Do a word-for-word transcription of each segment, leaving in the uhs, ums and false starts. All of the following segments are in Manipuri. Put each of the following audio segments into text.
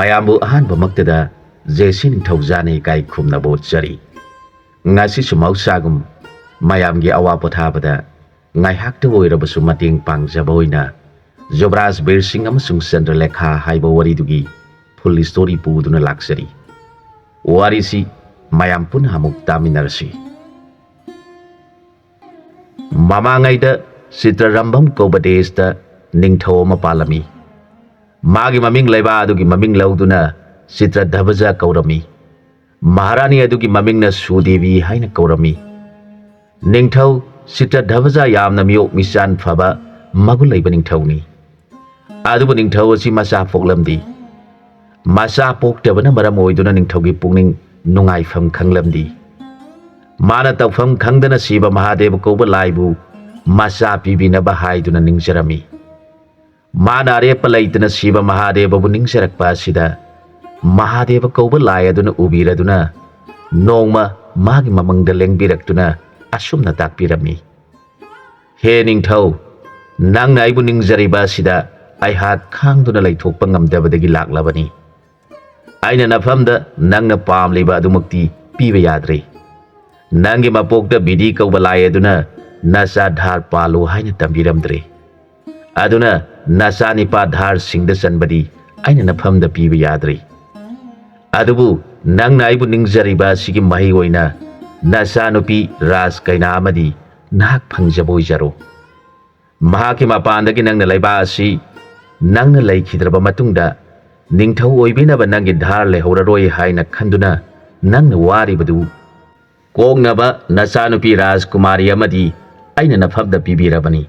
ꯑꯌꯥꯝꯕꯨ ꯑꯍꯥꯟꯕꯃꯛꯇꯗ ꯖꯦ ꯁꯤ ꯅꯤꯡꯊꯧꯖꯥꯅ ꯏꯀꯥꯏ ꯈꯨꯝꯅꯕ ꯎꯠꯆꯔꯤ꯫ ꯉꯁꯤꯁꯨ ꯃꯍꯧꯁꯥꯒꯨꯝ ꯃꯌꯥꯝꯒꯤ ꯑꯋꯥ ꯄꯣꯊꯥꯕꯗ ꯉꯥꯏꯍꯥꯛꯇ ꯑꯣꯏꯔꯕꯁꯨ ꯃꯇꯦꯡ ꯄꯥꯡꯖꯕ ꯑꯣꯏꯅ ꯖꯨꯕꯔꯥꯖ ꯕꯤꯔ ꯁꯤꯡ ꯑꯃꯁꯨꯡ ꯆꯟꯗ꯭ꯔꯂꯦꯈꯥ ꯍꯥꯏꯕ ꯋꯥꯔꯤꯗꯨꯒꯤ full story ꯄꯨꯗꯨꯅ ꯂꯥꯛꯆꯔꯤ꯫ ꯋꯥꯔꯤꯁꯤ ꯃꯌꯥꯝ ꯄꯨꯟꯅ ꯑꯃꯨꯛ ꯇꯥꯃꯤꯟꯅꯔꯁꯤ꯫ ꯃꯃꯥꯡꯉꯩꯗ ꯆꯤꯇ꯭ꯔꯔꯝꯕꯝ ꯀꯧꯕ ꯗꯦꯁꯇ ꯅꯤꯡꯊꯧ ꯑꯃ ꯄꯥꯜꯂꯝꯃꯤ꯫ ꯃꯥꯒꯤ ꯃꯃꯤꯡ ꯂꯩꯕꯥꯛ ꯑꯗꯨꯒꯤ ꯃꯃꯤꯡ ꯂꯧꯗꯨꯅ ꯆꯤꯇ꯭ꯔꯙꯕꯖ ꯀꯧꯔꯝꯃꯤ꯫ ꯃꯍꯥꯔꯥꯅꯤ ꯑꯗꯨꯒꯤ ꯃꯃꯤꯡꯅ ꯁꯨꯗꯦꯕꯤ ꯍꯥꯏꯅ ꯀꯧꯔꯝꯃꯤ꯫ ꯅꯤꯡꯊꯧ ꯆꯤꯇ꯭ꯔꯙꯕꯖ ꯌꯥꯝꯅ ꯃꯤꯑꯣꯛ ꯃꯤꯆꯥꯟ ꯐꯕ ꯃꯒꯨꯟ ꯂꯩꯕ ꯅꯤꯡꯊꯧꯅꯤ꯫ ꯑꯗꯨꯕꯨ ꯅꯤꯡꯊꯧ ꯑꯁꯤ ꯃꯆꯥ ꯄꯣꯛꯂꯝꯗꯦ꯫ ꯃꯆꯥ ꯄꯣꯛꯇꯕꯅ ꯃꯔꯝ ꯑꯣꯏꯗꯨꯅ ꯅꯤꯡꯊꯧꯒꯤ ꯄꯨꯛꯅꯤꯡ ꯅꯨꯡꯉꯥꯏꯐꯝ ꯈꯪꯂꯝꯗꯦ꯫ ꯃꯥꯅ ꯇꯧꯐꯝ ꯈꯪꯗꯅ ꯁꯤꯕ ꯃꯍꯥꯗꯦꯕ ꯀꯧꯕ ꯂꯥꯏꯕꯨ ꯃꯆꯥ ꯄꯤꯕꯤꯅꯕ ꯍꯥꯏꯗꯨꯅ ꯅꯤꯡꯖꯔꯝꯃꯤ꯫ ꯃꯥꯅ ꯑꯔꯦꯞꯄ ꯂꯩꯇꯅ ꯁꯤꯕ ꯃꯍꯥꯗꯦꯕꯕꯨ ꯅꯤꯡꯖꯔꯛꯄ ꯑꯁꯤꯗ ꯃꯍꯥꯗꯦꯕ ꯀꯧꯕ ꯂꯥꯏ ꯑꯗꯨꯅ ꯎꯕꯤꯔꯗꯨꯅ ꯅꯣꯡꯃ ꯃꯥꯒꯤ ꯃꯃꯪꯗ ꯂꯦꯡꯕꯤꯔꯛꯇꯨꯅ ꯑꯁꯨꯝꯅ ꯇꯥꯛꯄꯤꯔꯝꯃꯤ, "ꯍꯦ ꯅꯤꯡꯊꯧ, ꯅꯪꯅ ꯑꯩꯕꯨ ꯅꯤꯡꯖꯔꯤꯕ ꯑꯁꯤꯗ ꯑꯩꯍꯥꯛ ꯈꯥꯡꯗꯨꯅ ꯂꯩꯊꯣꯛꯄ ꯉꯝꯗꯕꯗꯒꯤ ꯂꯥꯛꯂꯕꯅꯤ꯫ ꯑꯩꯅ ꯅꯐꯝꯗ ꯅꯪꯅ ꯄꯥꯝꯂꯤꯕ ꯑꯗꯨꯃꯛꯇꯤ ꯄꯤꯕ ꯌꯥꯗ꯭ꯔꯦ꯫ ꯅꯪꯒꯤ ꯃꯄꯣꯛꯇ ꯕꯤꯗꯤ ꯀꯧꯕ ꯂꯥꯏ ꯑꯗꯨꯅ ꯅꯆꯥ ꯙꯥꯔ ꯄꯥꯜꯂꯨ ꯍꯥꯏꯅ ꯇꯝꯕꯤꯔꯝꯗ꯭ꯔꯦ꯫ ꯑꯗꯨꯅ ꯅꯆꯥ ꯅꯤꯄꯥ ꯙꯥꯔꯁꯤꯡꯗ ꯆꯟꯕꯗꯤ ꯑꯩꯅ ꯅꯐꯝꯗ ꯄꯤꯕ ꯌꯥꯗ꯭ꯔꯦ꯫ ꯑꯗꯨꯕꯨ ꯅꯪꯅ ꯑꯩꯕꯨ ꯅꯤꯡꯖꯔꯤꯕ ꯑꯁꯤꯒꯤ ꯃꯍꯩ ꯑꯣꯏꯅ ꯅꯆꯥꯅꯨꯄꯤ ꯔꯥꯖ ꯀꯩꯅꯥ ꯑꯃꯗꯤ ꯅꯍꯥꯛ ꯐꯪꯖꯕ ꯑꯣꯏꯖꯔꯣ꯫ ꯃꯍꯥꯛꯀꯤ ꯃꯄꯥꯟꯗꯒꯤ ꯅꯪꯅ ꯂꯩꯕꯥꯛ ꯑꯁꯤ ꯅꯪꯅ ꯂꯩꯈꯤꯗ꯭ꯔꯕ ꯃꯇꯨꯡꯗ ꯅꯤꯡꯊꯧ ꯑꯣꯏꯕꯤꯅꯕ ꯅꯪꯒꯤ ꯙꯥꯔ ꯂꯩꯍꯧꯔꯔꯣꯏ ꯍꯥꯏꯅ ꯈꯟꯗꯨꯅ ꯅꯪꯅ ꯋꯥꯔꯤꯕꯗꯨ ꯀꯣꯛꯅꯕ ꯅꯆꯥꯅꯨꯄꯤ ꯔꯥꯖꯀꯨꯃꯥꯔꯤ ꯑꯃꯗꯤ ꯑꯩꯅ ꯅꯐꯝꯗ ꯄꯤꯕꯤꯔꯕꯅꯤ꯫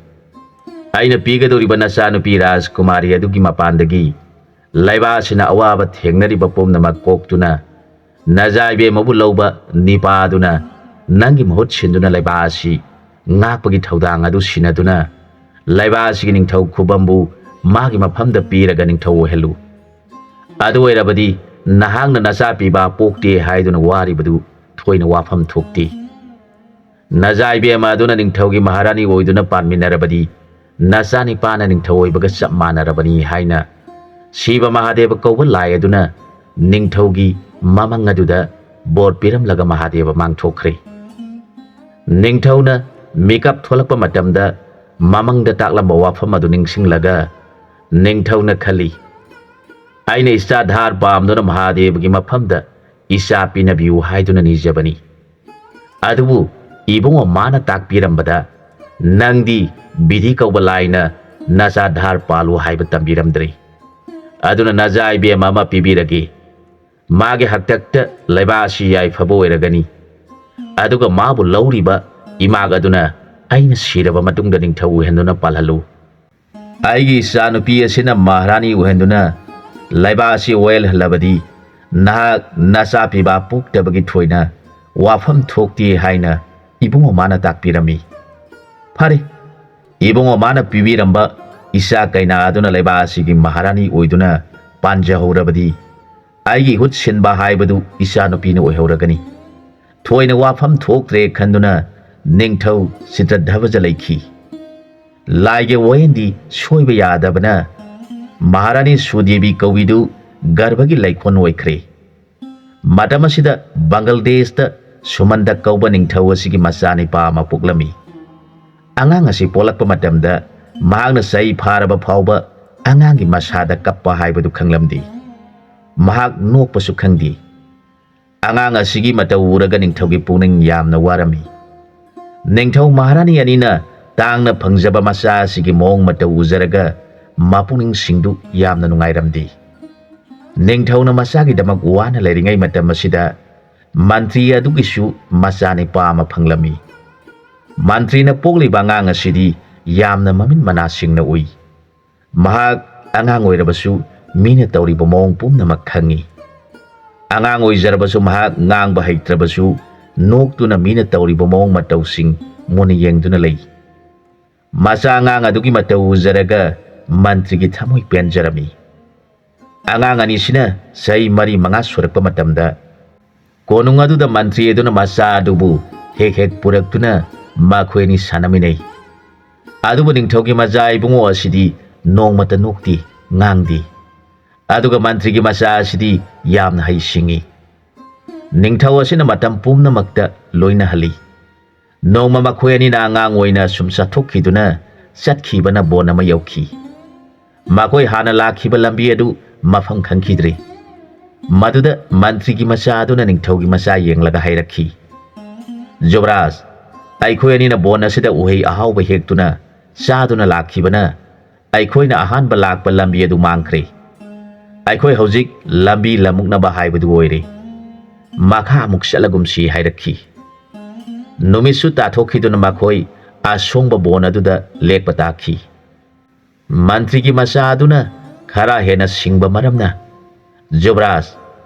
ꯑꯩꯅ ꯄꯤꯒꯗꯧꯔꯤꯕ ꯅꯆꯥꯅꯨꯄꯤ ꯔꯥꯖꯀꯨꯃꯥꯔꯤ ꯑꯗꯨꯒꯤ ꯃꯄꯥꯟꯗꯒꯤ ꯂꯩꯕꯥꯛ ꯑꯁꯤꯅ ꯑꯋꯥꯕ ꯊꯦꯡꯅꯔꯤꯕ ꯄꯨꯝꯅꯃꯛ ꯀꯣꯛꯇꯨꯅ ꯅꯖꯥ ꯏꯕꯦꯝꯃꯕꯨ ꯂꯧꯕ ꯅꯤꯄꯥ ꯑꯗꯨꯅ ꯅꯪꯒꯤ ꯃꯍꯨꯠ ꯁꯤꯟꯗꯨꯅ ꯂꯩꯕꯥꯛ ꯑꯁꯤ ꯉꯥꯛꯄꯒꯤ ꯊꯧꯗꯥꯡ ꯑꯗꯨ ꯁꯤꯟꯅꯗꯨꯅ ꯂꯩꯕꯥꯛ ꯑꯁꯤꯒꯤ ꯅꯤꯡꯊꯧ ꯈꯨꯕꯝꯕꯨ ꯃꯥꯒꯤ ꯃꯐꯝꯗ ꯄꯤꯔꯒ ꯅꯤꯡꯊꯧ ꯑꯣꯏꯍꯜꯂꯨ꯫ ꯑꯗꯨ ꯑꯣꯏꯔꯕꯗꯤ ꯅꯍꯥꯛꯅ ꯅꯆꯥ ꯄꯤꯕ ꯄꯣꯛꯇꯦ ꯍꯥꯏꯗꯨꯅ ꯋꯥꯔꯤꯕꯗꯨ ꯊꯣꯏꯅ ꯋꯥꯐꯝ ꯊꯣꯛꯇꯦ꯫ ꯅꯖꯥ ꯏꯕꯦꯝꯃ ꯑꯗꯨꯅ ꯅꯤꯡꯊꯧꯒꯤ ꯃꯍꯥꯔꯥꯅꯤ ꯑꯣꯏꯗꯨꯅ ꯄꯥꯟꯃꯤꯟꯅꯔꯕꯗꯤ ꯅꯆꯥ ꯅꯤꯄꯥꯅ ꯅꯤꯡꯊꯧ ꯑꯣꯏꯕꯒ ꯆꯞ ꯃꯥꯟꯅꯔꯕꯅꯤ" ꯍꯥꯏꯅ ꯁꯤꯕ ꯃꯍꯥꯗꯦꯕ ꯀꯧꯕ ꯂꯥꯏ ꯑꯗꯨꯅ ꯅꯤꯡꯊꯧꯒꯤ ꯃꯃꯪ ꯑꯗꯨꯗ ꯕꯣꯔ ꯄꯤꯔꯝꯂꯒ ꯃꯍꯥꯗꯦꯕ ꯃꯥꯡꯊꯣꯛꯈ꯭ꯔꯦ꯫ ꯅꯤꯡꯊꯧꯅ ꯃꯤꯀꯞ ꯊꯣꯛꯂꯛꯄ ꯃꯇꯝꯗ ꯃꯃꯪꯗ ꯇꯥꯛꯂꯝꯕ ꯋꯥꯐꯝ ꯑꯗꯨ ꯅꯤꯡꯁꯤꯡꯂꯒ ꯅꯤꯡꯊꯧꯅ ꯈꯜꯂꯤ, "ꯑꯩꯅ ꯏꯆꯥ ꯙꯥꯔ ꯄꯥꯝꯗꯨꯅ ꯃꯍꯥꯗꯦꯕꯒꯤ ꯃꯐꯝꯗ ꯏꯆꯥ ꯄꯤꯅꯕꯤꯌꯨ ꯍꯥꯏꯗꯨꯅ ꯅꯤꯖꯕꯅꯤ꯫ ꯑꯗꯨꯕꯨ ꯏꯕꯨꯡꯉꯣ ꯃꯥꯅ ꯇꯥꯛꯄꯤꯔꯝꯕꯗ ꯅꯪꯗꯤ ꯕꯤꯙꯤ ꯀꯧꯕ ꯂꯥꯏꯅ ꯅꯆꯥ ꯙꯥꯔ ꯄꯥꯜꯂꯨ ꯍꯥꯏꯕ ꯇꯝꯕꯤꯔꯝꯗ꯭ꯔꯦ꯫ ꯑꯗꯨꯅ ꯅꯆꯥ ꯏꯕꯦꯝ ꯑꯃ ꯄꯤꯕꯤꯔꯒꯦ꯫ ꯃꯥꯒꯤ ꯍꯥꯛꯇꯛꯇ ꯂꯩꯕꯥꯛ ꯑꯁꯤ ꯌꯥꯏꯐꯕ ꯑꯣꯏꯔꯒꯅꯤ꯫ ꯑꯗꯨꯒ ꯃꯥꯕꯨ ꯂꯧꯔꯤꯕ ꯏꯃꯥꯛ ꯑꯗꯨꯅ ꯑꯩꯅ ꯁꯤꯔꯕ ꯃꯇꯨꯡꯗ ꯅꯤꯡꯊꯧ ꯑꯣꯏꯍꯟꯗꯨꯅ ꯄꯥꯜꯍꯜꯂꯨ꯫ ꯑꯩꯒꯤ ꯏꯆꯥꯅꯨꯄꯤ ꯑꯁꯤꯅ ꯃꯍꯥꯔꯥꯅꯤ ꯑꯣꯏꯍꯟꯗꯨꯅ ꯂꯩꯕꯥꯛ ꯑꯁꯤ ꯑꯣꯏꯍꯜꯂꯕꯗꯤ ꯅꯍꯥꯛ ꯅꯆꯥ ꯄꯤꯕ ꯄꯣꯛꯇꯕꯒꯤ ꯊꯣꯏꯅ ꯋꯥꯐꯝ ꯊꯣꯛꯇꯦ" ꯍꯥꯏꯅ ꯏꯕꯨꯡꯉꯣ ꯃꯥꯅ ꯇꯥꯛꯄꯤꯔꯝꯃꯤ꯫ ꯐꯔꯦ, ꯏꯕꯨꯡꯉꯣ ꯃꯥꯅ ꯄꯤꯕꯤꯔꯝꯕ ꯏꯆꯥ ꯀꯩꯅꯥ ꯑꯗꯨꯅ ꯂꯩꯕꯥꯛ ꯑꯁꯤꯒꯤ ꯃꯍꯥꯔꯥꯅꯤ ꯑꯣꯏꯗꯨꯅ ꯄꯥꯟꯖꯍꯧꯔꯕꯗꯤ ꯑꯩꯒꯤ ꯏꯍꯨꯠ ꯁꯤꯟꯕ ꯍꯥꯏꯕꯗꯨ ꯏꯆꯥꯅꯨꯄꯤꯅ ꯑꯣꯏꯍꯧꯔꯒꯅꯤ꯫ ꯊꯣꯏꯅ ꯋꯥꯐꯝ ꯊꯣꯛꯇ꯭ꯔꯦ ꯈꯟꯗꯨꯅ ꯅꯤꯡꯊꯧ ꯆꯤꯇ꯭ꯔꯙ꯭ꯋꯖ ꯂꯩꯈꯤ꯫ ꯂꯥꯏꯒꯤ ꯋꯥꯌꯦꯜꯗꯤ ꯁꯣꯏꯕ ꯌꯥꯗꯕꯅ ꯃꯍꯥꯔꯥꯅꯤ ꯁꯨꯗꯦꯕꯤ ꯀꯧꯕꯤꯗꯨ ꯒꯔꯚꯒꯤ ꯂꯩꯈꯣꯟ ꯑꯣꯏꯈ꯭ꯔꯦ꯫ ꯃꯇꯝ ꯑꯁꯤꯗ ꯕꯪꯒ꯭ꯂꯥꯗꯦꯁꯇ ꯁꯨꯃꯟꯗ ꯀꯧꯕ ꯅꯤꯡꯊꯧ ꯑꯁꯤꯒꯤ ꯃꯆꯥꯅꯤꯄꯥ ꯑꯃ ꯄꯣꯛꯂꯝꯃꯤ꯫ ꯑꯉꯥꯡ ꯑꯁꯤ ꯄꯣꯛꯂꯛꯄ ꯃꯇꯝꯗ ꯃꯍꯥꯛꯅ ꯆꯍꯤ ꯐꯥꯔꯕ ꯐꯥꯎꯕ ꯑꯉꯥꯡꯒꯤ ꯃꯁꯥꯗ ꯀꯞꯄ ꯍꯥꯏꯕꯗꯨ ꯈꯪꯂꯝꯗꯦ꯫ ꯃꯍꯥꯛ ꯅꯣꯛꯄꯁꯨ ꯈꯪꯗꯦ꯫ ꯑꯉꯥꯡ ꯑꯁꯤꯒꯤ ꯃꯇꯧ ꯎꯔꯒ ꯅꯤꯡꯊꯧꯒꯤ ꯄꯨꯛꯅꯤꯡ ꯌꯥꯝꯅ ꯋꯥꯔꯝꯃꯤ꯫ ꯅꯤꯡꯊꯧ ꯃꯍꯥꯔꯥꯅꯤ ꯑꯅꯤꯅ ꯇꯥꯡꯅ ꯐꯪꯖꯕ ꯃꯆꯥ ꯑꯁꯤꯒꯤ ꯃꯑꯣꯡ ꯃꯇꯧ ꯎꯖꯔꯒ ꯃꯄꯨꯛꯅꯤꯡꯁꯤꯡꯗꯨ ꯌꯥꯝꯅ ꯅꯨꯡꯉꯥꯏꯔꯝꯗꯦ꯫ ꯅꯤꯡꯊꯧꯅ ꯃꯆꯥꯒꯤꯗꯃꯛ ꯋꯥꯅ ꯂꯩꯔꯤꯉꯩ ꯃꯇꯝ ꯑꯁꯤꯗ ꯃꯟꯇ꯭ꯔꯤ ꯑꯗꯨꯒꯤꯁꯨ ꯃꯆꯥꯅꯤꯄꯥ ꯑꯃ ꯐꯪꯂꯝꯃꯤ꯫ ꯃꯟꯇ꯭ꯔꯤꯅ ꯄꯣꯛꯂꯤꯕ ꯑꯉꯥꯡ ꯑꯁꯤꯗꯤ ꯌꯥꯝꯅ ꯃꯃꯤꯠ ꯃꯅꯥ ꯁꯤꯡꯅ ꯎꯏ꯫ ꯃꯍꯥꯛ ꯑꯉꯥꯡ ꯑꯣꯏꯔꯕꯁꯨ ꯃꯤꯅ ꯇꯧꯔꯤꯕ ꯃꯑꯣꯡ ꯄꯨꯝꯅꯃꯛ ꯈꯪꯏ꯫ ꯑꯉꯥꯡ ꯑꯣꯏꯖꯔꯕꯁꯨ ꯃꯍꯥꯛ ꯉꯥꯡꯕ ꯍꯩꯇ꯭ꯔꯕꯁꯨ ꯅꯣꯛꯇꯨꯅ ꯃꯤꯅ ꯇꯧꯔꯤꯕ ꯃꯑꯣꯡ ꯃꯇꯧꯁꯤꯡ ꯃꯨꯟꯅ ꯌꯦꯡꯗꯨꯅ ꯂꯩ꯫ ꯃꯆꯥ ꯑꯉꯥꯡ ꯑꯗꯨꯒꯤ ꯃꯇꯧ ꯎꯖꯔꯒ ꯃꯟꯇ꯭ꯔꯤꯒꯤ ꯊꯃꯣꯏ ꯄꯦꯟꯖꯔꯝꯃꯤ꯫ ꯑꯉꯥꯡ ꯑꯅꯤꯁꯤꯅ ꯆꯍꯤ ꯃꯔꯤ ꯃꯉꯥ ꯁꯨꯔꯛꯄ ꯃꯇꯝꯗ ꯀꯣꯅꯨꯡ ꯑꯗꯨꯗ ꯃꯟꯇ꯭ꯔꯤ ꯑꯗꯨꯅ ꯃꯆꯥ ꯑꯗꯨꯕꯨ ꯍꯦꯛ ꯍꯦꯛ ꯄꯨꯔꯛꯇꯨꯅ ꯃꯈꯣꯏ ꯑꯅꯤ ꯁꯥꯟꯅꯃꯤꯟꯅꯩ꯫ ꯑꯗꯨꯕꯨ ꯅꯤꯡꯊꯧꯒꯤ ꯃꯆꯥ ꯏꯕꯨꯡꯉꯣ ꯑꯁꯤꯗꯤ ꯅꯣꯡꯃꯇ ꯅꯣꯛꯇꯦ, ꯉꯥꯡꯗꯦ꯫ ꯑꯗꯨꯒ ꯃꯟꯇ꯭ꯔꯤꯒꯤ ꯃꯆꯥ ꯑꯁꯤꯗꯤ ꯌꯥꯝꯅ ꯍꯩꯁꯤꯡꯏ꯫ ꯅꯤꯡꯊꯧ ꯑꯁꯤꯅ ꯃꯇꯝ ꯄꯨꯝꯅꯃꯛꯇ ꯂꯣꯏꯅꯍꯜꯂꯤ꯫ ꯅꯣꯡꯃ ꯃꯈꯣꯏ ꯑꯅꯤꯅ ꯑꯉꯥꯡ ꯑꯣꯏꯅ ꯁꯨꯝ ꯆꯠꯊꯣꯛꯈꯤꯗꯨꯅ ꯆꯠꯈꯤꯕꯅ ꯕꯣꯟ ꯑꯃ ꯌꯧꯈꯤ꯫ ꯃꯈꯣꯏ ꯍꯥꯟꯅ ꯂꯥꯛꯈꯤꯕ ꯂꯝꯕꯤ ꯑꯗꯨ ꯃꯐꯝ ꯈꯪꯈꯤꯗ꯭ꯔꯦ꯫ ꯃꯗꯨꯗ ꯃꯟꯇ꯭ꯔꯤꯒꯤ ꯃꯆꯥ ꯑꯗꯨꯅ ꯅꯤꯡꯊꯧꯒꯤ ꯃꯆꯥ ꯌꯦꯡꯂꯒ ꯍꯥꯏꯔꯛꯈꯤ, "ꯖꯨꯕꯔꯥꯖ, ꯑꯩꯈꯣꯏ ꯑꯅꯤꯅ ꯕꯣꯟ ꯑꯁꯤꯗ ꯎꯍꯩ ꯑꯍꯥꯎꯕ ꯍꯦꯛꯇꯨꯅ ꯆꯥꯗꯨꯅ ꯂꯥꯛꯈꯤꯕꯅ ꯑꯩꯈꯣꯏꯅ ꯑꯍꯥꯟꯕ ꯂꯥꯛꯄ ꯂꯝꯕꯤ ꯑꯗꯨ ꯃꯥꯡꯈ꯭ꯔꯦ꯫ ꯑꯩꯈꯣꯏ ꯍꯧꯖꯤꯛ ꯂꯝꯕꯤ ꯂꯝꯃꯨꯛꯅꯕ ꯍꯥꯏꯕꯗꯨ ꯑꯣꯏꯔꯦ꯫ ꯃꯈꯥ ꯑꯃꯨꯛ ꯆꯠꯂꯒꯨꯝꯁꯤ" ꯍꯥꯏꯔꯛꯈꯤ꯫ ꯅꯨꯃꯤꯠꯁꯨ ꯇꯥꯊꯣꯛꯈꯤꯗꯨꯅ ꯃꯈꯣꯏ ꯑꯁꯣꯡꯕ ꯕꯣꯟ ꯑꯗꯨꯗ ꯂꯦꯛꯄ ꯇꯥꯈꯤ꯫ ꯃꯟꯇ꯭ꯔꯤꯒꯤ ꯃꯆꯥ ꯑꯗꯨꯅ ꯈꯔ ꯍꯦꯟꯅ ꯁꯤꯡꯕ ꯃꯔꯝꯅ, "ꯖꯨꯕꯔꯥꯖ,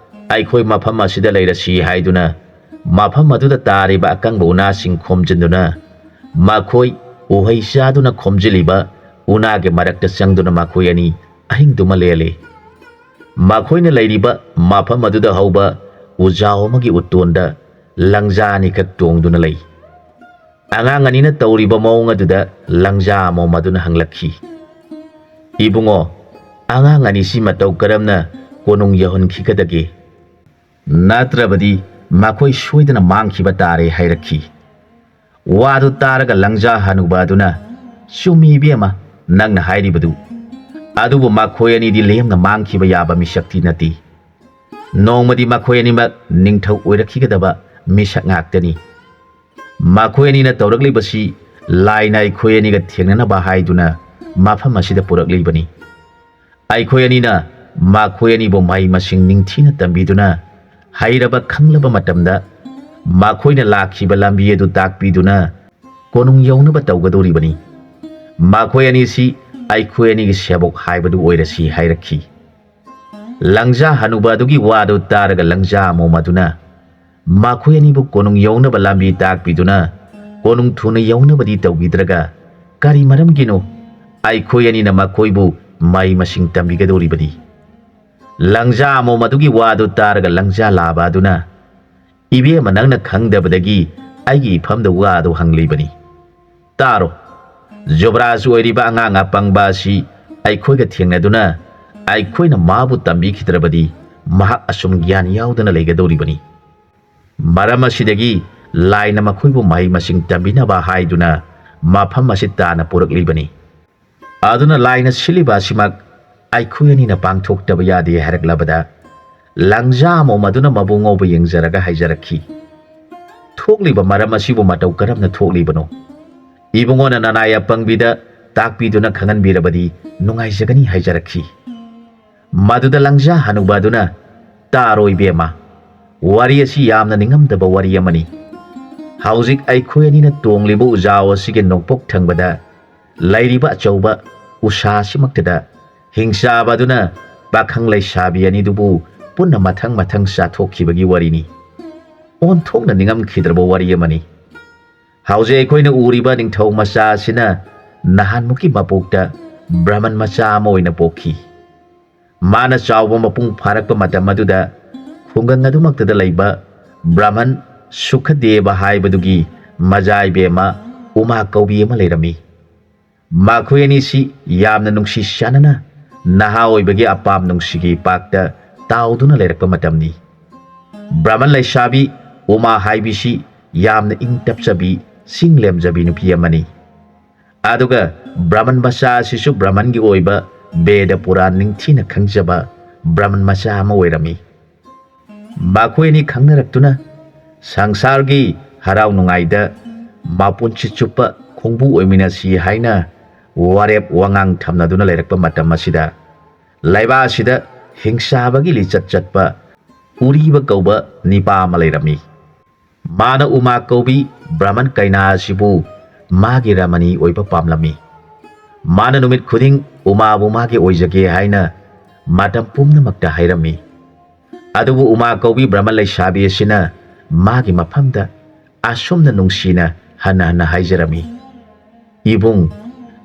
ꯑꯩꯈꯣꯏ ꯃꯐꯝ ꯑꯁꯤꯗ ꯂꯩꯔꯁꯤ" ꯍꯥꯏꯗꯨꯅ ꯃꯐꯝ ꯑꯗꯨꯗ ꯇꯥꯔꯤꯕ ꯑꯀꯪꯕ ꯎꯅꯥꯁꯤꯡ ꯈꯣꯝꯖꯤꯟꯗꯨꯅ ꯃꯈꯣꯏ ꯎꯍꯩ ꯆꯥꯗꯨꯅ ꯈꯣꯝꯖꯤꯜꯂꯤꯕ ꯎꯅꯥꯒꯤ ꯃꯔꯛꯇ ꯆꯪꯗꯨꯅ ꯃꯈꯣꯏ ꯑꯅꯤ ꯑꯍꯤꯡꯗꯨꯃ ꯂꯦꯜꯂꯤ꯫ ꯃꯈꯣꯏꯅ ꯂꯩꯔꯤꯕ ꯃꯐꯝ ꯑꯗꯨꯗ ꯍꯧꯕ ꯎꯖꯥꯎ ꯑꯃꯒꯤ ꯎꯇꯣꯟꯗ ꯂꯪꯖꯥ ꯑꯅꯤꯈꯛ ꯇꯣꯡꯗꯨꯅ ꯂꯩ꯫ ꯑꯉꯥꯡ ꯑꯅꯤꯅ ꯇꯧꯔꯤꯕ ꯃꯑꯣꯡ ꯑꯗꯨꯗ ꯂꯪꯖꯥ ꯑꯃꯣꯝ ꯑꯗꯨꯅ ꯍꯪꯂꯛꯈꯤ, "ꯏꯕꯨꯡꯉꯣ, ꯑꯉꯥꯡ ꯑꯅꯤꯁꯤ ꯃꯇꯧ ꯀꯔꯝꯅ ꯀꯣꯅꯨꯡ ꯌꯧꯍꯟꯈꯤꯒꯗꯒꯦ? ꯅꯠꯇ꯭ꯔꯕꯗꯤ ꯃꯈꯣꯏ ꯁꯣꯏꯗꯅ ꯃꯥꯡꯈꯤꯕ ꯇꯥꯔꯦ" ꯍꯥꯏꯔꯛꯈꯤ꯫ ꯋꯥꯗꯨ ꯇꯥꯔꯒ ꯂꯪꯖꯥ ꯍꯅꯨꯕ ꯑꯗꯨꯅ, "ꯆꯨꯝꯃꯤ ꯏꯕꯦꯝꯃ, ꯅꯪꯅ ꯍꯥꯏꯔꯤꯕꯗꯨ꯫ ꯑꯗꯨꯕꯨ ꯃꯈꯣꯏ ꯑꯅꯤꯗꯤ ꯂꯦꯝꯅ ꯃꯥꯡꯈꯤꯕ ꯌꯥꯕ ꯃꯤꯁꯛꯇꯤ ꯅꯠꯇꯦ꯫ ꯅꯣꯡꯃꯗꯤ ꯃꯈꯣꯏ ꯑꯅꯤꯃꯛ ꯅꯤꯡꯊꯧ ꯑꯣꯏꯔꯛꯈꯤꯒꯗꯕ ꯃꯤꯁꯛ ꯉꯥꯛꯇꯅꯤ꯫ ꯃꯈꯣꯏ ꯑꯅꯤꯅ ꯇꯧꯔꯛꯂꯤꯕꯁꯤ ꯂꯥꯏꯅ ꯑꯩꯈꯣꯏ ꯑꯅꯤꯒ ꯊꯦꯡꯅꯅꯕ ꯍꯥꯏꯗꯨꯅ ꯃꯐꯝ ꯑꯁꯤꯗ ꯄꯨꯔꯛꯂꯤꯕꯅꯤ꯫ ꯑꯩꯈꯣꯏ ꯑꯅꯤꯅ ꯃꯈꯣꯏ ꯑꯅꯤꯕꯨ ꯃꯍꯩ ꯃꯁꯤꯡ ꯅꯤꯡꯊꯤꯅ ꯇꯝꯕꯤꯗꯨꯅ ꯍꯩꯔꯕ ꯈꯪꯂꯕ ꯃꯇꯝꯗ ꯃꯈꯣꯏꯅ ꯂꯥꯛꯈꯤꯕ ꯂꯝꯕꯤ ꯑꯗꯨ ꯇꯥꯛꯄꯤꯗꯨꯅ ꯀꯣꯅꯨꯡ ꯌꯧꯅꯕ ꯇꯧꯒꯗꯧꯔꯤꯕꯅꯤ꯫ ꯃꯈꯣꯏ ꯑꯅꯤꯁꯤ ꯑꯩꯈꯣꯏ ꯑꯅꯤꯒꯤ ꯁꯦꯕꯣꯛ ꯍꯥꯏꯕꯗꯨ ꯑꯣꯏꯔꯁꯤ" ꯍꯥꯏꯔꯛꯈꯤ꯫ ꯂꯪꯖꯥ ꯍꯅꯨꯕ ꯑꯗꯨꯒꯤ ꯋꯥꯗꯨ ꯇꯥꯔꯒ ꯂꯪꯖꯥ ꯑꯃꯣꯝ ꯑꯗꯨꯅ ꯃꯈꯣꯏ ꯑꯅꯤꯕꯨ ꯀꯣꯅꯨꯡ ꯌꯧꯅꯕ ꯂꯝꯕꯤ ꯇꯥꯛꯄꯤꯗꯨꯅ ꯀꯣꯅꯨꯡ ꯊꯨꯅ ꯌꯧꯅꯕꯗꯤ ꯇꯧꯕꯤꯗ꯭ꯔꯒ ꯀꯔꯤ ꯃꯔꯝꯒꯤꯅꯣ ꯑꯩꯈꯣꯏ ꯑꯅꯤꯅ ꯃꯈꯣꯏꯕꯨ ꯃꯍꯩ ꯃꯁꯤꯡ ꯇꯝꯕꯤꯒꯗꯧꯔꯤꯕꯗꯤ? ꯂꯪꯖꯥ ꯑꯃꯣꯝ ꯑꯗꯨꯒꯤ ꯋꯥꯗꯨ ꯇꯥꯔꯒ ꯂꯪꯖꯥ ꯂꯥꯕ ꯑꯗꯨꯅ, "ꯏꯕꯦꯝꯃ, ꯅꯪꯅ ꯈꯪꯗꯕꯗꯒꯤ ꯑꯩꯒꯤ ꯏꯐꯝꯗ ꯋꯥꯗꯨ ꯍꯪꯂꯤꯕꯅꯤ꯫ ꯇꯥꯔꯣ, ꯖꯨꯕꯔꯥꯖ ꯑꯣꯏꯔꯤꯕ ꯑꯉꯥꯡ ꯑꯄꯪꯕ ꯑꯁꯤ ꯑꯩꯈꯣꯏꯒ ꯊꯦꯡꯅꯗꯨꯅ ꯑꯩꯈꯣꯏꯅ ꯃꯥꯕꯨ ꯇꯝꯕꯤꯈꯤꯗ꯭ꯔꯕꯗꯤ ꯃꯍꯥꯛ ꯑꯁꯨꯝ ꯒ꯭ꯌꯥꯟ ꯌꯥꯎꯗꯅ ꯂꯩꯒꯗꯧꯔꯤꯕꯅꯤ꯫ ꯃꯔꯝ ꯑꯁꯤꯗꯒꯤ ꯂꯥꯏꯅ ꯃꯈꯣꯏꯕꯨ ꯃꯍꯩ ꯃꯁꯤꯡ ꯇꯝꯕꯤꯅꯕ ꯍꯥꯏꯗꯨꯅ ꯃꯐꯝ ꯑꯁꯤ ꯇꯥꯟꯅ ꯄꯨꯔꯛꯂꯤꯕꯅꯤ꯫ ꯑꯗꯨꯅ ꯂꯥꯏꯅ ꯁꯤꯜꯂꯤꯕ ꯑꯁꯤꯃꯛ ꯑꯩꯈꯣꯏ ꯑꯅꯤꯅ ꯄꯥꯡꯊꯣꯛꯇꯕ ꯌꯥꯗꯦ ꯍꯥꯏꯔꯛꯂꯕꯗ, ꯂꯪꯖꯥ ꯑꯃꯣꯝ ꯑꯗꯨꯅ ꯃꯕꯨꯡꯉꯣꯕꯨ ꯌꯦꯡꯖꯔꯒ ꯍꯥꯏꯖꯔꯛꯈꯤ, "ꯊꯣꯛꯂꯤꯕ ꯃꯔꯝ ꯑꯁꯤꯕꯨ ꯃꯇꯧ ꯀꯔꯝꯅ ꯊꯣꯛꯂꯤꯕꯅꯣ? ꯏꯕꯨꯡꯉꯣꯅ ꯅꯅꯥꯏ ꯑꯄꯪꯕꯤꯗ ꯇꯥꯛꯄꯤꯗꯨꯅ ꯈꯪꯍꯟꯕꯤꯔꯕꯗꯤ ꯅꯨꯡꯉꯥꯏꯖꯒꯅꯤ" ꯍꯥꯏꯖꯔꯛꯈꯤ꯫ ꯃꯗꯨꯗ ꯂꯪꯖꯥ ꯍꯅꯨꯕ ꯑꯗꯨꯅ, "ꯇꯥꯔꯣ ꯏꯕꯦꯝꯃ, ꯋꯥꯔꯤ ꯑꯁꯤ ꯌꯥꯝꯅ ꯅꯤꯡꯉꯝꯗꯕ ꯋꯥꯔꯤ ꯑꯃꯅꯤ꯫ ꯍꯧꯖꯤꯛ ꯑꯩꯈꯣꯏ ꯑꯅꯤꯅ ꯇꯣꯡꯂꯤꯕ ꯎꯖꯥꯎ ꯑꯁꯤꯒꯤ ꯅꯣꯡꯄꯣꯛ ꯊꯪꯕꯗ ꯂꯩꯔꯤꯕ ꯑꯆꯧꯕ ꯎꯁꯥ ꯑꯁꯤꯃꯛꯇꯗ ꯍꯤꯡꯆꯥꯕ ꯑꯗꯨꯅ ꯄꯥꯈꯪ ꯂꯩꯁꯥꯕꯤ ꯑꯅꯤꯗꯨꯕꯨ ꯄꯨꯟꯅ ꯃꯊꯪ ꯃꯊꯪ ꯆꯥꯊꯣꯛꯈꯤꯕꯒꯤ ꯋꯥꯔꯤꯅꯤ꯫ ꯑꯣꯟꯊꯣꯛꯅ ꯅꯤꯡꯉꯝꯈꯤꯗ꯭ꯔꯕ ꯋꯥꯔꯤ ꯑꯃꯅꯤ꯫ ꯍꯧꯖꯤꯛ ꯑꯩꯈꯣꯏꯅ ꯎꯔꯤꯕ ꯅꯤꯡꯊꯧ ꯃꯆꯥ ꯑꯁꯤꯅ ꯅꯍꯥꯟꯃꯨꯛꯀꯤ ꯃꯄꯣꯛꯇ ꯕ꯭ꯔꯍꯃꯟ ꯃꯆꯥ ꯑꯃ ꯑꯣꯏꯅ ꯄꯣꯛꯈꯤ꯫ ꯃꯥꯅ ꯆꯥꯎꯕ ꯃꯄꯨꯡ ꯐꯥꯔꯛꯄ ꯃꯇꯝ ꯑꯗꯨꯗ ꯈꯨꯡꯒꯪ ꯑꯗꯨꯃꯛꯇꯗ ꯂꯩꯕ ꯕ꯭ꯔꯍꯃꯟ ꯁꯨꯈꯗꯦꯕ ꯍꯥꯏꯕꯗꯨꯒꯤ ꯃꯖꯥ ꯏꯕꯦꯝꯃ ꯎꯃꯥ ꯀꯧꯕꯤ ꯑꯃ ꯂꯩꯔꯝꯃꯤ꯫ ꯃꯈꯣꯏ ꯑꯅꯤꯁꯤ ꯌꯥꯝꯅ ꯅꯨꯡꯁꯤ ꯆꯥꯟꯅꯅ ꯅꯍꯥ ꯑꯣꯏꯕꯒꯤ ꯑꯄꯥꯝ ꯅꯨꯡꯁꯤꯒꯤ ꯏꯄꯥꯛꯇ ꯇꯥꯎꯗꯨꯅ ꯂꯩꯔꯛꯄ ꯃꯇꯝꯅꯤ꯫ ꯕ꯭ꯔꯍꯃꯟ ꯂꯩꯁꯥꯕꯤ ꯎꯃꯥ ꯍꯥꯏꯕꯤꯁꯤ ꯌꯥꯝꯅ ꯏꯪ ꯇꯞꯆꯕꯤ, ꯆꯤꯡ ꯂꯦꯝꯖꯕꯤ ꯅꯨꯄꯤ ꯑꯃꯅꯤ꯫ ꯑꯗꯨꯒ ꯕ꯭ꯔꯍꯃꯟ ꯃꯆꯥ ꯑꯁꯤꯁꯨ ꯕ꯭ꯔꯍꯃꯟꯒꯤ ꯑꯣꯏꯕ ꯕꯦꯗ ꯄꯨꯔꯥꯟ ꯅꯤꯡꯊꯤꯅ ꯈꯪꯖꯕ ꯕ꯭ꯔꯍꯃꯟ ꯃꯆꯥ ꯑꯃ ꯑꯣꯏꯔꯝꯃꯤ꯫ ꯃꯈꯣꯏ ꯑꯅꯤ ꯈꯪꯅꯔꯛꯇꯨꯅ ꯁꯪꯁꯥꯔꯒꯤ ꯍꯔꯥꯎ ꯅꯨꯡꯉꯥꯏꯗ ꯃꯄꯨꯟꯁꯤ ꯆꯨꯞꯄ ꯈꯣꯡꯕꯨ ꯑꯣꯏꯃꯤꯟꯅꯁꯤ ꯍꯥꯏꯅ ꯋꯥꯔꯦꯞ ꯋꯥꯉꯥꯡ ꯊꯝꯅꯗꯨꯅ ꯂꯩꯔꯛꯄ ꯃꯇꯝ ꯑꯁꯤꯗ, ꯂꯩꯕꯥꯛ ꯑꯁꯤꯗ ꯍꯤꯡꯆꯥꯕꯒꯤ ꯂꯤꯆꯠ ꯆꯠꯄ ꯎꯔꯤꯕ ꯀꯧꯕ ꯅꯤꯄꯥ ꯑꯃ ꯂꯩꯔꯝꯃꯤ꯫ ꯃꯥꯅ ꯎꯃꯥ ꯀꯧꯕꯤ ꯕ꯭ꯔꯍꯃꯟ ꯀꯩꯅꯥ ꯑꯁꯤꯕꯨ ꯃꯥꯒꯤ ꯔꯃꯅꯤ ꯑꯣꯏꯕ ꯄꯥꯝꯂꯝꯃꯤ꯫ ꯃꯥꯅ ꯅꯨꯃꯤꯠ ꯈꯨꯗꯤꯡ ꯎꯃꯥꯕꯨ ꯃꯥꯒꯤ ꯑꯣꯏꯖꯒꯦ ꯍꯥꯏꯅ ꯃꯇꯝ ꯄꯨꯝꯅꯃꯛꯇ ꯍꯥꯏꯔꯝꯃꯤ꯫ ꯑꯗꯨꯕꯨ ꯎꯃꯥ ꯀꯧꯕꯤ ꯕ꯭ꯔꯍꯃꯟ ꯂꯩꯁꯥꯕꯤ ꯑꯁꯤꯅ ꯃꯥꯒꯤ ꯃꯐꯝꯗ ꯑꯁꯨꯝꯅ ꯅꯨꯡꯁꯤꯅ ꯍꯟꯅ ꯍꯟꯅ ꯍꯥꯏꯖꯔꯝꯃꯤ, "ꯏꯕꯨꯡ,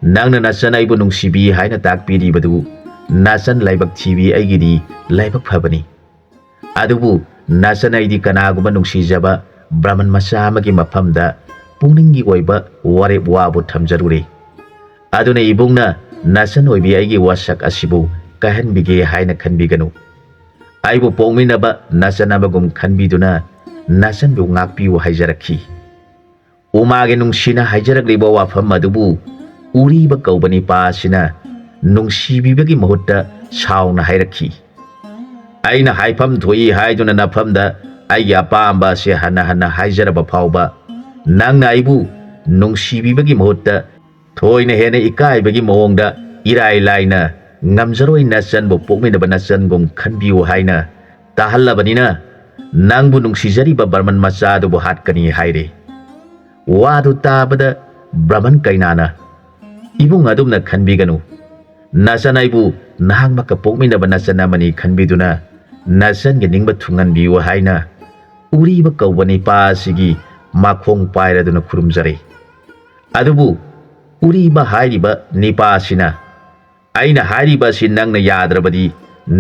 ꯅꯪꯅ ꯅꯆꯟ ꯑꯩꯕꯨ ꯅꯨꯡꯁꯤꯕꯤ ꯍꯥꯏꯅ ꯇꯥꯛꯄꯤꯔꯤꯕꯗꯨ ꯅꯆꯟ ꯂꯥꯏꯕꯛ ꯊꯤꯕꯤ ꯑꯩꯒꯤꯗꯤ ꯂꯥꯏꯕꯛ ꯐꯕꯅꯤ꯫ ꯑꯗꯨꯕꯨ ꯅꯆꯟ ꯑꯩꯗꯤ ꯀꯅꯥꯒꯨꯝꯕ ꯅꯨꯡꯁꯤꯖꯕ ꯕ꯭ꯔꯍꯃꯟ ꯃꯆꯥ ꯑꯃꯒꯤ ꯃꯐꯝꯗ ꯄꯨꯛꯅꯤꯡꯒꯤ ꯑꯣꯏꯕ ꯋꯥꯔꯦꯞ ꯋꯥꯕꯨ ꯊꯝꯖꯔꯨꯔꯦ꯫ ꯑꯗꯨꯅ ꯏꯕꯨꯡꯅ ꯅꯆꯟ ꯑꯣꯏꯕꯤ ꯑꯩꯒꯤ ꯋꯥꯁꯛ ꯑꯁꯤꯕꯨ ꯀꯥꯏꯍꯟꯕꯤꯒꯦ ꯍꯥꯏꯅ ꯈꯟꯕꯤꯒꯅꯨ꯫ ꯑꯩꯕꯨ ꯄꯣꯛꯃꯤꯟꯅꯕ ꯅꯆꯟ ꯑꯃꯒꯨꯝ ꯈꯟꯕꯤꯗꯨꯅ ꯅꯆꯟꯕꯨ ꯉꯥꯛꯄꯤꯌꯨ ꯍꯥꯏꯖꯔꯛꯈꯤ꯫ ꯎꯃꯥꯒꯤ ꯅꯨꯡꯁꯤꯅ ꯍꯥꯏꯖꯔꯛꯂꯤꯕ ꯋꯥꯐꯝ ꯑꯗꯨꯕꯨ ꯎꯔꯤꯕ ꯀꯧꯕ ꯅꯤꯄꯥ ꯑꯁꯤꯅ ꯅꯨꯡꯁꯤꯕꯤꯕꯒꯤ ꯃꯍꯨꯠꯇ ꯁꯥꯎꯅ ꯍꯥꯏꯔꯛꯈꯤ꯫ ꯑꯩꯅ ꯍꯥꯏꯐꯝ ꯊꯣꯛꯏ ꯍꯥꯏꯗꯨꯅ ꯅꯐꯝꯗ ꯑꯩꯒꯤ ꯑꯄꯥꯝꯕ ꯑꯁꯤ ꯍꯟꯅ ꯍꯟꯅ ꯍꯥꯏꯖꯔꯕ ꯐꯥꯎꯕ ꯅꯪꯅ ꯑꯩꯕꯨ ꯅꯨꯡꯁꯤꯕꯤꯕꯒꯤ ꯃꯍꯨꯠꯇ ꯊꯣꯏꯅ ꯍꯦꯟꯅ ꯏꯀꯥꯏꯕꯒꯤ ꯃꯑꯣꯡꯗ ꯏꯔꯥꯏ ꯂꯥꯏꯅ ꯉꯝꯖꯔꯣꯏ ꯅꯆꯟꯕꯨ ꯄꯣꯛꯃꯤꯟꯅꯕ ꯅꯆꯟꯒꯨꯝ ꯈꯟꯕꯤꯌꯨ ꯍꯥꯏꯅ ꯇꯥꯍꯜꯂꯕꯅꯤꯅ ꯅꯪꯕꯨ ꯅꯨꯡꯁꯤꯖꯔꯤꯕ ꯕꯔꯃꯟ ꯃꯆꯥ ꯑꯗꯨꯕꯨ ꯍꯥꯠꯀꯅꯤ ꯍꯥꯏꯔꯦ꯫ ꯋꯥꯗꯨ ꯇꯥꯕꯗ ꯕ꯭ꯔꯃꯟ ꯀꯩꯅꯥꯅ, "ꯏꯕꯨꯡ ꯑꯗꯨꯝꯅ ꯈꯟꯕꯤꯒꯅꯨ꯫ ꯅꯆꯟ ꯑꯩꯕꯨ ꯅꯍꯥꯛꯃꯛꯀ ꯄꯣꯛꯃꯤꯟꯅꯕ ꯅꯆꯟ ꯑꯃꯅꯤ ꯈꯟꯕꯤꯗꯨꯅ ꯅꯆꯟꯒꯤ ꯅꯤꯡꯕ ꯊꯨꯡꯍꯟꯕꯤꯌꯨ" ꯍꯥꯏꯅ ꯎꯔꯤꯕ ꯀꯧꯕ ꯅꯤꯄꯥ ꯑꯁꯤꯒꯤ ꯃꯈꯣꯡ ꯄꯥꯏꯔꯗꯨꯅ ꯈꯨꯔꯨꯝꯖꯔꯦ꯫ ꯑꯗꯨꯕꯨ ꯎꯔꯤꯕ ꯍꯥꯏꯔꯤꯕ ꯅꯤꯄꯥ ꯑꯁꯤꯅ, "ꯑꯩꯅ ꯍꯥꯏꯔꯤꯕ ꯑꯁꯤ ꯅꯪꯅ ꯌꯥꯗ꯭ꯔꯕꯗꯤ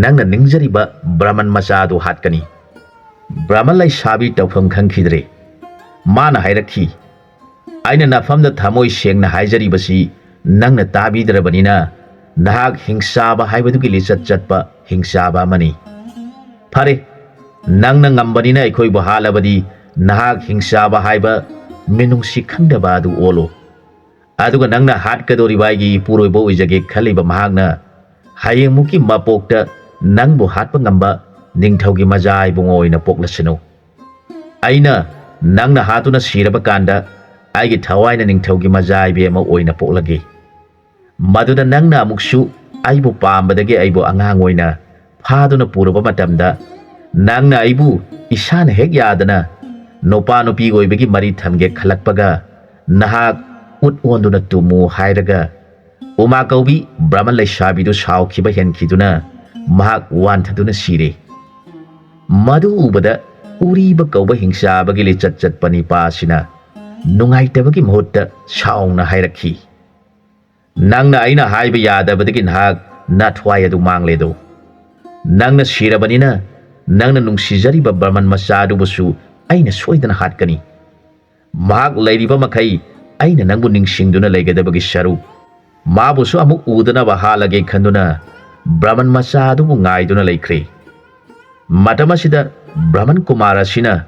ꯅꯪꯅ ꯅꯤꯡꯖꯔꯤꯕ ꯕ꯭ꯔꯃꯟ ꯃꯆꯥꯗꯨ ꯍꯥꯠꯀꯅꯤ"꯫ ꯕ꯭ꯔꯃꯟ ꯂꯩꯁꯥꯕꯤ ꯇꯧꯐꯝ ꯈꯪꯈꯤꯗ꯭ꯔꯦ꯫ ꯃꯥꯅ ꯍꯥꯏꯔꯛꯈꯤ, "ꯑꯩꯅ ꯅꯐꯝꯗ ꯊꯃꯣꯏ ꯁꯦꯡꯅ ꯍꯥꯏꯖꯔꯤꯕꯁꯤ ꯅꯪꯅ ꯇꯥꯕꯤꯗ꯭ꯔꯕꯅꯤꯅ ꯅꯍꯥꯛ ꯍꯤꯡꯆꯥꯕ ꯍꯥꯏꯕꯗꯨꯒꯤ ꯂꯤꯆꯠ ꯆꯠꯄ ꯍꯤꯡꯆꯥꯕ ꯑꯃꯅꯤ꯫ ꯐꯔꯦ, ꯅꯪꯅ ꯉꯝꯕꯅꯤꯅ ꯑꯩꯈꯣꯏꯕꯨ ꯍꯥꯠꯂꯕꯗꯤ ꯅꯍꯥꯛ ꯍꯤꯡꯆꯥꯕ ꯍꯥꯏꯕ ꯃꯤꯅꯨꯡꯁꯤ ꯈꯪꯗꯕ ꯑꯗꯨ ꯑꯣꯜꯂꯨ꯫ ꯑꯗꯨꯒ ꯅꯪꯅ ꯍꯥꯠꯀꯗꯧꯔꯤꯕ ꯑꯩꯒꯤ ꯏꯄꯨꯔꯣꯏꯕ ꯑꯣꯏꯖꯒꯦ ꯈꯜꯂꯤꯕ ꯃꯍꯥꯛꯅ ꯍꯌꯦꯡꯃꯨꯛꯀꯤ ꯃꯄꯣꯛꯇ ꯅꯪꯕꯨ ꯍꯥꯠꯄ ꯉꯝꯕ ꯅꯤꯡꯊꯧꯒꯤ ꯃꯖꯥ ꯏꯕꯨꯡꯉꯣ ꯑꯣꯏꯅ ꯄꯣꯛꯂꯁꯅꯨ꯫ ꯑꯩꯅ ꯅꯪꯅ ꯍꯥꯠꯇꯨꯅ ꯁꯤꯔꯕ ꯀꯥꯟꯗ ꯑꯩꯒꯤ ꯊꯋꯥꯏꯅ ꯅꯤꯡꯊꯧꯒꯤ ꯃꯖꯥ ꯏꯕꯦꯝꯃ ꯑꯣꯏꯅ ꯄꯣꯛꯂꯒꯦ꯫ ꯃꯗꯨꯗ ꯅꯪꯅ ꯑꯃꯨꯛꯁꯨ ꯑꯩꯕꯨ ꯄꯥꯝꯕꯗꯒꯤ ꯑꯩꯕꯨ ꯑꯉꯥꯡ ꯑꯣꯏꯅ ꯐꯥꯗꯨꯅ ꯄꯨꯔꯕ ꯃꯇꯝꯗ ꯅꯪꯅ ꯑꯩꯕꯨ ꯏꯁꯥꯅ ꯍꯦꯛ ꯌꯥꯗꯅ ꯅꯨꯄꯥ ꯅꯨꯄꯤ ꯑꯣꯏꯕꯒꯤ ꯃꯔꯤ ꯊꯝꯒꯦ ꯈꯜꯂꯛꯄꯒ ꯅꯍꯥꯛ ꯎꯠ ꯑꯣꯟꯗꯨꯅ ꯇꯨꯝꯃꯨ ꯍꯥꯏꯔꯒ ꯎꯃꯥ ꯀꯧꯕꯤ ꯕ꯭ꯔꯃꯟ ꯂꯩꯁꯥꯕꯤꯗꯨ ꯁꯥꯎꯈꯤꯕ ꯍꯦꯟꯈꯤꯗꯨꯅ ꯃꯍꯥꯛ ꯋꯥꯟꯊꯗꯨꯅ ꯁꯤꯔꯦ꯫ ꯃꯗꯨ ꯎꯕꯗ ꯎꯔꯤꯕ ꯀꯧꯕ ꯍꯤꯡꯆꯥꯕꯒꯤ ꯂꯤꯆꯠ ꯆꯠꯄ ꯅꯤꯄꯥ ꯑꯁꯤꯅ ꯅꯨꯡꯉꯥꯏꯇꯕꯒꯤ ꯃꯍꯨꯠꯇ ꯁꯥꯎꯅ ꯍꯥꯏꯔꯛꯈꯤ, "ꯅꯪꯅ ꯑꯩꯅ ꯍꯥꯏꯕ ꯌꯥꯗꯕꯗꯒꯤ ꯅꯍꯥꯛ ꯅꯊ꯭ꯋꯥꯏ ꯑꯗꯨ ꯃꯥꯡꯂꯦꯗꯣ꯫ ꯅꯪꯅ ꯁꯤꯔꯕꯅꯤꯅ ꯅꯪꯅ ꯅꯨꯡꯁꯤꯖꯔꯤꯕ ꯕ꯭ꯔꯃꯟ ꯃꯆꯥ ꯑꯗꯨꯕꯨꯁꯨ ꯑꯩꯅ ꯁꯣꯏꯗꯅ ꯍꯥꯠꯀꯅꯤ꯫ ꯃꯍꯥꯛ ꯂꯩꯔꯤꯕ ꯃꯈꯩ ꯑꯩꯅ ꯅꯪꯕꯨ ꯅꯤꯡꯁꯤꯡꯗꯨꯅ ꯂꯩꯒꯗꯕꯒꯤ ꯁꯔꯨꯛ ꯃꯥꯕꯨꯁꯨ ꯑꯃꯨꯛ ꯎꯗꯅꯕ ꯍꯥꯠꯂꯒꯦ ꯈꯟꯗꯨꯅ ꯕ꯭ꯔꯍꯃꯟ ꯃꯆꯥ ꯑꯗꯨꯕꯨ ꯉꯥꯏꯗꯨꯅ ꯂꯩꯈ꯭ꯔꯦ꯫ ꯃꯇꯝ ꯑꯁꯤꯗ ꯕ꯭ꯔꯍꯃꯟ ꯀꯨꯃꯥꯔ ꯑꯁꯤꯅ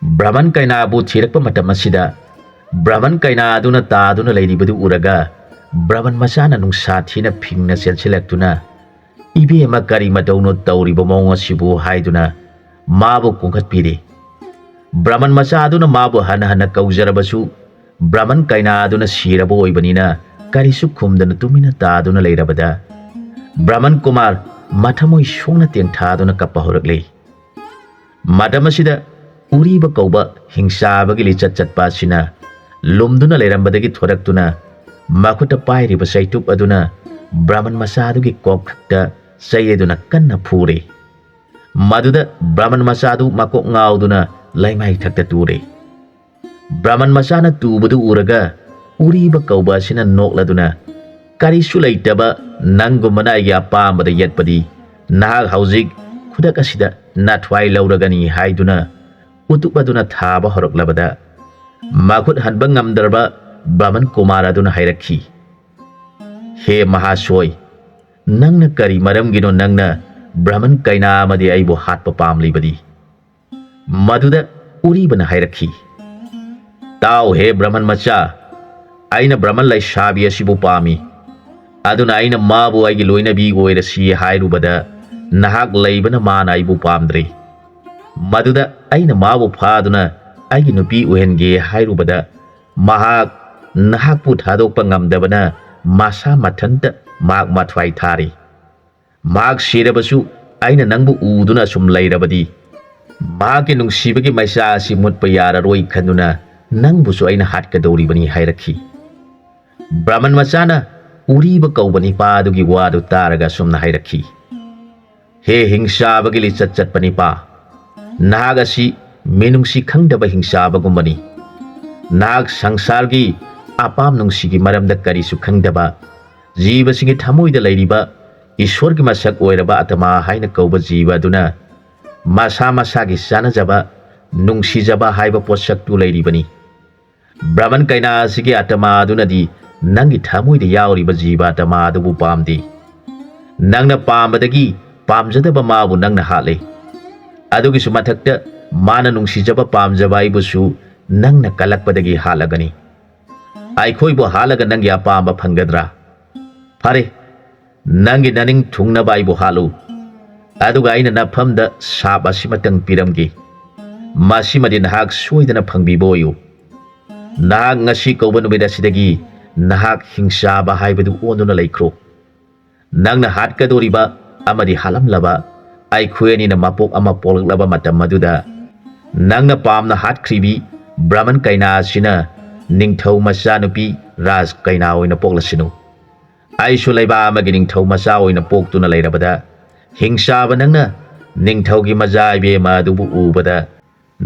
ꯕ꯭ꯔꯍꯃꯟ ꯀꯩꯅꯥꯕꯨ ꯊꯤꯔꯛꯄ ꯃꯇꯝ ꯑꯁꯤꯗ, ꯕ꯭ꯔꯍꯃꯟ ꯀꯩꯅꯥ ꯑꯗꯨꯅ ꯇꯥꯗꯨꯅ ꯂꯩꯔꯤꯕꯗꯨ ꯎꯔꯒ, ꯕ꯭ꯔꯍꯃꯟ ꯃꯆꯥꯅ ꯅꯨꯡꯁꯥ ꯊꯤꯅ ꯐꯤꯡꯅ ꯆꯦꯟꯁꯤꯜꯂꯛꯇꯨꯅ, "ꯏꯕꯦꯝꯃ, ꯀꯔꯤ ꯃꯇꯧꯅꯣ ꯇꯧꯔꯤꯕ ꯃꯑꯣꯡ ꯑꯁꯤꯕꯨ?" ꯍꯥꯏꯗꯨꯅ ꯃꯥꯕꯨ ꯀꯣꯟꯈꯠꯄꯤꯔꯤ꯫ ꯕ꯭ꯔꯍꯃꯟ ꯃꯆꯥ ꯑꯗꯨꯅ ꯃꯥꯕꯨ ꯍꯟꯅ ꯍꯟꯅ ꯀꯧꯖꯔꯕꯁꯨ, ꯕ꯭ꯔꯍꯃꯟ ꯀꯩꯅꯥ ꯑꯗꯨꯅ ꯁꯤꯔꯕ ꯑꯣꯏꯕꯅꯤꯅ ꯀꯔꯤꯁꯨ ꯈꯨꯝꯗꯅ ꯇꯨꯃꯤꯟꯅ ꯇꯥꯗꯨꯅ ꯂꯩꯔꯕꯗ, ꯕ꯭ꯔꯍꯃꯟ ꯀꯨꯃꯥꯔ ꯃꯊꯃꯣꯏ ꯁꯣꯛꯅ ꯇꯦꯡꯊꯥꯗꯨꯅ ꯀꯞꯄ ꯍꯧꯔꯛꯂꯤ꯫ ꯃꯇꯝ ꯑꯁꯤꯗ ꯎꯔꯤꯕ ꯀꯧꯕ ꯍꯤꯡꯆꯥꯕꯒꯤ ꯂꯤꯆꯠ ꯆꯠꯄ ꯑꯁꯤꯅ ꯂꯨꯝꯗꯨꯅ ꯂꯩꯔꯝꯕꯗꯒꯤ ꯊꯣꯔꯛꯇꯨꯅ, ꯃꯈꯨꯠꯇ ꯄꯥꯏꯔꯤꯕ ꯆꯩꯇꯨꯞ ꯑꯗꯨꯅ ꯕ꯭ꯔꯍꯃꯟ ꯃꯆꯥ ꯑꯗꯨꯒꯤ ꯀꯣꯛꯊꯛꯇ ꯆꯩ ꯑꯗꯨꯅ ꯀꯟꯅ ꯐꯨꯔꯤ꯫ ꯃꯗꯨꯗ ꯕ꯭ꯔꯍꯃꯟ ꯃꯆꯥ ꯑꯗꯨ ꯃꯀꯣꯛ ꯉꯥꯎꯗꯨꯅ ꯂꯩꯃꯥꯏ ꯊꯛꯇ ꯇꯨꯔꯦ꯫ ꯕ꯭ꯔꯍꯃꯟ ꯃꯆꯥꯅ ꯇꯨꯕꯗꯨ ꯎꯔꯒ ꯎꯔꯤꯕ ꯀꯧꯕ ꯑꯁꯤꯅ ꯅꯣꯛꯂꯗꯨꯅ, "ꯀꯔꯤꯁꯨ ꯂꯩꯇꯕ ꯅꯪꯒꯨꯝꯕꯅ ꯑꯩꯒꯤ ꯑꯄꯥꯝꯕꯗ ꯌꯦꯠꯄꯗꯤ ꯅꯍꯥꯛ ꯍꯧꯖꯤꯛ ꯈꯨꯗꯛ ꯑꯁꯤꯗ ꯅꯥꯊ꯭ꯋꯥꯏ ꯂꯧꯔꯒꯅꯤ" ꯍꯥꯏꯗꯨꯅ ꯎꯇꯨꯞ ꯑꯗꯨꯅ ꯊꯥꯕ ꯍꯧꯔꯛꯂꯕꯗ, ꯃꯈꯨꯠ ꯍꯟꯕ ꯉꯝꯗ꯭ꯔꯕ ꯕ꯭ꯔꯍꯃꯟ ꯀꯨꯃꯥꯔ ꯑꯗꯨꯅ ꯍꯥꯏꯔꯛꯈꯤ, "ꯍꯦ ꯃꯍꯥꯁꯣꯏ, ꯅꯪꯅ ꯀꯔꯤ ꯃꯔꯝꯒꯤꯅꯣ ꯅꯪꯅ ꯕ꯭ꯔꯍꯃꯟ ꯀꯩꯅꯥ ꯑꯃꯗꯤ ꯑꯩꯕꯨ ꯍꯥꯠꯄ ꯄꯥꯝꯂꯤꯕꯗꯤ?" ꯃꯗꯨꯗ ꯎꯔꯤꯕꯅ ꯍꯥꯏꯔꯛꯈꯤ, "ꯇꯥꯎ ꯍꯦ ꯕ꯭ꯔꯍꯃꯟ ꯃꯆꯥ, ꯑꯩꯅ ꯕ꯭ꯔꯍꯃꯟ ꯂꯩꯁꯥꯕꯤ ꯑꯁꯤꯕꯨ ꯄꯥꯝꯃꯤ꯫ ꯑꯗꯨꯅ ꯑꯩꯅ ꯃꯥꯕꯨ ꯑꯩꯒꯤ ꯂꯣꯏꯅꯕꯤ ꯑꯣꯏꯔꯁꯤ ꯍꯥꯏꯔꯨꯕꯗ, ꯅꯍꯥꯛ ꯂꯩꯕꯅ ꯃꯥꯅ ꯑꯩꯕꯨ ꯄꯥꯝꯗ꯭ꯔꯦ꯫ ꯃꯗꯨꯗ ꯑꯩꯅ ꯃꯥꯕꯨ ꯐꯥꯗꯨꯅ ꯑꯩꯒꯤ ꯅꯨꯄꯤ ꯑꯣꯏꯍꯟꯒꯦ ꯍꯥꯏꯔꯨꯕꯗ, ꯃꯍꯥꯛ ꯅꯍꯥꯛꯄꯨ ꯊꯥꯗꯣꯛꯄ ꯉꯝꯗꯕꯅ ꯃꯁꯥ ꯃꯊꯟꯇ ꯃꯍꯥꯛ ꯃꯊ꯭ꯋꯥꯏ ꯊꯥꯔꯤ꯫ ꯃꯍꯥꯛ ꯁꯤꯔꯕꯁꯨ ꯑꯩꯅ ꯅꯪꯕꯨ ꯎꯗꯨꯅ ꯑꯁꯨꯝ ꯂꯩꯔꯕꯗꯤ, ꯃꯍꯥꯛꯀꯤ ꯅꯨꯡꯁꯤꯕꯒꯤ ꯃꯩꯁꯥ ꯑꯁꯤ ꯃꯨꯠꯄ ꯌꯥꯔꯔꯣꯏ ꯈꯟꯗꯨꯅ ꯅꯪꯕꯨꯁꯨ ꯑꯩꯅ ꯍꯥꯠꯀꯗꯧꯔꯤꯕꯅꯤ" ꯍꯥꯏꯔꯛꯈꯤ꯫ ꯕ꯭ꯔꯍꯃꯟ ꯃꯆꯥꯅ ꯎꯔꯤꯕ ꯀꯧꯕ ꯅꯤꯄꯥ ꯑꯗꯨꯒꯤ ꯋꯥꯗꯨ ꯇꯥꯔꯒ ꯑꯁꯨꯝꯅ ꯍꯥꯏꯔꯛꯈꯤ, "ꯍꯦ ꯍꯤꯡꯆꯥꯕꯒꯤ ꯂꯤꯆꯠ ꯆꯠꯄ ꯅꯤꯄꯥ, ꯅꯍꯥꯛ ꯑꯁꯤ ꯃꯤꯅꯨꯡꯁꯤ ꯈꯪꯗꯕ ꯍꯤꯡꯆꯥꯕꯒꯨꯝꯕꯅꯤ꯫ ꯅꯍꯥꯛ ꯁꯪꯁꯥꯔꯒꯤ ꯑꯄꯥꯝ ꯅꯨꯡꯁꯤꯒꯤ ꯃꯔꯝꯗ ꯀꯔꯤꯁꯨ ꯈꯪꯗꯕ, ꯖꯤꯕꯁꯤꯡꯒꯤ ꯊꯃꯣꯏꯗ ꯂꯩꯔꯤꯕ ꯏꯁꯣꯔꯒꯤ ꯃꯁꯛ ꯑꯣꯏꯔꯕ ꯑꯇꯃꯥ ꯍꯥꯏꯅ ꯀꯧꯕ ꯖꯤꯕ ꯑꯗꯨꯅ ꯃꯁꯥ ꯃꯁꯥꯒꯤ ꯆꯥꯅꯖꯕ, ꯅꯨꯡꯁꯤꯖꯕ ꯍꯥꯏꯕ ꯄꯣꯠꯁꯛꯇꯨ ꯂꯩꯔꯤꯕꯅꯤ꯫ ꯕ꯭ꯔꯍꯃꯟ ꯀꯩꯅꯥ ꯑꯁꯤꯒꯤ ꯑꯇꯃꯥ ꯑꯗꯨꯅꯗꯤ ꯅꯪꯒꯤ ꯊꯃꯣꯏꯗ ꯌꯥꯎꯔꯤꯕ ꯖꯤꯕ ꯑꯇꯃꯥ ꯑꯗꯨꯕꯨ ꯄꯥꯝꯗꯦ꯫ ꯅꯪꯅ ꯄꯥꯝꯕꯗꯒꯤ ꯄꯥꯝꯖꯗꯕ ꯃꯥꯕꯨ ꯅꯪꯅ ꯍꯥꯠꯂꯦ꯫ ꯑꯗꯨꯒꯤꯁꯨ ꯃꯊꯛꯇ ꯃꯥꯅ ꯅꯨꯡꯁꯤꯖꯕ ꯄꯥꯝꯖꯕ ꯑꯩꯕꯨꯁꯨ ꯅꯪꯅ ꯀꯜꯂꯛꯄꯗꯒꯤ ꯍꯥꯠꯂꯒꯅꯤ꯫ ꯑꯩꯈꯣꯏꯕꯨ ꯍꯥꯠꯂꯒ ꯅꯪꯒꯤ ꯑꯄꯥꯝꯕ ꯐꯪꯒꯗ꯭ꯔꯥ? ꯐꯔꯦ, ꯅꯪꯒꯤ ꯅꯅꯤꯡ ꯊꯨꯡꯅꯕ ꯑꯩꯕꯨ ꯍꯥꯠꯂꯨ꯫ ꯑꯗꯨꯒ ꯑꯩꯅ ꯅꯐꯝꯗ ꯁꯥꯞ ꯑꯁꯤꯃꯇꯪ ꯄꯤꯔꯝꯒꯦ꯫ ꯃꯁꯤꯃꯗꯤ ꯅꯍꯥꯛ ꯁꯣꯏꯗꯅ ꯐꯪꯕꯤꯕ ꯑꯣꯏꯌꯨ꯫ ꯅꯍꯥꯛ ꯉꯁꯤ ꯀꯧꯕ ꯅꯨꯃꯤꯠ ꯑꯁꯤꯗꯒꯤ ꯅꯍꯥꯛ ꯍꯤꯡꯆꯥꯕ ꯍꯥꯏꯕꯗꯨ ꯑꯣꯟꯗꯨꯅ ꯂꯩꯈ꯭ꯔꯣ꯫ ꯅꯪꯅ ꯍꯥꯠꯀꯗꯧꯔꯤꯕ ꯑꯃꯗꯤ ꯍꯥꯠꯂꯝꯂꯕ ꯑꯩꯈꯣꯏ ꯑꯅꯤꯅ ꯃꯄꯣꯛ ꯑꯃ ꯄꯣꯛꯂꯛꯂꯕ ꯃꯇꯝ ꯑꯗꯨꯗ, ꯅꯪꯅ ꯄꯥꯝꯅ ꯍꯥꯠꯈ꯭ꯔꯤꯕꯤ ꯕ꯭ꯔꯍꯃꯟ ꯀꯩꯅꯥ ꯑꯁꯤꯅ ꯅꯤꯡꯊꯧ ꯃꯆꯥꯅꯨꯄꯤ ꯔꯥꯖ ꯀꯩꯅꯥ ꯑꯣꯏꯅ ꯄꯣꯛꯂꯁꯅꯨ꯫ ꯑꯩꯁꯨ ꯂꯩꯕꯥꯛ ꯑꯃꯒꯤ ꯅꯤꯡꯊꯧ ꯃꯆꯥ ꯑꯣꯏꯅ ꯄꯣꯛꯇꯨꯅ ꯂꯩꯔꯕꯗ, ꯍꯤꯡꯆꯥꯕ ꯅꯪꯅ ꯅꯤꯡꯊꯧꯒꯤ ꯃꯆꯥ ꯏꯕꯦꯝꯃ ꯑꯗꯨꯕꯨ ꯎꯕꯗ,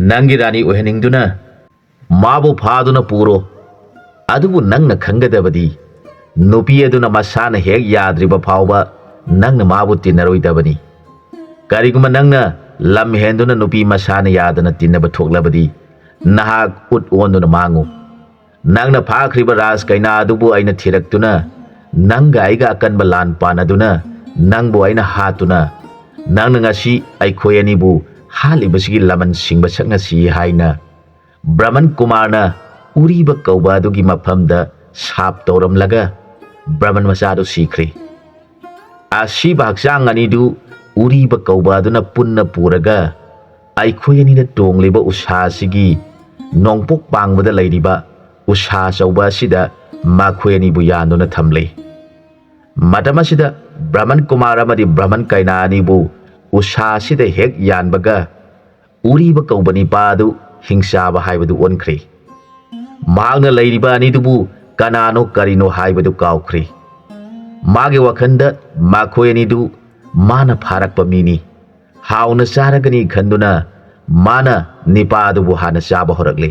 ꯅꯪꯒꯤ ꯔꯥꯅꯤ ꯑꯣꯏꯍꯟꯅꯤꯡꯗꯨꯅ ꯃꯥꯕꯨ ꯐꯥꯗꯨꯅ ꯄꯨꯔꯣ꯫ ꯑꯗꯨꯕꯨ ꯅꯪꯅ ꯈꯪꯒꯗꯕꯗꯤ, ꯅꯨꯄꯤ ꯑꯗꯨꯅ ꯃꯁꯥꯅ ꯍꯦꯛ ꯌꯥꯗ꯭ꯔꯤꯕ ꯐꯥꯎꯕ ꯅꯪꯅ ꯃꯥꯕꯨ ꯇꯤꯟꯅꯔꯣꯏꯗꯕꯅꯤ꯫ ꯀꯔꯤꯒꯨꯝꯕ ꯅꯪꯅ ꯂꯝ ꯍꯦꯟꯗꯨꯅ ꯅꯨꯄꯤ ꯃꯁꯥꯅ ꯌꯥꯗꯅ ꯇꯤꯟꯅꯕ ꯊꯣꯛꯂꯕꯗꯤ, ꯅꯍꯥꯛ ꯎꯠ ꯑꯣꯟꯗꯨꯅ ꯃꯥꯡꯉꯨ꯫ ꯅꯪꯅ ꯐꯥꯈ꯭ꯔꯤꯕ ꯔꯥꯖ ꯀꯩꯅꯥ ꯑꯗꯨꯕꯨ ꯑꯩꯅ ꯊꯤꯔꯛꯇꯨꯅ, ꯅꯪꯒ ꯑꯩꯒ ꯑꯀꯟꯕ ꯂꯥꯟ ꯄꯥꯟꯅꯗꯨꯅ, ꯅꯪꯕꯨ ꯑꯩꯅ ꯍꯥꯠꯇꯨꯅ, ꯅꯪꯅ ꯉꯁꯤ ꯑꯩꯈꯣꯏ ꯑꯅꯤꯕꯨ ꯍꯥꯠꯂꯤꯕꯁꯤꯒꯤ ꯂꯃꯟ ꯁꯤꯡꯕ ꯁꯛꯅꯁꯤ ꯍꯥꯏꯅ ꯕ꯭ꯔꯍꯃꯟ ꯀꯨꯃꯥꯔꯅ ꯎꯔꯤꯕ ꯀꯧꯕ ꯑꯗꯨꯒꯤ ꯃꯐꯝꯗ ꯁꯥꯞ ꯇꯧꯔꯝꯂꯒ, ꯕ꯭ꯔꯍꯃꯟ ꯃꯆꯥꯗꯨ ꯁꯤꯈ꯭ꯔꯦ꯫ ꯑꯁꯤꯕ ꯍꯛꯆꯥꯡ ꯑꯅꯤꯗꯨ ꯎꯔꯤꯕ ꯀꯧꯕ ꯑꯗꯨꯅ ꯄꯨꯟꯅ ꯄꯨꯔꯒ, ꯑꯩꯈꯣꯏ ꯑꯅꯤꯅ ꯇꯣꯡꯂꯤꯕ ꯎꯁꯥ ꯑꯁꯤꯒꯤ ꯅꯣꯡꯄꯣꯛ ꯄꯥꯡꯕꯗ ꯂꯩꯔꯤꯕ ꯎꯁꯥ ꯑꯆꯧꯕ ꯑꯁꯤꯗ ꯃꯈꯣꯏ ꯑꯅꯤꯕꯨ ꯌꯥꯟꯗꯨꯅ ꯊꯝꯂꯦ꯫ ꯃꯇꯝ ꯑꯁꯤꯗ ꯕ꯭ꯔꯍꯃꯟ ꯀꯨꯃꯥꯔ ꯑꯃꯗꯤ ꯕ꯭ꯔꯍꯃꯟ ꯀꯩꯅꯥ ꯑꯅꯤꯕꯨ ꯎꯁꯥ ꯑꯁꯤꯗ ꯍꯦꯛ ꯌꯥꯟꯕꯒ, ꯎꯔꯤꯕ ꯀꯧꯕ ꯅꯤꯄꯥ ꯑꯗꯨ ꯍꯤꯡꯆꯥꯕ ꯍꯥꯏꯕꯗꯨ ꯑꯣꯟꯈ꯭ꯔꯦ꯫ ꯃꯍꯥꯛꯅ ꯂꯩꯔꯤꯕ ꯑꯅꯤꯗꯨꯕꯨ ꯀꯅꯥꯅꯣ ꯀꯔꯤꯅꯣ ꯍꯥꯏꯕꯗꯨ ꯀꯥꯎꯈ꯭ꯔꯦ꯫ ꯃꯥꯒꯤ ꯋꯥꯈꯜꯗ ꯃꯈꯣꯏ ꯑꯅꯤꯗꯨ ꯃꯥꯅ ꯐꯥꯔꯛꯄ ꯃꯤꯅꯤ, ꯍꯥꯎꯅ ꯆꯥꯔꯒꯅꯤ ꯈꯟꯗꯨꯅ ꯃꯥꯅ ꯅꯤꯄꯥ ꯑꯗꯨꯕꯨ ꯍꯥꯟꯅ ꯆꯥꯕ ꯍꯧꯔꯛꯂꯦ꯫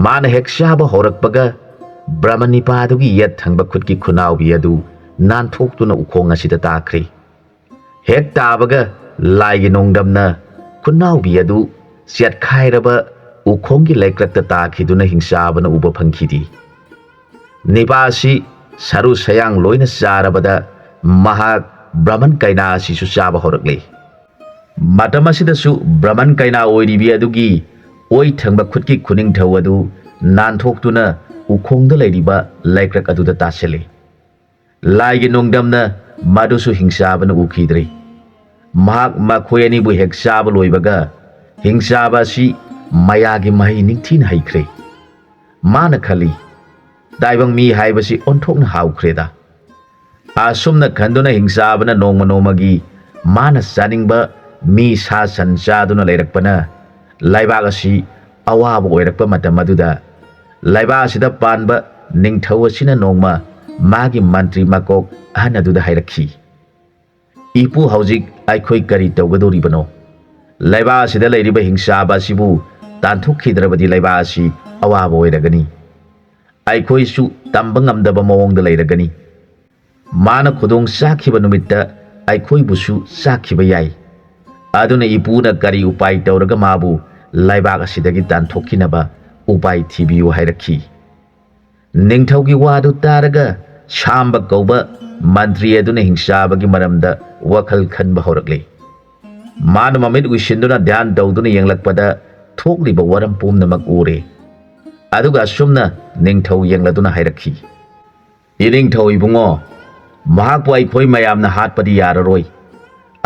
ꯃꯥꯅ ꯍꯦꯛ ꯆꯥꯕ ꯍꯧꯔꯛꯄꯒ, ꯕ꯭ꯔꯍꯃ ꯅꯤꯄꯥ ꯑꯗꯨꯒꯤ ꯌꯦꯠ ꯊꯪꯕ ꯈꯨꯠꯀꯤ ꯈꯨꯅꯥꯎꯕꯤ ꯑꯗꯨ ꯅꯥꯟꯊꯣꯛꯇꯨꯅ ꯎꯈꯣꯡ ꯑꯁꯤꯗ ꯇꯥꯈ꯭ꯔꯦ꯫ ꯍꯦꯛ ꯇꯥꯕꯒ, ꯂꯥꯏꯒꯤ ꯅꯣꯡꯗꯝꯅ ꯈꯨꯅꯥꯎꯕꯤ ꯑꯗꯨ ꯆꯦꯠꯈꯥꯏꯔꯕ ꯎꯈꯣꯡꯒꯤ ꯂꯩꯀ꯭ꯔꯛꯇ ꯇꯥꯈꯤꯗꯨꯅ ꯍꯤꯡꯆꯥꯕꯅ ꯎꯕ ꯐꯪꯈꯤꯗꯦ꯫ ꯅꯤꯄꯥ ꯑꯁꯤ ꯁꯔꯨ ꯁꯌꯥꯡ ꯂꯣꯏꯅ ꯆꯥꯔꯕꯗ, ꯃꯍꯥꯛ ꯕ꯭ꯔꯍꯃꯟ ꯀꯩꯅꯥ ꯑꯁꯤꯁꯨ ꯆꯥꯕ ꯍꯧꯔꯛꯂꯦ꯫ ꯃꯇꯝ ꯑꯁꯤꯗꯁꯨ ꯕ꯭ꯔꯍꯃꯟ ꯀꯩꯅꯥ ꯑꯣꯏꯔꯤꯕꯤ ꯑꯗꯨꯒꯤ ꯑꯣꯏ ꯊꯪꯕ ꯈꯨꯠꯀꯤ ꯈꯨꯅꯤꯡꯊꯧ ꯑꯗꯨ ꯅꯥꯟꯊꯣꯛꯇꯨꯅ ꯎꯈꯣꯡꯗ ꯂꯩꯔꯤꯕ ꯂꯩꯀ꯭ꯔꯛ ꯑꯗꯨꯗ ꯇꯥꯁꯤꯜꯂꯤ꯫ ꯂꯥꯏꯒꯤ ꯅꯣꯡꯗꯝꯅ ꯃꯗꯨꯁꯨ ꯍꯤꯡꯆꯥꯕꯅ ꯎꯈꯤꯗ꯭ꯔꯦ꯫ ꯃꯍꯥꯛ ꯃꯈꯣꯏ ꯑꯅꯤꯕꯨ ꯍꯦꯛ ꯆꯥꯕ ꯂꯣꯏꯕꯒ ꯍꯤꯡꯆꯥꯕ ꯑꯁꯤ ꯃꯌꯥꯒꯤ ꯃꯍꯩ ꯅꯤꯡꯊꯤꯅ ꯍꯩꯈ꯭ꯔꯦ꯫ ꯃꯥꯅ ꯈꯜꯂꯤ, "ꯇꯥꯏꯕꯪ ꯃꯤ ꯍꯥꯏꯕꯁꯤ ꯑꯣꯟꯊꯣꯛꯅ ꯍꯥꯎꯈ꯭ꯔꯦꯗ"꯫ ꯑꯁꯨꯝꯅ ꯈꯟꯗꯨꯅ ꯍꯤꯡꯆꯥꯕꯅ ꯅꯣꯡꯃ ꯅꯣꯡꯃꯒꯤ ꯃꯥꯅ ꯆꯥꯅꯤꯡꯕ ꯃꯤ ꯁꯥ ꯁꯟ ꯆꯥꯗꯨꯅ ꯂꯩꯔꯛꯄꯅ ꯂꯩꯕꯥꯛ ꯑꯁꯤ ꯑꯋꯥꯕ ꯑꯣꯏꯔꯛꯄ ꯃꯇꯝ ꯑꯗꯨꯗ ꯂꯩꯕꯥꯛ ꯑꯁꯤꯗ ꯄꯥꯟꯕ ꯅꯤꯡꯊꯧ ꯑꯁꯤꯅ ꯅꯣꯡꯃ ꯃꯥꯒꯤ ꯃꯟꯇ꯭ꯔꯤ ꯃꯀꯣꯛ ꯑꯍꯟ ꯑꯗꯨꯗ ꯍꯥꯏꯔꯛꯈꯤ, "ꯏꯄꯨ, ꯍꯧꯖꯤꯛ ꯑꯩꯈꯣꯏ ꯀꯔꯤ ꯇꯧꯒꯗꯧꯔꯤꯕꯅꯣ? ꯂꯩꯕꯥꯛ ꯑꯁꯤꯗ ꯂꯩꯔꯤꯕ ꯍꯤꯡꯆꯥꯕ ꯑꯁꯤꯕꯨ ꯇꯥꯟꯊꯣꯛꯈꯤꯗ꯭ꯔꯕꯗꯤ ꯂꯩꯕꯥꯛ ꯑꯁꯤ ꯑꯋꯥꯕ ꯑꯣꯏꯔꯒꯅꯤ꯫ ꯑꯩꯈꯣꯏꯁꯨ ꯇꯝꯕ ꯉꯝꯗꯕ ꯃꯑꯣꯡꯗ ꯂꯩꯔꯒꯅꯤ꯫ ꯃꯥꯅ ꯈꯨꯗꯣꯡ ꯆꯥꯈꯤꯕ ꯅꯨꯃꯤꯠꯇ ꯑꯩꯈꯣꯏꯕꯨꯁꯨ ꯆꯥꯈꯤꯕ ꯌꯥꯏ꯫ ꯑꯗꯨꯅ ꯏꯄꯨꯅ ꯀꯔꯤ ꯎꯄꯥꯏ ꯇꯧꯔꯒ ꯃꯥꯕꯨ ꯂꯩꯕꯥꯛ ꯑꯁꯤꯗꯒꯤ ꯇꯥꯟꯊꯣꯛꯈꯤꯅꯕ ꯎꯄꯥꯏ ꯊꯤꯕꯤꯌꯨ?" ꯍꯥꯏꯔꯛꯈꯤ꯫ ꯅꯤꯡꯊꯧꯒꯤ ꯋꯥꯗꯨ ꯇꯥꯔꯒ ꯁꯥꯝꯕ ꯀꯧꯕ ꯃꯟꯇ꯭ꯔꯤ ꯑꯗꯨꯅ ꯍꯤꯡꯆꯥꯕꯒꯤ ꯃꯔꯝꯗ ꯋꯥꯈꯜ ꯈꯟꯕ ꯍꯧꯔꯛꯂꯦ꯫ ꯃꯥꯅ ꯃꯃꯤꯠ ꯎꯏꯁꯤꯟꯗꯨꯅ ꯙ꯭ꯌꯥꯟ ꯇꯧꯗꯨꯅ ꯌꯦꯡꯂꯛꯄꯗ ꯊꯣꯛꯂꯤꯕ ꯋꯥꯔꯝ ꯄꯨꯝꯅꯃꯛ ꯎꯔꯦ꯫ ꯑꯗꯨꯒ ꯑꯁꯨꯝꯅ ꯅꯤꯡꯊꯧ ꯌꯦꯡꯂꯗꯨꯅ ꯍꯥꯏꯔꯛꯈꯤ, "ꯏꯅꯤꯡꯊꯧ ꯏꯕꯨꯡꯉꯣ, ꯃꯍꯥꯛꯄꯨ ꯑꯩꯈꯣꯏ ꯃꯌꯥꯝꯅ ꯍꯥꯠꯄꯗꯤ ꯌꯥꯔꯔꯣꯏ,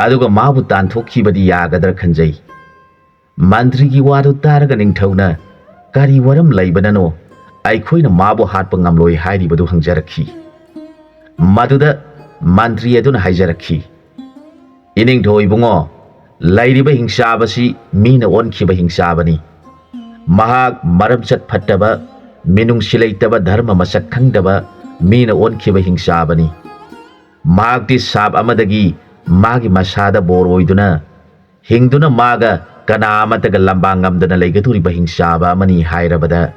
ꯑꯗꯨꯒ ꯃꯥꯕꯨ ꯇꯥꯟꯊꯣꯛꯈꯤꯕꯗꯤ ꯌꯥꯒꯗ꯭ꯔꯥ ꯈꯟꯖꯩ"꯫ ꯃꯟꯇ꯭ꯔꯤꯒꯤ ꯋꯥꯗꯨ ꯇꯥꯔꯒ ꯅꯤꯡꯊꯧꯅ, "ꯀꯔꯤ ꯋꯥꯔꯝ ꯂꯩꯕꯅꯅꯣ ꯑꯩꯈꯣꯏꯅ ꯃꯥꯕꯨ ꯍꯥꯠꯄ ꯉꯝꯂꯣꯏ ꯍꯥꯏꯔꯤꯕꯗꯨ?" ꯍꯪꯖꯔꯛꯈꯤ꯫ ꯃꯗꯨꯗ ꯃꯟꯇ꯭ꯔꯤ ꯑꯗꯨꯅ ꯍꯥꯏꯖꯔꯛꯈꯤ, "ꯏꯅꯤꯡꯊꯧ ꯏꯕꯨꯡꯉꯣ, ꯂꯩꯔꯤꯕ ꯍꯤꯡꯆꯥꯕꯁꯤ ꯃꯤꯅ ꯑꯣꯟꯈꯤꯕ ꯍꯤꯡꯆꯥꯕꯅꯤ꯫ ꯃꯍꯥꯛ ꯃꯔꯝꯆꯠ ꯐꯠꯇꯕ, ꯃꯤꯅꯨꯡꯁꯤ ꯂꯩꯇꯕ, ꯙꯔꯃ ꯃꯁꯛ ꯈꯪꯗꯕ ꯃꯤꯅ ꯑꯣꯟꯈꯤꯕ ꯍꯤꯡꯆꯥꯕꯅꯤ꯫ ꯃꯍꯥꯛꯇꯤ ꯁꯥꯞ ꯑꯃꯗꯒꯤ ꯃꯥꯒꯤ ꯃꯁꯥꯗ ꯕꯣꯔ ꯑꯣꯏꯗꯨꯅ ꯍꯤꯡꯗꯨꯅ ꯃꯥꯒ ꯀꯅꯥ ꯑꯃꯠꯇꯒ ꯂꯝꯕꯥ ꯉꯝꯗꯅ ꯂꯩꯒꯗꯧꯔꯤꯕ ꯍꯤꯡꯆꯥꯕ ꯑꯃꯅꯤ" ꯍꯥꯏꯔꯕꯗ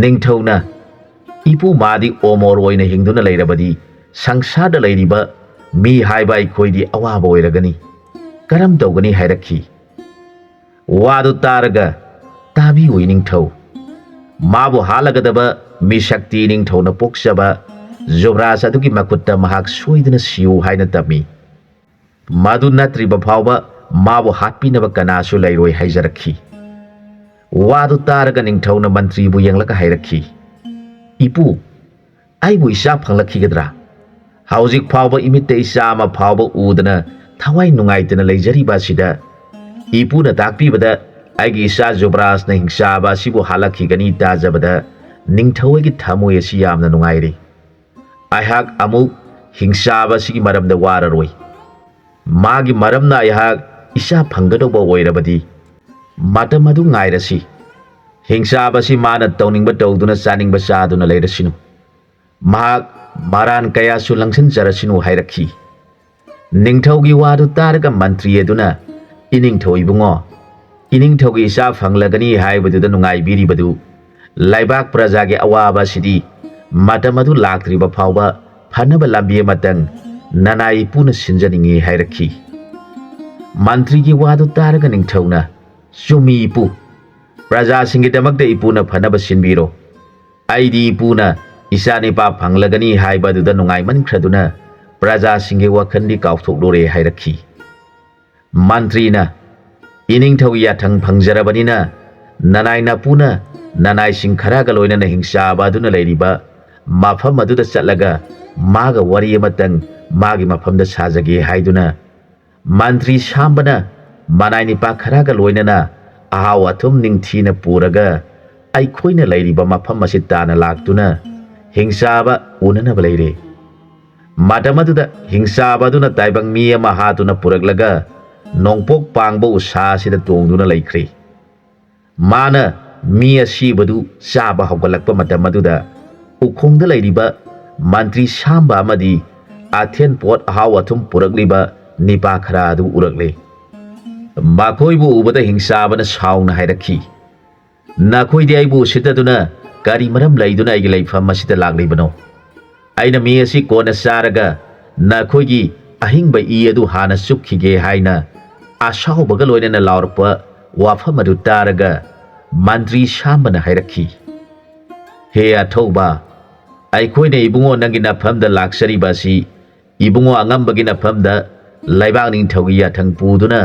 ꯅꯤꯡꯊꯧꯅ, "ꯏꯄꯨ, ꯃꯥꯗꯤ ꯑꯣꯃꯣꯔ ꯑꯣꯏꯅ ꯍꯤꯡꯗꯨꯅ ꯂꯩꯔꯕꯗꯤ ꯁꯪꯁꯥꯔꯗ ꯂꯩꯔꯤꯕ ꯃꯤ ꯍꯥꯏꯕ ꯑꯩꯈꯣꯏꯗꯤ ꯑꯋꯥꯕ ꯑꯣꯏꯔꯒꯅꯤ꯫ ꯀꯔꯝ ꯇꯧꯒꯅꯤ?" ꯍꯥꯏꯔꯛꯈꯤ꯫ ꯋꯥꯗꯨ ꯇꯥꯔꯒ, "ꯇꯥꯕꯤꯌꯨ ꯏꯅꯤꯡꯊꯧ, ꯃꯥꯕꯨ ꯍꯥꯠꯂꯒꯗꯕ ꯃꯤꯁꯛꯇꯤ ꯏꯅꯤꯡꯊꯧꯅ ꯄꯣꯛꯆꯕ ꯖꯨꯕ꯭ꯔꯥꯖ ꯑꯗꯨꯒꯤ ꯃꯈꯨꯠꯇ ꯃꯍꯥꯛ ꯁꯣꯏꯗꯅ ꯁꯤꯌꯨ ꯍꯥꯏꯅ ꯇꯝꯃꯤ꯫ ꯃꯗꯨ ꯅꯠꯇ꯭ꯔꯤꯕ ꯐꯥꯎꯕ ꯃꯥꯕꯨ ꯍꯥꯠꯄꯤꯅꯕ ꯀꯅꯥꯁꯨ ꯂꯩꯔꯣꯏ ꯍꯥꯏꯖꯔꯛꯈꯤ꯫ ꯋꯥꯗꯨ ꯇꯥꯔꯒ ꯅꯤꯡꯊꯧꯅ ꯃꯟꯇ꯭ꯔꯤꯕꯨ ꯌꯦꯡꯂꯒ ꯍꯥꯏꯔꯛꯈꯤ, "ꯏꯄꯨ, ꯑꯩꯕꯨ ꯏꯆꯥ ꯐꯪꯂꯛꯈꯤꯒꯗ꯭ꯔꯥ? ꯍꯧꯖꯤꯛ ꯐꯥꯎꯕ ꯏꯃꯤꯠꯇ ꯏꯆꯥ ꯑꯃ ꯐꯥꯎꯕ ꯎꯗꯅ ꯊꯋꯥꯏ ꯅꯨꯡꯉꯥꯏꯇꯅ ꯂꯩꯖꯔꯤꯕ ꯑꯁꯤꯗ ꯏꯄꯨꯅ ꯇꯥꯛꯄꯤꯕꯗ ꯑꯩꯒꯤ ꯏꯆꯥ ꯖꯨꯕ꯭ꯔꯥꯖꯅ ꯍꯤꯡꯆꯥꯕ ꯑꯁꯤꯕꯨ ꯍꯥꯠꯂꯛꯈꯤꯒꯅꯤ ꯇꯥꯖꯕꯗ ꯅꯤꯡꯊꯧ ꯑꯩꯒꯤ ꯊꯃꯣꯏ ꯑꯁꯤ ꯌꯥꯝꯅ ꯅꯨꯡꯉꯥꯏꯔꯦ꯫ ꯑꯩꯍꯥꯛ ꯑꯃꯨꯛ ꯍꯤꯡꯆꯥꯕ ꯑꯁꯤꯒꯤ ꯃꯔꯝꯗ ꯋꯥꯔꯔꯣꯏ꯫ ꯃꯥꯒꯤ ꯃꯔꯝꯅ ꯑꯩꯍꯥꯛ ꯏꯆꯥ ꯐꯪꯒꯗꯧꯕ ꯑꯣꯏꯔꯕꯗꯤ ꯃꯇꯝ ꯑꯗꯨ ꯉꯥꯏꯔꯁꯤ꯫ ꯍꯤꯡꯆꯥꯕ ꯑꯁꯤ ꯃꯥꯅ ꯇꯧꯅꯤꯡꯕ ꯇꯧꯗꯨꯅ ꯆꯥꯅꯤꯡꯕ ꯆꯥꯗꯨꯅ ꯂꯩꯔꯁꯤꯅꯨ꯫ ꯃꯍꯥꯛ ꯃꯔꯥꯟ ꯀꯌꯥꯁꯨ ꯂꯪꯁꯤꯟꯖꯔꯁꯤꯅꯨ" ꯍꯥꯏꯔꯛꯈꯤ꯫ ꯅꯤꯡꯊꯧꯒꯤ ꯋꯥꯗꯨ ꯇꯥꯔꯒ ꯃꯟꯇ꯭ꯔꯤ ꯑꯗꯨꯅ, "ꯏꯅꯤꯡꯊꯧ ꯏꯕꯨꯡꯉꯣ, ꯏꯅꯤꯡꯊꯧꯒꯤ ꯏꯆꯥ ꯐꯪꯂꯒꯅꯤ ꯍꯥꯏꯕꯗꯨꯗ ꯅꯨꯡꯉꯥꯏꯕꯤꯔꯤꯕꯗꯨ, ꯂꯩꯕꯥꯛ ꯄ꯭ꯔꯖꯥꯒꯤ ꯑꯋꯥꯕ ꯑꯁꯤꯗꯤ ꯃꯇꯝ ꯑꯗꯨ ꯂꯥꯛꯇ꯭ꯔꯤꯕ ꯐꯥꯎꯕ ꯐꯅꯕ ꯂꯝꯕꯤ ꯑꯃꯇꯪ ꯅꯅꯥꯏ ꯏꯄꯨꯅ ꯁꯤꯟꯖꯅꯤꯡꯏ" ꯍꯥꯏꯔꯛꯈꯤ꯫ ꯃꯟꯇ꯭ꯔꯤꯒꯤ ꯋꯥꯗꯨ ꯇꯥꯔꯒ ꯅꯤꯡꯊꯧꯅ, "ꯆꯨꯝꯃꯤ ꯏꯄꯨ, ꯄ꯭ꯔꯖꯥꯁꯤꯡꯒꯤꯗꯃꯛꯇ ꯏꯄꯨꯅ ꯐꯅꯕ ꯁꯤꯟꯕꯤꯔꯣ꯫ ꯑꯩꯗꯤ ꯏꯄꯨꯅ ꯏꯆꯥ ꯅꯤꯄꯥ ꯐꯪꯂꯒꯅꯤ ꯍꯥꯏꯕ ꯑꯗꯨꯗ ꯅꯨꯡꯉꯥꯏꯃꯟꯈ꯭ꯔꯗꯨꯅ ꯄ꯭ꯔꯖꯥꯁꯤꯡꯒꯤ ꯋꯥꯈꯜꯗꯤ ꯀꯥꯎꯊꯣꯛꯂꯨꯔꯦ" ꯍꯥꯏꯔꯛꯈꯤ꯫ ꯃꯟꯇ꯭ꯔꯤꯅ, "ꯏꯅꯤꯡꯊꯧꯒꯤ ꯌꯥꯊꯪ ꯐꯪꯖꯔꯕꯅꯤꯅ ꯅꯅꯥꯏ ꯅꯄꯨꯅ ꯅꯅꯥꯏꯁꯤꯡ ꯈꯔꯒ ꯂꯣꯏꯅꯅ ꯍꯤꯡꯆꯥꯕ ꯑꯗꯨꯅ ꯂꯩꯔꯤꯕ ꯃꯐꯝ ꯑꯗꯨꯗ ꯆꯠꯂꯒ ꯃꯥꯒ ꯋꯥꯔꯤ ꯑꯃꯇꯪ ꯃꯥꯒꯤ ꯃꯐꯝꯗ ꯁꯥꯖꯒꯦ" ꯍꯥꯏꯗꯨꯅ ꯃꯟꯇ꯭ꯔꯤ ꯁꯥꯝꯕꯅ ꯃꯅꯥꯏ ꯅꯤꯄꯥ ꯈꯔꯒ ꯂꯣꯏꯅꯅ ꯑꯍꯥꯎ ꯑꯊꯨꯝ ꯅꯤꯡꯊꯤꯅ ꯄꯨꯔꯒ ꯑꯩꯈꯣꯏꯅ ꯂꯩꯔꯤꯕ ꯃꯐꯝ ꯑꯁꯤ ꯇꯥꯟꯅ ꯂꯥꯛꯇꯨꯅ ꯍꯤꯡꯆꯥꯕ ꯎꯅꯅꯕ ꯂꯩꯔꯦ꯫ ꯃꯇꯝ ꯑꯗꯨꯗ ꯍꯤꯡꯆꯥꯕ ꯑꯗꯨꯅ ꯇꯥꯏꯕꯪ ꯃꯤ ꯑꯃ ꯍꯥꯠꯇꯨꯅ ꯄꯨꯔꯛꯂꯒ ꯅꯣꯡꯄꯣꯛ ꯄꯥꯡꯕ ꯎꯁꯥ ꯑꯁꯤꯗ ꯇꯣꯡꯗꯨꯅ ꯂꯩꯈ꯭ꯔꯦ꯫ ꯃꯥꯅ ꯃꯤ ꯑꯁꯤꯕꯗꯨ ꯆꯥꯕ ꯍꯧꯒꯠꯂꯛꯄ ꯃꯇꯝ ꯑꯗꯨꯗ ꯎꯈꯣꯡꯗ ꯂꯩꯔꯤꯕ ꯃꯟꯇ꯭ꯔꯤ ꯁꯥꯝꯕ ꯑꯃꯗꯤ ꯑꯊꯦꯟ ꯄꯣꯠ ꯑꯍꯥꯎ ꯑꯊꯨꯝ ꯄꯨꯔꯛꯂꯤꯕ ꯅꯤꯄꯥ ꯈꯔ ꯑꯗꯨ ꯎꯔꯛꯂꯦ꯫ ꯃꯈꯣꯏꯕꯨ ꯎꯕꯗ ꯍꯤꯡꯆꯥꯕꯅ ꯁꯥꯎꯅ ꯍꯥꯏꯔꯛꯈꯤ, "ꯅꯈꯣꯏꯗꯤ ꯑꯩꯕꯨ ꯎꯁꯤꯠꯇꯗꯨꯅ ꯀꯔꯤ ꯃꯔꯝ ꯂꯩꯗꯨꯅ ꯑꯩꯒꯤ ꯂꯩꯐꯝ ꯑꯁꯤꯗ ꯂꯥꯛꯂꯤꯕꯅꯣ? ꯑꯩꯅ ꯃꯤ ꯑꯁꯤ ꯀꯣꯟꯅ ꯆꯥꯔꯒ ꯅꯈꯣꯏꯒꯤ ꯑꯍꯤꯡꯕ ꯏ ꯑꯗꯨ ꯍꯥꯟꯅ ꯆꯨꯞꯈꯤꯒꯦ" ꯍꯥꯏꯅ ꯑꯁꯥꯎꯕꯒ ꯂꯣꯏꯅꯅ ꯂꯥꯎꯔꯛꯄ ꯋꯥꯐꯝ ꯑꯗꯨ ꯇꯥꯔꯒ ꯃꯟꯇ꯭ꯔꯤ ꯁꯥꯝꯕꯅ ꯍꯥꯏꯔꯛꯈꯤ, "ꯍꯦ ꯑꯊꯧꯕ, ꯑꯩꯈꯣꯏꯅ ꯏꯕꯨꯡꯉꯣ ꯅꯪꯒꯤ ꯅꯐꯝꯗ ꯂꯥꯛꯆꯔꯤꯕ ꯑꯁꯤ ꯏꯕꯨꯡꯉꯣ ꯑꯉꯝꯕꯒꯤ ꯅꯐꯝꯗ ꯂꯩꯕꯥꯛ ꯅꯤꯡꯊꯧꯒꯤ ꯌꯥꯊꯪ ꯄꯨꯗꯨꯅ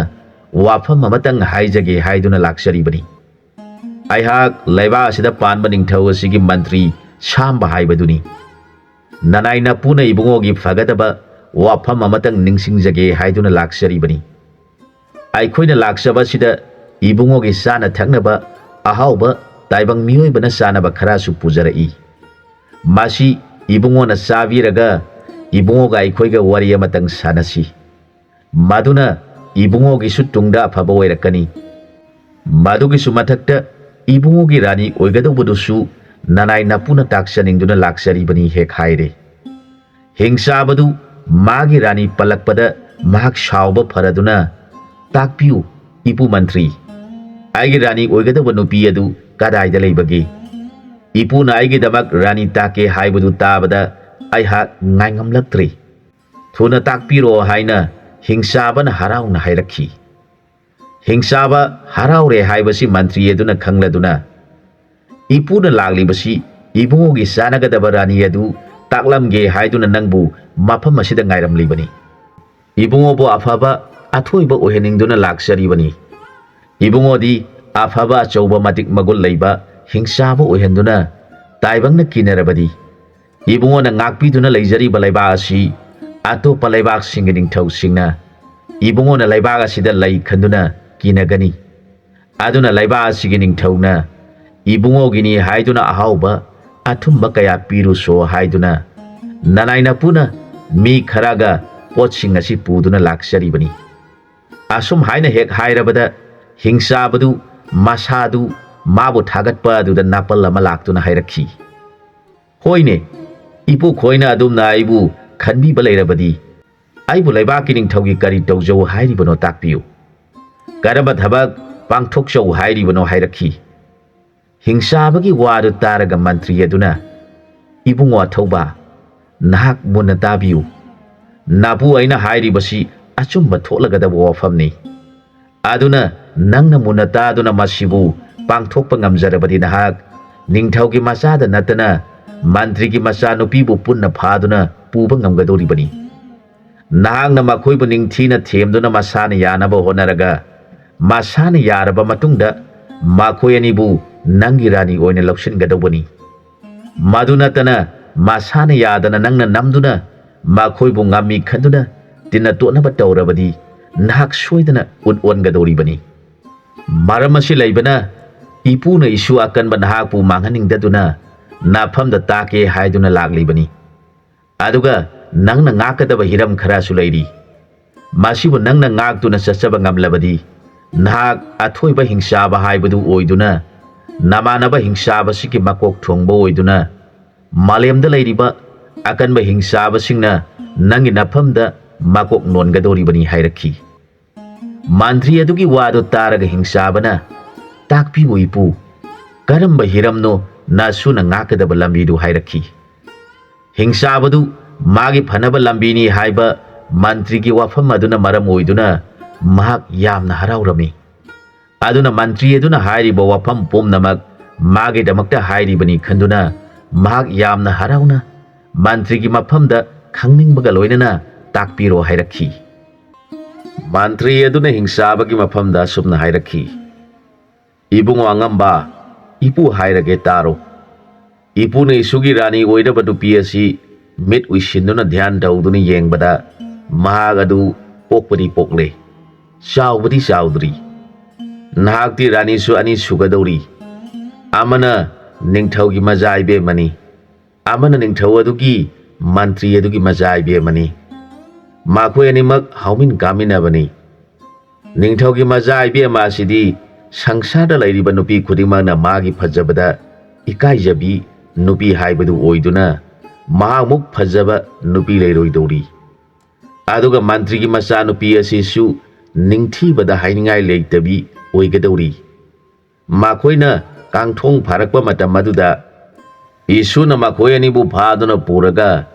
ꯋꯥꯐꯝ ꯑꯃꯇꯪ ꯍꯥꯏꯖꯒꯦ ꯍꯥꯏꯗꯨꯅ ꯂꯥꯛꯆꯔꯤꯕꯅꯤ꯫ ꯑꯩꯍꯥꯛ ꯂꯩꯕꯥꯛ ꯑꯁꯤꯗ ꯄꯥꯟꯕ ꯅꯤꯡꯊꯧ ꯑꯁꯤꯒꯤ ꯃꯟꯇ꯭ꯔꯤ ꯁꯥꯝꯕ ꯍꯥꯏꯕꯗꯨꯅꯤ꯫ ꯅꯅꯥꯏ ꯅꯄꯨꯅ ꯏꯕꯨꯡꯉꯣꯒꯤ ꯐꯒꯗꯕ ꯋꯥꯐꯝ ꯑꯃꯇꯪ ꯅꯤꯡꯁꯤꯡꯖꯒꯦ ꯍꯥꯏꯗꯨꯅ ꯂꯥꯛꯆꯔꯤꯕꯅꯤ꯫ ꯑꯩꯈꯣꯏꯅ ꯂꯥꯛꯆꯕꯁꯤꯗ ꯏꯕꯨꯡꯉꯣꯒꯤ ꯆꯥꯅ ꯊꯛꯅꯕ ꯑꯍꯥꯎꯕ ꯇꯥꯏꯕꯪ ꯃꯤꯑꯣꯏꯕꯅ ꯆꯥꯅꯕ ꯈꯔꯁꯨ ꯄꯨꯖꯔꯛꯏ꯫ ꯃꯁꯤ ꯏꯕꯨꯡꯉꯣꯅ ꯆꯥꯕꯤꯔꯒ ꯏꯕꯨꯡꯉꯣꯒ ꯑꯩꯈꯣꯏꯒ ꯋꯥꯔꯤ ꯑꯃꯇꯪ ꯁꯥꯟꯅꯁꯤ꯫ ꯃꯗꯨꯅ ꯏꯕꯨꯡꯉꯣꯒꯤꯁꯨ ꯇꯨꯡꯗ ꯑꯐꯕ ꯑꯣꯏꯔꯛꯀꯅꯤ꯫ ꯃꯗꯨꯒꯤꯁꯨ ꯃꯊꯛꯇ ꯏꯕꯨꯡꯉꯣꯒꯤ ꯔꯥꯅꯤ ꯑꯣꯏꯒꯗꯧꯕꯗꯨꯁꯨ ꯅꯅꯥꯏ ꯅꯄꯨꯅ ꯇꯥꯛꯆꯅꯤꯡꯗꯨꯅ ꯂꯥꯛꯆꯔꯤꯕꯅꯤ ꯍꯦꯛ ꯍꯥꯏꯔꯦ꯫ ꯍꯤꯡꯆꯥꯕꯗꯨ ꯃꯥꯒꯤ ꯔꯥꯅꯤ ꯄꯜꯂꯛꯄꯗ ꯃꯍꯥꯛ ꯁꯥꯎꯕ ꯐꯔꯗꯨꯅ, "ꯇꯥꯛꯄꯤꯌꯨ, ꯏꯄꯨ ꯃꯟꯇ꯭ꯔꯤ, ꯑꯩꯒꯤ ꯔꯥꯅꯤ ꯑꯣꯏꯒꯗꯧꯕ ꯅꯨꯄꯤ ꯑꯗꯨ ꯀꯗꯥꯏꯗ ꯂꯩꯕꯒꯦ? ꯏꯄꯨꯅ ꯑꯩꯒꯤꯗꯃꯛ ꯔꯥꯅꯤ ꯇꯥꯛꯀꯦ ꯍꯥꯏꯕꯗꯨ ꯇꯥꯕꯗ ꯑꯩꯍꯥꯛ ꯉꯥꯏꯉꯝꯂꯛꯇ꯭ꯔꯦ꯫ ꯊꯨꯅ ꯇꯥꯛꯄꯤꯔꯣ" ꯍꯥꯏꯅ ꯍꯤꯡꯆꯥꯕꯅ ꯍꯔꯥꯎꯅ ꯍꯥꯏꯔꯛꯈꯤ꯫ ꯍꯤꯡꯆꯥꯕ ꯍꯔꯥꯎꯔꯦ ꯍꯥꯏꯕꯁꯤ ꯃꯟꯇ꯭ꯔꯤ ꯑꯗꯨꯅ ꯈꯪꯂꯗꯨꯅ, "ꯏꯄꯨꯅ ꯂꯥꯛꯂꯤꯕꯁꯤ ꯏꯕꯨꯡꯉꯣꯒꯤ ꯆꯥꯅꯒꯗꯕ ꯔꯥꯅꯤ ꯑꯗꯨ ꯇꯥꯛꯂꯝꯒꯦ ꯍꯥꯏꯗꯨꯅ ꯅꯪꯕꯨ ꯃꯐꯝ ꯑꯁꯤꯗ ꯉꯥꯏꯔꯝꯂꯤꯕꯅꯤ꯫ ꯏꯕꯨꯡꯉꯣꯕꯨ ꯑꯐꯕ ꯑꯊꯣꯏꯕ ꯑꯣꯏꯍꯟꯅꯤꯡꯗꯨꯅ ꯂꯥꯛꯆꯔꯤꯕꯅꯤ꯫ ꯏꯕꯨꯡꯉꯣꯗꯤ ꯑꯐꯕ ꯑꯆꯧꯕ ꯃꯇꯤꯛ ꯃꯒꯨꯟ ꯂꯩꯕ ꯍꯤꯡꯆꯥꯕ ꯑꯣꯏꯍꯟꯗꯨꯅ ꯇꯥꯏꯕꯪꯅ ꯀꯤꯅꯔꯕꯗꯤ ꯏꯕꯨꯡꯉꯣꯅ ꯉꯥꯛꯄꯤꯗꯨꯅ ꯂꯩꯖꯔꯤꯕ ꯂꯩꯕꯥꯛ ꯑꯁꯤ ꯑꯇꯣꯞꯄ ꯂꯩꯕꯥꯛꯁꯤꯡꯒꯤ ꯅꯤꯡꯊꯧꯁꯤꯡꯅ ꯏꯕꯨꯡꯉꯣꯅ ꯂꯩꯕꯥꯛ ꯑꯁꯤꯗ ꯂꯩ ꯈꯟꯗꯨꯅ ꯀꯤꯅꯒꯅꯤ꯫ ꯑꯗꯨꯅ ꯂꯩꯕꯥꯛ ꯑꯁꯤꯒꯤ ꯅꯤꯡꯊꯧꯅ ꯏꯕꯨꯡꯉꯣꯒꯤꯅꯤ ꯍꯥꯏꯗꯨꯅ ꯑꯍꯥꯎꯕ ꯑꯊꯨꯝꯕ ꯀꯌꯥ ꯄꯤꯔꯨꯁꯣ" ꯍꯥꯏꯗꯨꯅ ꯅꯅꯥꯏ ꯅꯄꯨꯅ ꯃꯤ ꯈꯔꯒ ꯄꯣꯠꯁꯤꯡ ꯑꯁꯤ ꯄꯨꯗꯨꯅ ꯂꯥꯛꯆꯔꯤꯕꯅꯤ꯫ ꯑꯁꯨꯝ ꯍꯥꯏꯅ ꯍꯦꯛ ꯍꯥꯏꯔꯕꯗ ꯍꯤꯡꯆꯥꯕꯗꯨ ꯃꯁꯥꯗꯨ ꯃꯥꯕꯨ ꯊꯥꯒꯠꯄ ꯑꯗꯨꯗ ꯅꯥꯄꯜ ꯑꯃ ꯂꯥꯛꯇꯨꯅ ꯍꯥꯏꯔꯛꯈꯤ, "ꯍꯣꯏꯅꯦ, ꯏꯄꯨ ꯈꯣꯏꯅ ꯑꯗꯨꯝꯅ ꯑꯩꯕꯨ ꯈꯟꯕꯤꯕ ꯂꯩꯔꯕꯗꯤ ꯑꯩꯕꯨ ꯂꯩꯕꯥꯛꯀꯤ ꯅꯤꯡꯊꯧꯒꯤ ꯀꯔꯤ ꯇꯧꯖꯧ ꯍꯥꯏꯔꯤꯕꯅꯣ ꯇꯥꯛꯄꯤꯌꯨ꯫ ꯀꯔꯝꯕ ꯊꯕꯛ ꯄꯥꯡꯊꯣꯛꯆꯧ ꯍꯥꯏꯔꯤꯕꯅꯣ?" ꯍꯥꯏꯔꯛꯈꯤ꯫ ꯍꯤꯡꯆꯥꯕꯒꯤ ꯋꯥꯗꯨ ꯇꯥꯔꯒ ꯃꯟꯇ꯭ꯔꯤ ꯑꯗꯨꯅ, "ꯏꯕꯨꯡꯉꯣ ꯑꯊꯧꯕ, ꯅꯍꯥꯛ ꯃꯨꯟꯅ ꯇꯥꯕꯤꯌꯨ꯫ ꯅꯥꯄꯨ ꯑꯩꯅ ꯍꯥꯏꯔꯤꯕꯁꯤ ꯑꯆꯨꯝꯕ ꯊꯣꯛꯂꯒꯗꯕ ꯋꯥꯐꯝꯅꯤ꯫ ꯑꯗꯨꯅ ꯅꯪꯅ ꯃꯨꯟꯅ ꯇꯥꯗꯨꯅ ꯃꯁꯤꯕꯨ ꯄꯥꯡꯊꯣꯛꯄ ꯉꯝꯖꯔꯕꯗꯤ ꯅꯍꯥꯛ ꯅꯤꯡꯊꯧꯒꯤ ꯃꯆꯥꯗ ꯅꯠꯇꯅ ꯃꯟꯇ꯭ꯔꯤꯒꯤ ꯃꯆꯥꯅꯨꯄꯤꯕꯨ ꯄꯨꯟꯅ ꯐꯥꯗꯨꯅ ꯄꯨꯕ ꯉꯝꯒꯗꯧꯔꯤꯕꯅꯤ꯫ ꯅꯍꯥꯛꯅ ꯃꯈꯣꯏꯕꯨ ꯅꯤꯡꯊꯤꯅ ꯊꯦꯝꯗꯨꯅ ꯃꯁꯥꯅ ꯌꯥꯅꯕ ꯍꯣꯠꯅꯔꯒ, ꯃꯁꯥꯅ ꯌꯥꯔꯕ ꯃꯇꯨꯡꯗ ꯃꯈꯣꯏ ꯑꯅꯤꯕꯨ ꯅꯪꯒꯤ ꯔꯥꯅꯤ ꯑꯣꯏꯅ ꯂꯧꯁꯤꯟꯒꯗꯧꯕꯅꯤ꯫ ꯃꯗꯨ ꯅꯠꯇꯅ ꯃꯁꯥꯅ ꯌꯥꯗꯅ ꯅꯪꯅ ꯅꯝꯗꯨꯅ ꯃꯈꯣꯏꯕꯨ ꯉꯝꯃꯤ ꯈꯟꯗꯨꯅ ꯇꯤꯟꯅ ꯇꯣꯠꯅꯕ ꯇꯧꯔꯕꯗꯤ ꯅꯍꯥꯛ ꯁꯣꯏꯗꯅ ꯎꯠ ꯑꯣꯟꯒꯗꯧꯔꯤꯕꯅꯤ꯫ ꯃꯔꯝ ꯑꯁꯤ ꯂꯩꯕꯅ ꯏꯄꯨꯅ ꯏꯁꯨ ꯑꯀꯟꯕ ꯅꯍꯥꯛꯄꯨ ꯃꯥꯡꯍꯟꯅꯤꯡꯗꯗꯨꯅ ꯅꯐꯝꯗ ꯇꯥꯛꯀꯦ ꯍꯥꯏꯗꯨꯅ ꯂꯥꯛꯂꯤꯕꯅꯤ꯫ ꯑꯗꯨꯒ ꯅꯪꯅ ꯉꯥꯛꯀꯗꯕ ꯍꯤꯔꯝ ꯈꯔꯁꯨ ꯂꯩꯔꯤ꯫ ꯃꯁꯤꯕꯨ ꯅꯪꯅ ꯉꯥꯛꯇꯨꯅ ꯆꯠꯆꯕ ꯉꯝꯂꯕꯗꯤ ꯅꯍꯥꯛ ꯑꯊꯣꯏꯕ ꯍꯤꯡꯆꯥꯕ ꯍꯥꯏꯕꯗꯨ ꯑꯣꯏꯗꯨꯅ, ꯅꯃꯥꯟꯅꯕ ꯍꯤꯡꯆꯥꯕꯁꯤꯒꯤ ꯃꯀꯣꯛ ꯊꯣꯡꯕ ꯑꯣꯏꯗꯨꯅ, ꯃꯥꯂꯦꯝꯗ ꯂꯩꯔꯤꯕ ꯑꯀꯟꯕ ꯍꯤꯡꯆꯥꯕꯁꯤꯡꯅ ꯅꯪꯒꯤ ꯅꯐꯝꯗ ꯃꯀꯣꯛ ꯅꯣꯟꯒꯗꯧꯔꯤꯕꯅꯤ ꯍꯥꯏꯔꯛꯈꯤ꯫ ꯃꯟꯇ꯭ꯔꯤ ꯑꯗꯨꯒꯤ ꯋꯥꯗꯨ ꯇꯥꯔꯒ ꯍꯤꯡꯆꯥꯕꯅ, "ꯇꯥꯛꯄꯤꯌꯨ ꯏꯄꯨ, ꯀꯔꯝꯕ ꯍꯤꯔꯝꯅꯣ ꯅꯁꯨꯅ ꯉꯥꯛꯀꯗꯕ ꯂꯝꯕꯤꯗꯨ?" ꯍꯥꯏꯔꯛꯈꯤ꯫ ꯍꯤꯡꯆꯥꯕꯗꯨ ꯃꯥꯒꯤ ꯐꯅꯕ ꯂꯝꯕꯤꯅꯤ ꯍꯥꯏꯕ ꯃꯟꯇ꯭ꯔꯤꯒꯤ ꯋꯥꯐꯝ ꯑꯗꯨꯅ ꯃꯔꯝ ꯑꯣꯏꯗꯨꯅ ꯃꯍꯥꯛ ꯌꯥꯝꯅ ꯍꯔꯥꯎꯔꯝꯃꯤ꯫ ꯑꯗꯨꯅ ꯃꯟꯇ꯭ꯔꯤ ꯑꯗꯨꯅ ꯍꯥꯏꯔꯤꯕ ꯋꯥꯐꯝ ꯄꯨꯝꯅꯃꯛ ꯃꯥꯒꯤꯗꯃꯛꯇ ꯍꯥꯏꯔꯤꯕꯅꯤ ꯈꯟꯗꯨꯅ ꯃꯍꯥꯛ ꯌꯥꯝꯅ ꯍꯔꯥꯎꯅ ꯃꯟꯇ꯭ꯔꯤꯒꯤ ꯃꯐꯝꯗ ꯈꯪꯅꯤꯡꯕꯒ ꯂꯣꯏꯅꯅ ꯇꯥꯛꯄꯤꯔꯣ ꯍꯥꯏꯔꯛꯈꯤ꯫ ꯃꯟꯇ꯭ꯔꯤ ꯑꯗꯨꯅ ꯍꯤꯡꯆꯥꯕꯒꯤ ꯃꯐꯝꯗ ꯑꯁꯨꯝꯅ ꯍꯥꯏꯔꯛꯈꯤ, "ꯏꯕꯨꯡꯉꯣ ꯑꯉꯝꯕ, ꯏꯄꯨ ꯍꯥꯏꯔꯒꯦ ꯇꯥꯔꯣ꯫ ꯏꯄꯨꯅ ꯏꯁꯨꯒꯤ ꯔꯥꯅꯤ ꯑꯣꯏꯔꯕ ꯅꯨꯄꯤ ꯑꯁꯤ ꯃꯤꯠ ꯎꯏꯁꯤꯟꯗꯨꯅ ꯙ꯭ꯌꯥꯟ ꯇꯧꯗꯨꯅ ꯌꯦꯡꯕꯗ ꯃꯍꯥꯛ ꯑꯗꯨ ꯄꯣꯛꯄꯗꯤ ꯄꯣꯛꯂꯦ, ꯆꯥꯎꯕꯗꯤ ꯆꯥꯎꯗ꯭ꯔꯤ꯫ ꯅꯍꯥꯛꯇꯤ ꯔꯥꯅꯤꯁꯨ ꯑꯅꯤ ꯁꯨꯒꯗꯧꯔꯤ꯫ ꯑꯃꯅ ꯅꯤꯡꯊꯧꯒꯤ ꯃꯖꯥ ꯏꯕꯦꯝꯃꯅꯤ, ꯑꯃꯅ ꯅꯤꯡꯊꯧ ꯑꯗꯨꯒꯤ ꯃꯟꯇ꯭ꯔꯤ ꯑꯗꯨꯒꯤ ꯃꯖꯥ ꯏꯕꯦꯝꯃꯅꯤ꯫ ꯃꯈꯣꯏ ꯑꯅꯤꯃꯛ ꯍꯧꯃꯤꯟ ꯀꯥꯃꯤꯟꯅꯕꯅꯤ꯫ ꯅꯤꯡꯊꯧꯒꯤ ꯃꯖꯥ ꯏꯕꯦꯝꯃ ꯑꯁꯤꯗꯤ ꯁꯪꯁꯥꯔꯗ ꯂꯩꯔꯤꯕ ꯅꯨꯄꯤ ꯈꯨꯗꯤꯡꯃꯛꯅ ꯃꯥꯒꯤ ꯐꯖꯕꯗ ꯏꯀꯥꯏꯖꯕꯤ ꯅꯨꯄꯤ ꯍꯥꯏꯕꯗꯨ ꯑꯣꯏꯗꯨꯅ ꯃꯍꯥꯛꯃꯨꯛ ꯐꯖꯕ ꯅꯨꯄꯤ ꯂꯩꯔꯣꯏꯗꯧꯔꯤ꯫ ꯑꯗꯨꯒ ꯃꯟꯇ꯭ꯔꯤꯒꯤ ꯃꯆꯥꯅꯨꯄꯤ ꯑꯁꯤꯁꯨ ꯅꯤꯡꯊꯤꯕꯗ ꯍꯥꯏꯅꯤꯡꯉꯥꯏ ꯂꯩꯇꯕꯤ ꯑꯣꯏꯒꯗꯧꯔꯤ꯫ ꯃꯈꯣꯏꯅ ꯀꯥꯡꯊꯣꯡ ꯐꯥꯔꯛꯄ ꯃꯇꯝ ꯑꯗꯨꯗ ꯌꯤꯁꯨꯅ ꯃꯈꯣꯏ ꯑꯅꯤꯕꯨ ꯐꯥꯗꯨꯅ ꯄꯨꯔꯒ,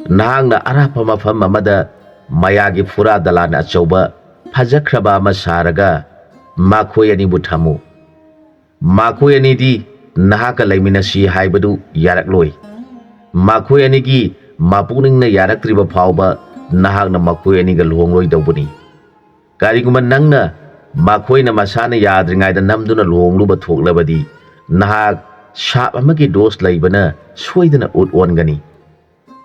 "ꯅꯍꯥꯛꯅ ꯑꯔꯥꯞꯄ ꯃꯐꯝ ꯑꯃꯗ ꯃꯌꯥꯒꯤ ꯐꯨꯔꯥ ꯗꯂꯥꯟ ꯑꯆꯧꯕ ꯐꯖꯈ꯭ꯔꯕ ꯑꯃ ꯁꯥꯔꯒ ꯃꯈꯣꯏ ꯑꯅꯤꯕꯨ ꯊꯝꯃꯨ꯫ ꯃꯈꯣꯏ ꯑꯅꯤꯗꯤ ꯅꯍꯥꯛꯀ ꯂꯩꯃꯤꯟꯅꯁꯤ ꯍꯥꯏꯕꯗꯨ ꯌꯥꯔꯛꯂꯣꯏ꯫ ꯃꯈꯣꯏ ꯑꯅꯤꯒꯤ ꯃꯄꯨꯛꯅꯤꯡꯅ ꯌꯥꯔꯛꯇ꯭ꯔꯤꯕ ꯐꯥꯎꯕ ꯅꯍꯥꯛꯅ ꯃꯈꯣꯏ ꯑꯅꯤꯒ ꯂꯨꯍꯣꯡꯂꯣꯏꯗꯧꯕꯅꯤ꯫ ꯀꯔꯤꯒꯨꯝꯕ ꯅꯪꯅ ꯃꯈꯣꯏꯅ ꯃꯁꯥꯅ ꯌꯥꯗ꯭ꯔꯤꯉꯩꯗ ꯅꯝꯗꯨꯅ ꯂꯨꯍꯣꯡꯂꯨꯕ ꯊꯣꯛꯂꯕꯗꯤ, ꯅꯍꯥꯛ ꯁꯥꯞ ꯑꯃꯒꯤ ꯗꯣꯁ ꯂꯩꯕꯅ ꯁꯣꯏꯗꯅ ꯎꯠ ꯑꯣꯟꯒꯅꯤ꯫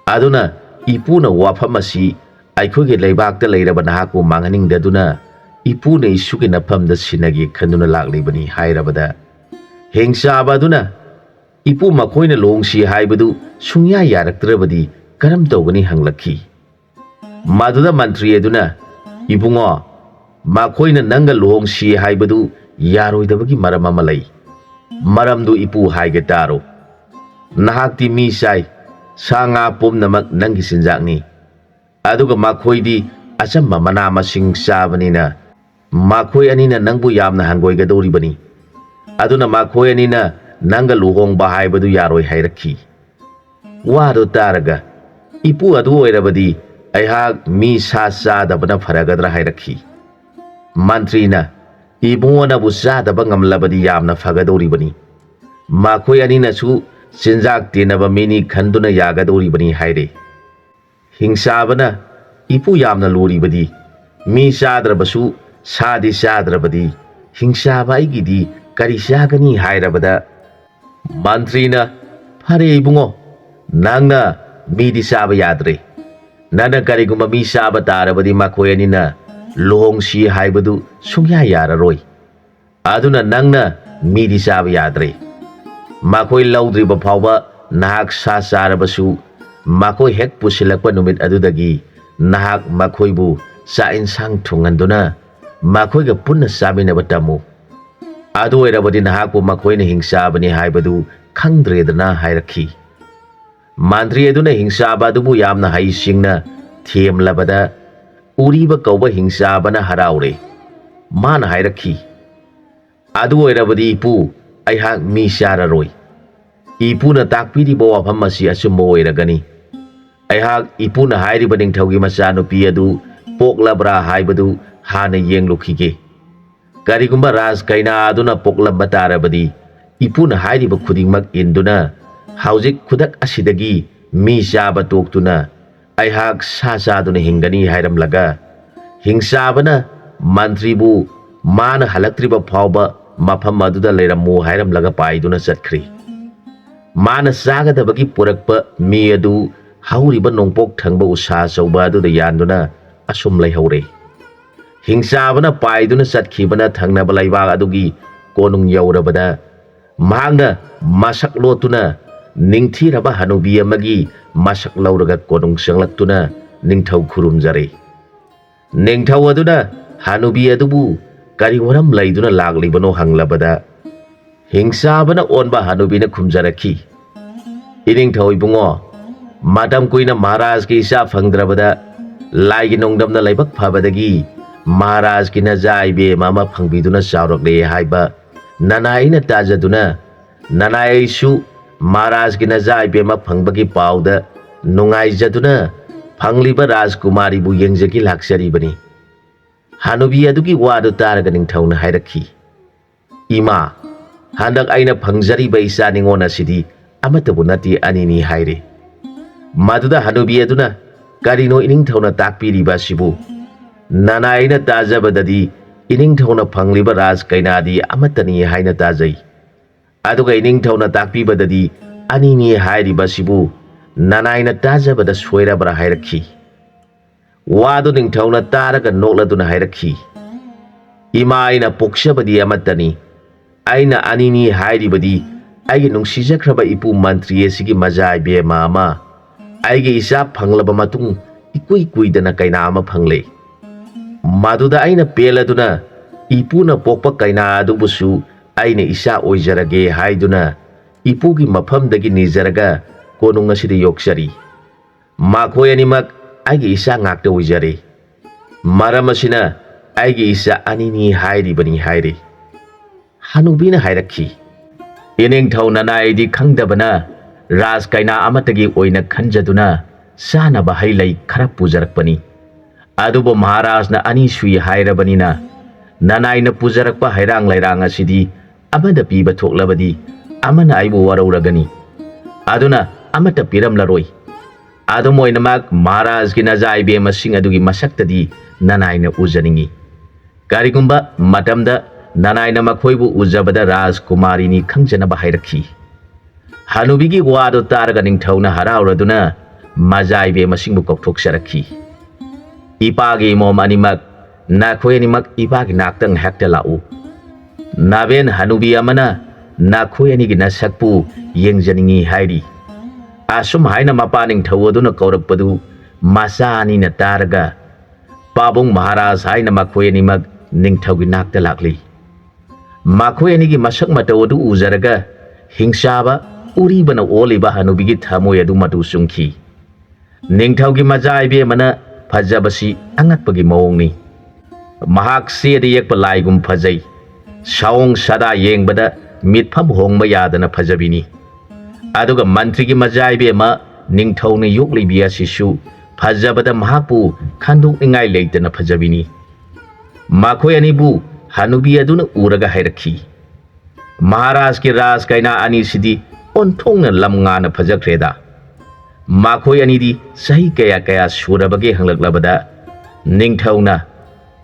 ꯑꯗꯨꯅ ꯏꯄꯨꯅ ꯋꯥꯐꯝ ꯑꯁꯤ ꯑꯩꯈꯣꯏꯒꯤ ꯂꯩꯕꯥꯛꯇ ꯂꯩꯔꯕ ꯅꯍꯥꯛꯄꯨ ꯃꯥꯡꯍꯟꯅꯤꯡꯗꯗꯨꯅ ꯏꯄꯨꯅ ꯏꯁꯨꯒꯤ ꯅꯐꯝꯗ ꯁꯤꯟꯅꯒꯦ ꯈꯟꯗꯨꯅ ꯂꯥꯛꯂꯤꯕꯅꯤ ꯍꯥꯏꯔꯕꯗ, ꯍꯤꯡꯆꯥꯕ ꯑꯗꯨꯅ, "ꯏꯄꯨ, ꯃꯈꯣꯏꯅ ꯂꯨꯍꯣꯡꯁꯤ ꯍꯥꯏꯕꯗꯨ ꯁꯨꯡꯌꯥ ꯌꯥꯔꯛꯇ꯭ꯔꯕꯗꯤ ꯀꯔꯝ ꯇꯧꯒꯅꯤ?" ꯍꯪꯂꯛꯈꯤ꯫ ꯃꯗꯨꯗ ꯃꯟꯇ꯭ꯔꯤ ꯑꯗꯨꯅ, "ꯏꯕꯨꯡꯉꯣ, ꯃꯈꯣꯏꯅ ꯅꯪꯒ ꯂꯨꯍꯣꯡꯁꯤ ꯍꯥꯏꯕꯗꯨ ꯌꯥꯔꯣꯏꯗꯕꯒꯤ ꯃꯔꯝ ꯑꯃ ꯂꯩ꯫ ꯃꯔꯝꯗꯨ ꯏꯄꯨ ꯍꯥꯏꯒꯦ ꯇꯥꯔꯣ꯫ ꯅꯍꯥꯛꯇꯤ ꯃꯤ ꯆꯥꯏ, ꯁꯥ ꯉꯥ ꯄꯨꯝꯅꯃꯛ ꯅꯪꯒꯤ ꯆꯤꯟꯖꯥꯛꯅꯤ꯫ ꯑꯗꯨꯒ ꯃꯈꯣꯏꯗꯤ ꯑꯆꯝꯕ ꯃꯅꯥ ꯃꯁꯤꯡ ꯆꯥꯕꯅꯤꯅ ꯃꯈꯣꯏ ꯑꯅꯤꯅ ꯅꯪꯕꯨ ꯌꯥꯝꯅ ꯍꯪꯒꯣꯏꯒꯗꯧꯔꯤꯕꯅꯤ꯫ ꯑꯗꯨꯅ ꯃꯈꯣꯏ ꯑꯅꯤꯅ ꯅꯪꯒ ꯂꯨꯍꯣꯡꯕ ꯍꯥꯏꯕꯗꯨ ꯌꯥꯔꯣꯏ" ꯍꯥꯏꯔꯛꯈꯤ꯫ ꯋꯥꯗꯨ ꯇꯥꯔꯒ, "ꯏꯄꯨ, ꯑꯗꯨ ꯑꯣꯏꯔꯕꯗꯤ ꯑꯩꯍꯥꯛ ꯃꯤ ꯁꯥ ꯆꯥꯗꯕꯅ ꯐꯔꯒꯗ꯭ꯔꯥ?" ꯍꯥꯏꯔꯛꯈꯤ꯫ ꯃꯟꯇ꯭ꯔꯤꯅ, "ꯏꯕꯨꯡꯉꯣꯅꯕꯨ ꯆꯥꯗꯕ ꯉꯝꯂꯕꯗꯤ ꯌꯥꯝꯅ ꯐꯒꯗꯧꯔꯤꯕꯅꯤ꯫ ꯃꯈꯣꯏ ꯑꯅꯤꯅꯁꯨ ꯆꯤꯟꯖꯥꯛ ꯇꯦꯟꯅꯕ ꯃꯤꯅꯤ ꯈꯟꯗꯨꯅ ꯌꯥꯒꯗꯧꯔꯤꯕꯅꯤ" ꯍꯥꯏꯔꯦ꯫ ꯍꯤꯡꯆꯥꯕꯅ, "ꯏꯄꯨ, ꯌꯥꯝꯅ ꯂꯨꯔꯤꯕꯗꯤ, ꯃꯤ ꯆꯥꯗ꯭ꯔꯕꯁꯨ ꯁꯥꯗꯤ ꯆꯥꯗ꯭ꯔꯕꯗꯤ ꯍꯤꯡꯆꯥꯕ ꯑꯩꯒꯤꯗꯤ ꯀꯔꯤ ꯆꯥꯒꯅꯤ?" ꯍꯥꯏꯔꯕꯗ, ꯃꯟꯇ꯭ꯔꯤꯅ, "ꯐꯔꯦ ꯏꯕꯨꯡꯉꯣ, ꯅꯪꯅ ꯃꯤꯗꯤ ꯆꯥꯕ ꯌꯥꯗ꯭ꯔꯦ꯫ ꯅꯪꯅ ꯀꯔꯤꯒꯨꯝꯕ ꯃꯤ ꯆꯥꯕ ꯇꯥꯔꯕꯗꯤ ꯃꯈꯣꯏ ꯑꯅꯤꯅ ꯂꯨꯍꯣꯡꯁꯤ ꯍꯥꯏꯕꯗꯨ ꯁꯨꯡꯌꯥ ꯌꯥꯔꯔꯣꯏ꯫ ꯑꯗꯨꯅ ꯅꯪꯅ ꯃꯤꯗꯤ ꯆꯥꯕ ꯌꯥꯗ꯭ꯔꯦ꯫ ꯃꯈꯣꯏ ꯂꯧꯗ꯭ꯔꯤꯕ ꯐꯥꯎꯕ ꯅꯍꯥꯛ ꯁꯥ ꯆꯥꯔꯕꯁꯨ, ꯃꯈꯣꯏ ꯍꯦꯛ ꯄꯨꯁꯤꯜꯂꯛꯄ ꯅꯨꯃꯤꯠ ꯑꯗꯨꯗꯒꯤ ꯅꯍꯥꯛ ꯃꯈꯣꯏꯕꯨ ꯆꯥꯛ ꯏꯟꯁꯥꯡ ꯊꯣꯡꯍꯟꯗꯨꯅ ꯃꯈꯣꯏꯒ ꯄꯨꯟꯅ ꯆꯥꯃꯤꯟꯅꯕ ꯇꯝꯃꯨ꯫ ꯑꯗꯨ ꯑꯣꯏꯔꯕꯗꯤ ꯅꯍꯥꯛꯄꯨ ꯃꯈꯣꯏꯅ ꯍꯤꯡꯆꯥꯕꯅꯤ ꯍꯥꯏꯕꯗꯨ ꯈꯪꯗ꯭ꯔꯦꯗꯅ" ꯍꯥꯏꯔꯛꯈꯤ꯫ ꯃꯟꯇ꯭ꯔꯤ ꯑꯗꯨꯅ ꯍꯤꯡꯆꯥꯕ ꯑꯗꯨꯕꯨ ꯌꯥꯝꯅ ꯍꯩꯁꯤꯡꯅ ꯊꯦꯝꯂꯕꯗ, ꯎꯔꯤꯕ ꯀꯧꯕ ꯍꯤꯡꯆꯥꯕꯅ ꯍꯔꯥꯎꯔꯦ꯫ ꯃꯥꯅ ꯍꯥꯏꯔꯛꯈꯤ, "ꯑꯗꯨ ꯑꯣꯏꯔꯕꯗꯤ ꯏꯄꯨ, ꯑꯩꯍꯥꯛ ꯃꯤ ꯆꯥꯔꯔꯣꯏ꯫ ꯏꯄꯨꯅ ꯇꯥꯛꯄꯤꯔꯤꯕ ꯋꯥꯐꯝ ꯑꯁꯤ ꯑꯆꯨꯝꯕ ꯑꯣꯏꯔꯒꯅꯤ꯫ ꯑꯩꯍꯥꯛ ꯏꯄꯨꯅ ꯍꯥꯏꯔꯤꯕ ꯅꯤꯡꯊꯧꯒꯤ ꯃꯆꯥꯅꯨꯄꯤ ꯑꯗꯨ ꯄꯣꯛꯂꯕ꯭ꯔꯥ ꯍꯥꯏꯕꯗꯨ ꯍꯥꯟꯅ ꯌꯦꯡꯂꯨꯈꯤꯒꯦ꯫ ꯀꯔꯤꯒꯨꯝꯕ ꯔꯥꯖ ꯀꯩꯅꯥ ꯑꯗꯨꯅ ꯄꯣꯛꯂꯝꯕ ꯇꯥꯔꯕꯗꯤ, ꯏꯄꯨꯅ ꯍꯥꯏꯔꯤꯕ ꯈꯨꯗꯤꯡꯃꯛ ꯏꯟꯗꯨꯅ ꯍꯧꯖꯤꯛ ꯈꯨꯗꯛ ꯑꯁꯤꯗꯒꯤ ꯃꯤ ꯆꯥꯕ ꯇꯣꯛꯇꯨꯅ ꯑꯩꯍꯥꯛ ꯁꯥ ꯆꯥꯗꯨꯅ ꯍꯤꯡꯒꯅꯤ ꯍꯥꯏꯔꯝꯂꯒ, ꯍꯤꯡꯆꯥꯕꯅ ꯃꯟꯇ꯭ꯔꯤꯕꯨ ꯃꯥꯅ ꯍꯜꯂꯛꯇ꯭ꯔꯤꯕ ꯐꯥꯎꯕ ꯃꯐꯝ ꯑꯗꯨꯗ ꯂꯩꯔꯝꯃꯨ ꯍꯥꯏꯔꯝꯂꯒ ꯄꯥꯏꯗꯨꯅ ꯆꯠꯈ꯭ꯔꯤ꯫ ꯃꯥꯅ ꯆꯥꯒꯗꯕꯒꯤ ꯄꯨꯔꯛꯄ ꯃꯤ ꯑꯗꯨ ꯍꯧꯔꯤꯕ ꯅꯣꯡꯄꯣꯛ ꯊꯪꯕ ꯎꯁꯥ ꯑꯆꯧꯕ ꯑꯗꯨꯗ ꯌꯥꯟꯗꯨꯅ ꯑꯁꯨꯝ ꯂꯩꯍꯧꯔꯦ꯫ ꯍꯤꯡꯆꯥꯕꯅ ꯄꯥꯏꯗꯨꯅ ꯆꯠꯈꯤꯕꯅ ꯊꯪꯅꯕ ꯂꯩꯕꯥꯛ ꯑꯗꯨꯒꯤ ꯀꯣꯅꯨꯡ ꯌꯧꯔꯕꯗ, ꯃꯍꯥꯛꯅ ꯃꯁꯛ ꯂꯣꯠꯇꯨꯅ ꯅꯤꯡꯊꯤꯔꯕ ꯍꯅꯨꯕꯤ ꯑꯃꯒꯤ ꯃꯁꯛ ꯂꯧꯔꯒ ꯀꯣꯅꯨꯡ ꯆꯪꯂꯛꯇꯨꯅ ꯅꯤꯡꯊꯧ ꯈꯨꯔꯨꯝꯖꯔꯦ꯫ ꯅꯤꯡꯊꯧ ꯑꯗꯨꯅ ꯍꯅꯨꯕꯤ ꯑꯗꯨꯕꯨ ꯀꯔꯤ ꯃꯔꯝ ꯂꯩꯗꯨꯅ ꯂꯥꯛꯂꯤꯕꯅꯣ ꯍꯪꯂꯕꯗ, ꯍꯤꯡꯆꯥꯕꯅ ꯑꯣꯟꯕ ꯍꯅꯨꯕꯤꯅ ꯈꯨꯝꯖꯔꯛꯈꯤ, "ꯏꯅꯤꯡꯊꯧ ꯏꯕꯨꯡꯉꯣ, ꯃꯇꯝ ꯀꯨꯏꯅ ꯃꯍꯥꯔꯥꯖꯀꯤ ꯏꯆꯥ ꯐꯪꯗ꯭ꯔꯕꯗ ꯂꯥꯏꯒꯤ ꯅꯣꯡꯗꯝꯅ ꯂꯥꯏꯕꯛ ꯐꯕꯗꯒꯤ ꯃꯍꯥꯔꯥꯖꯀꯤ ꯅꯆꯥ ꯏꯕꯦꯝꯃ ꯑꯃ ꯐꯪꯕꯤꯗꯨꯅ ꯆꯥꯎꯔꯛꯂꯦ ꯍꯥꯏꯕ ꯅꯅꯥꯏ ꯑꯩꯅ ꯇꯥꯖꯗꯨꯅ, ꯅꯅꯥꯏ ꯑꯩꯁꯨ ꯃꯍꯥꯔꯥꯖꯀꯤ ꯅꯆꯥ ꯏꯕꯦꯝꯃ ꯐꯪꯕꯒꯤ ꯄꯥꯎꯗ ꯅꯨꯡꯉꯥꯏꯖꯗꯨꯅ ꯐꯪꯂꯤꯕ ꯔꯥꯖꯀꯨꯃꯥꯔꯤꯕꯨ ꯌꯦꯡꯖꯒꯦ ꯂꯥꯛꯆꯔꯤꯕꯅꯤ꯫" ꯍꯅꯨꯕꯤ ꯑꯗꯨꯒꯤ ꯋꯥꯗꯨ ꯇꯥꯔꯒ ꯅꯤꯡꯊꯧꯅ ꯍꯥꯏꯔꯛꯈꯤ, "ꯏꯃꯥ, ꯍꯟꯗꯛ ꯑꯩꯅ ꯐꯪꯖꯔꯤꯕ ꯏꯆꯥ ꯅꯤꯉꯣꯜ ꯑꯁꯤꯗꯤ ꯑꯃꯠꯇꯕꯨ ꯅꯠꯇꯦ, ꯑꯅꯤꯅꯤ ꯍꯥꯏꯔꯦ꯫" ꯃꯗꯨꯗ ꯍꯅꯨꯕꯤ ꯑꯗꯨꯅ, "ꯀꯔꯤꯅꯣ ꯏꯅꯤꯡꯊꯧꯅ ꯇꯥꯛꯄꯤꯔꯤꯕ ꯑꯁꯤꯕꯨ? ꯅꯅꯥꯏ ꯑꯩꯅ ꯇꯥꯖꯕꯗꯗꯤ ꯏꯅꯤꯡꯊꯧꯅ ꯐꯪꯂꯤꯕ ꯔꯥꯖ ꯀꯩꯅꯥꯗꯤ ꯑꯃꯠꯇꯅꯤ ꯍꯥꯏꯅ ꯇꯥꯖꯩ꯫ ꯑꯗꯨꯒ ꯏꯅꯤꯡꯊꯧꯅ ꯇꯥꯛꯄꯤꯕꯗꯗꯤ ꯑꯅꯤꯅꯤ ꯍꯥꯏꯔꯤꯕ ꯑꯁꯤꯕꯨ ꯅꯅꯥꯏꯅ ꯇꯥꯖꯕꯗ ꯁꯣꯏꯔꯕ꯭ꯔꯥ?" ꯍꯥꯏꯔꯛꯈꯤ꯫ ꯋꯥꯗꯨ ꯅꯤꯡꯊꯧꯅ ꯇꯥꯔꯒ ꯅꯣꯛꯂꯗꯨꯅ ꯍꯥꯏꯔꯛꯈꯤ, "ꯏꯃꯥ, ꯑꯩꯅ ꯄꯣꯛꯆꯕꯗꯤ ꯑꯃꯠꯇꯅꯤ꯫ ꯑꯩꯅ ꯑꯅꯤꯅꯤ ꯍꯥꯏꯔꯤꯕꯗꯤ ꯑꯩꯒꯤ ꯅꯨꯡꯁꯤꯖꯈ꯭ꯔꯕ ꯏꯄꯨ ꯃꯟꯇ꯭ꯔꯤ ꯑꯁꯤꯒꯤ ꯃꯆꯥ ꯏꯕꯦꯝꯃ ꯑꯃ ꯑꯩꯒꯤ ꯏꯆꯥ ꯐꯪꯂꯕ ꯃꯇꯨꯡ ꯏꯀꯨꯏ ꯀꯨꯏꯗꯅ ꯀꯩꯅꯥ ꯑꯃ ꯐꯪꯂꯦ꯫ ꯃꯗꯨꯗ ꯑꯩꯅ ꯄꯦꯜꯂꯗꯨꯅ ꯏꯄꯨꯅ ꯄꯣꯛꯄ ꯀꯩꯅꯥ ꯑꯗꯨꯕꯨꯁꯨ ꯑꯩꯅ ꯏꯆꯥ ꯑꯣꯏꯖꯔꯒꯦ ꯍꯥꯏꯗꯨꯅ ꯏꯄꯨꯒꯤ ꯃꯐꯝꯗꯒꯤ ꯅꯤꯖꯔꯒ ꯀꯣꯅꯨꯡ ꯑꯁꯤꯗ ꯌꯣꯛꯆꯔꯤ꯫ ꯃꯈꯣꯏ ꯑꯅꯤꯃꯛ ꯑꯩꯒꯤ ꯏꯆꯥ ꯉꯥꯛꯇ ꯑꯣꯏꯖꯔꯦ꯫ ꯃꯔꯝ ꯑꯁꯤꯅ ꯑꯩꯒꯤ ꯏꯆꯥ ꯑꯅꯤꯅꯤ ꯍꯥꯏꯔꯤꯕꯅꯤ" ꯍꯥꯏꯔꯤ꯫ ꯍꯅꯨꯕꯤꯅ ꯍꯥꯏꯔꯛꯈꯤ, "ꯏꯅꯤꯡꯊꯧ ꯅꯅꯥꯏꯗꯤ ꯈꯪꯗꯕꯅ ꯔꯥꯖ ꯀꯩꯅꯥ ꯑꯃꯠꯇꯒꯤ ꯑꯣꯏꯅ ꯈꯟꯖꯗꯨꯅ ꯆꯥꯅꯕ ꯍꯩ ꯂꯩ ꯈꯔ ꯄꯨꯖꯔꯛꯄꯅꯤ꯫ ꯑꯗꯨꯕꯨ ꯃꯍꯥꯔꯥꯖꯅ ꯑꯅꯤ ꯁꯨꯏ ꯍꯥꯏꯔꯕꯅꯤꯅ ꯅꯅꯥꯏꯅ ꯄꯨꯖꯔꯛꯄ ꯍꯩꯔꯥꯡ ꯂꯩꯔꯥꯡ ꯑꯁꯤꯗꯤ ꯑꯃꯗ ꯄꯤꯕ ꯊꯣꯛꯂꯕꯗꯤ ꯑꯃꯅ ꯑꯩꯕꯨ ꯋꯥꯔꯧꯔꯒꯅꯤ꯫ ꯑꯗꯨꯅ ꯑꯃꯠꯇ ꯄꯤꯔꯝꯂꯔꯣꯏ꯫ ꯑꯗꯨꯝ ꯑꯣꯏꯅꯃꯛ ꯃꯍꯥꯔꯥꯖꯒꯤ ꯅꯖꯥ ꯏꯕꯦꯝꯃꯁꯤꯡ ꯑꯗꯨꯒꯤ ꯃꯁꯛꯇꯗꯤ ꯅꯅꯥꯏꯅ ꯎꯖꯅꯤꯡꯏ꯫ ꯀꯔꯤꯒꯨꯝꯕ ꯃꯇꯝꯗ ꯅꯅꯥꯏꯅ ꯃꯈꯣꯏꯕꯨ ꯎꯖꯕꯗ ꯔꯥꯖꯀꯨꯃꯥꯔꯤꯅꯤ ꯈꯪꯖꯅꯕ ꯍꯥꯏꯔꯛꯈꯤ꯫ ꯍꯅꯨꯕꯤꯒꯤ ꯋꯥꯗꯨ ꯇꯥꯔꯒ ꯅꯤꯡꯊꯧꯅ ꯍꯔꯥꯎꯔꯗꯨꯅ ꯃꯖꯥ ꯏꯕꯦꯝꯃꯁꯤꯡꯕꯨ ꯀꯧꯊꯣꯛꯆꯔꯛꯈꯤ꯫ "ꯏꯄꯥꯒꯤ ꯏꯃꯣꯝ ꯑꯅꯤꯃꯛ, ꯅꯈꯣꯏ ꯑꯅꯤꯃꯛ ꯏꯄꯥꯒꯤ ꯅꯥꯛꯇ ꯉꯥꯏꯍꯥꯛꯇ ꯂꯥꯛꯎ꯫ ꯅꯥꯕꯦꯟ ꯍꯅꯨꯕꯤ ꯑꯃꯅ ꯅꯈꯣꯏ ꯑꯅꯤꯒꯤ ꯅꯁꯛꯄꯨ ꯌꯦꯡꯖꯅꯤꯡꯏ ꯍꯥꯏꯔꯤ"꯫ ꯑꯁꯨꯝ ꯍꯥꯏꯅ ꯃꯄꯥ ꯅꯤꯡꯊꯧ ꯑꯗꯨꯅ ꯀꯧꯔꯛꯄꯗꯨ ꯃꯆꯥ ꯑꯅꯤꯅ ꯇꯥꯔꯒ ꯄꯥꯕꯨꯡ ꯃꯍꯥꯔꯥꯖ ꯍꯥꯏꯅ ꯃꯈꯣꯏ ꯑꯅꯤꯃꯛ ꯅꯤꯡꯊꯧꯒꯤ ꯅꯥꯛꯇ ꯂꯥꯛꯂꯤ꯫ ꯃꯈꯣꯏ ꯑꯅꯤꯒꯤ ꯃꯁꯛ ꯃꯇꯧ ꯑꯗꯨ ꯎꯖꯔꯒ ꯍꯤꯡꯆꯥꯕ ꯎꯔꯤꯕꯅ ꯑꯣꯜꯂꯤꯕ ꯍꯅꯨꯕꯤꯒꯤ ꯊꯃꯣꯏ ꯑꯗꯨ ꯃꯇꯨ ꯆꯨꯝꯈꯤ꯫ ꯅꯤꯡꯊꯧꯒꯤ ꯃꯆꯥ ꯏꯕꯦꯝꯃꯅ ꯐꯖꯕꯁꯤ ꯑꯉꯛꯄꯒꯤ ꯃꯑꯣꯡꯅꯤ꯫ ꯃꯍꯥꯛ ꯆꯦꯗ ꯌꯦꯛꯄ ꯂꯥꯏꯒꯨꯝ ꯐꯖꯩ꯫ ꯁꯑꯣꯡ ꯁꯥꯗꯥ ꯌꯦꯡꯕꯗ ꯃꯤꯠꯐꯝ ꯍꯣꯡꯕ ꯌꯥꯗꯅ ꯐꯖꯕꯤꯅꯤ꯫ ꯑꯗꯨꯒ ꯃꯟꯇ꯭ꯔꯤꯒꯤ ꯃꯆꯥ ꯏꯕꯦꯝꯃ ꯅꯤꯡꯊꯧꯅ ꯌꯣꯛꯂꯤꯕꯤ ꯑꯁꯤꯁꯨ ꯐꯖꯕꯗ ꯃꯍꯥꯛꯄꯨ ꯈꯟꯗꯣꯛꯅꯤꯡꯉꯥꯏ ꯂꯩꯇꯅ ꯐꯖꯕꯤꯅꯤ꯫ ꯃꯈꯣꯏ ꯑꯅꯤꯕꯨ ꯍꯅꯨꯕꯤ ꯑꯗꯨꯅ ꯎꯔꯒ ꯍꯥꯏꯔꯛꯈꯤ, "ꯃꯍꯥꯔꯥꯖꯀꯤ ꯔꯥꯖ ꯀꯩꯅꯥ ꯑꯅꯤꯁꯤꯗꯤ ꯑꯣꯟꯊꯣꯛꯅ ꯂꯝ ꯉꯥꯅ ꯐꯖꯈ꯭ꯔꯦꯗ꯫ ꯃꯈꯣꯏ ꯑꯅꯤꯗꯤ ꯆꯍꯤ ꯀꯌꯥ ꯀꯌꯥ ꯁꯨꯔꯕꯒꯦ?" ꯍꯪꯂꯛꯂꯕꯗ ꯅꯤꯡꯊꯧꯅ,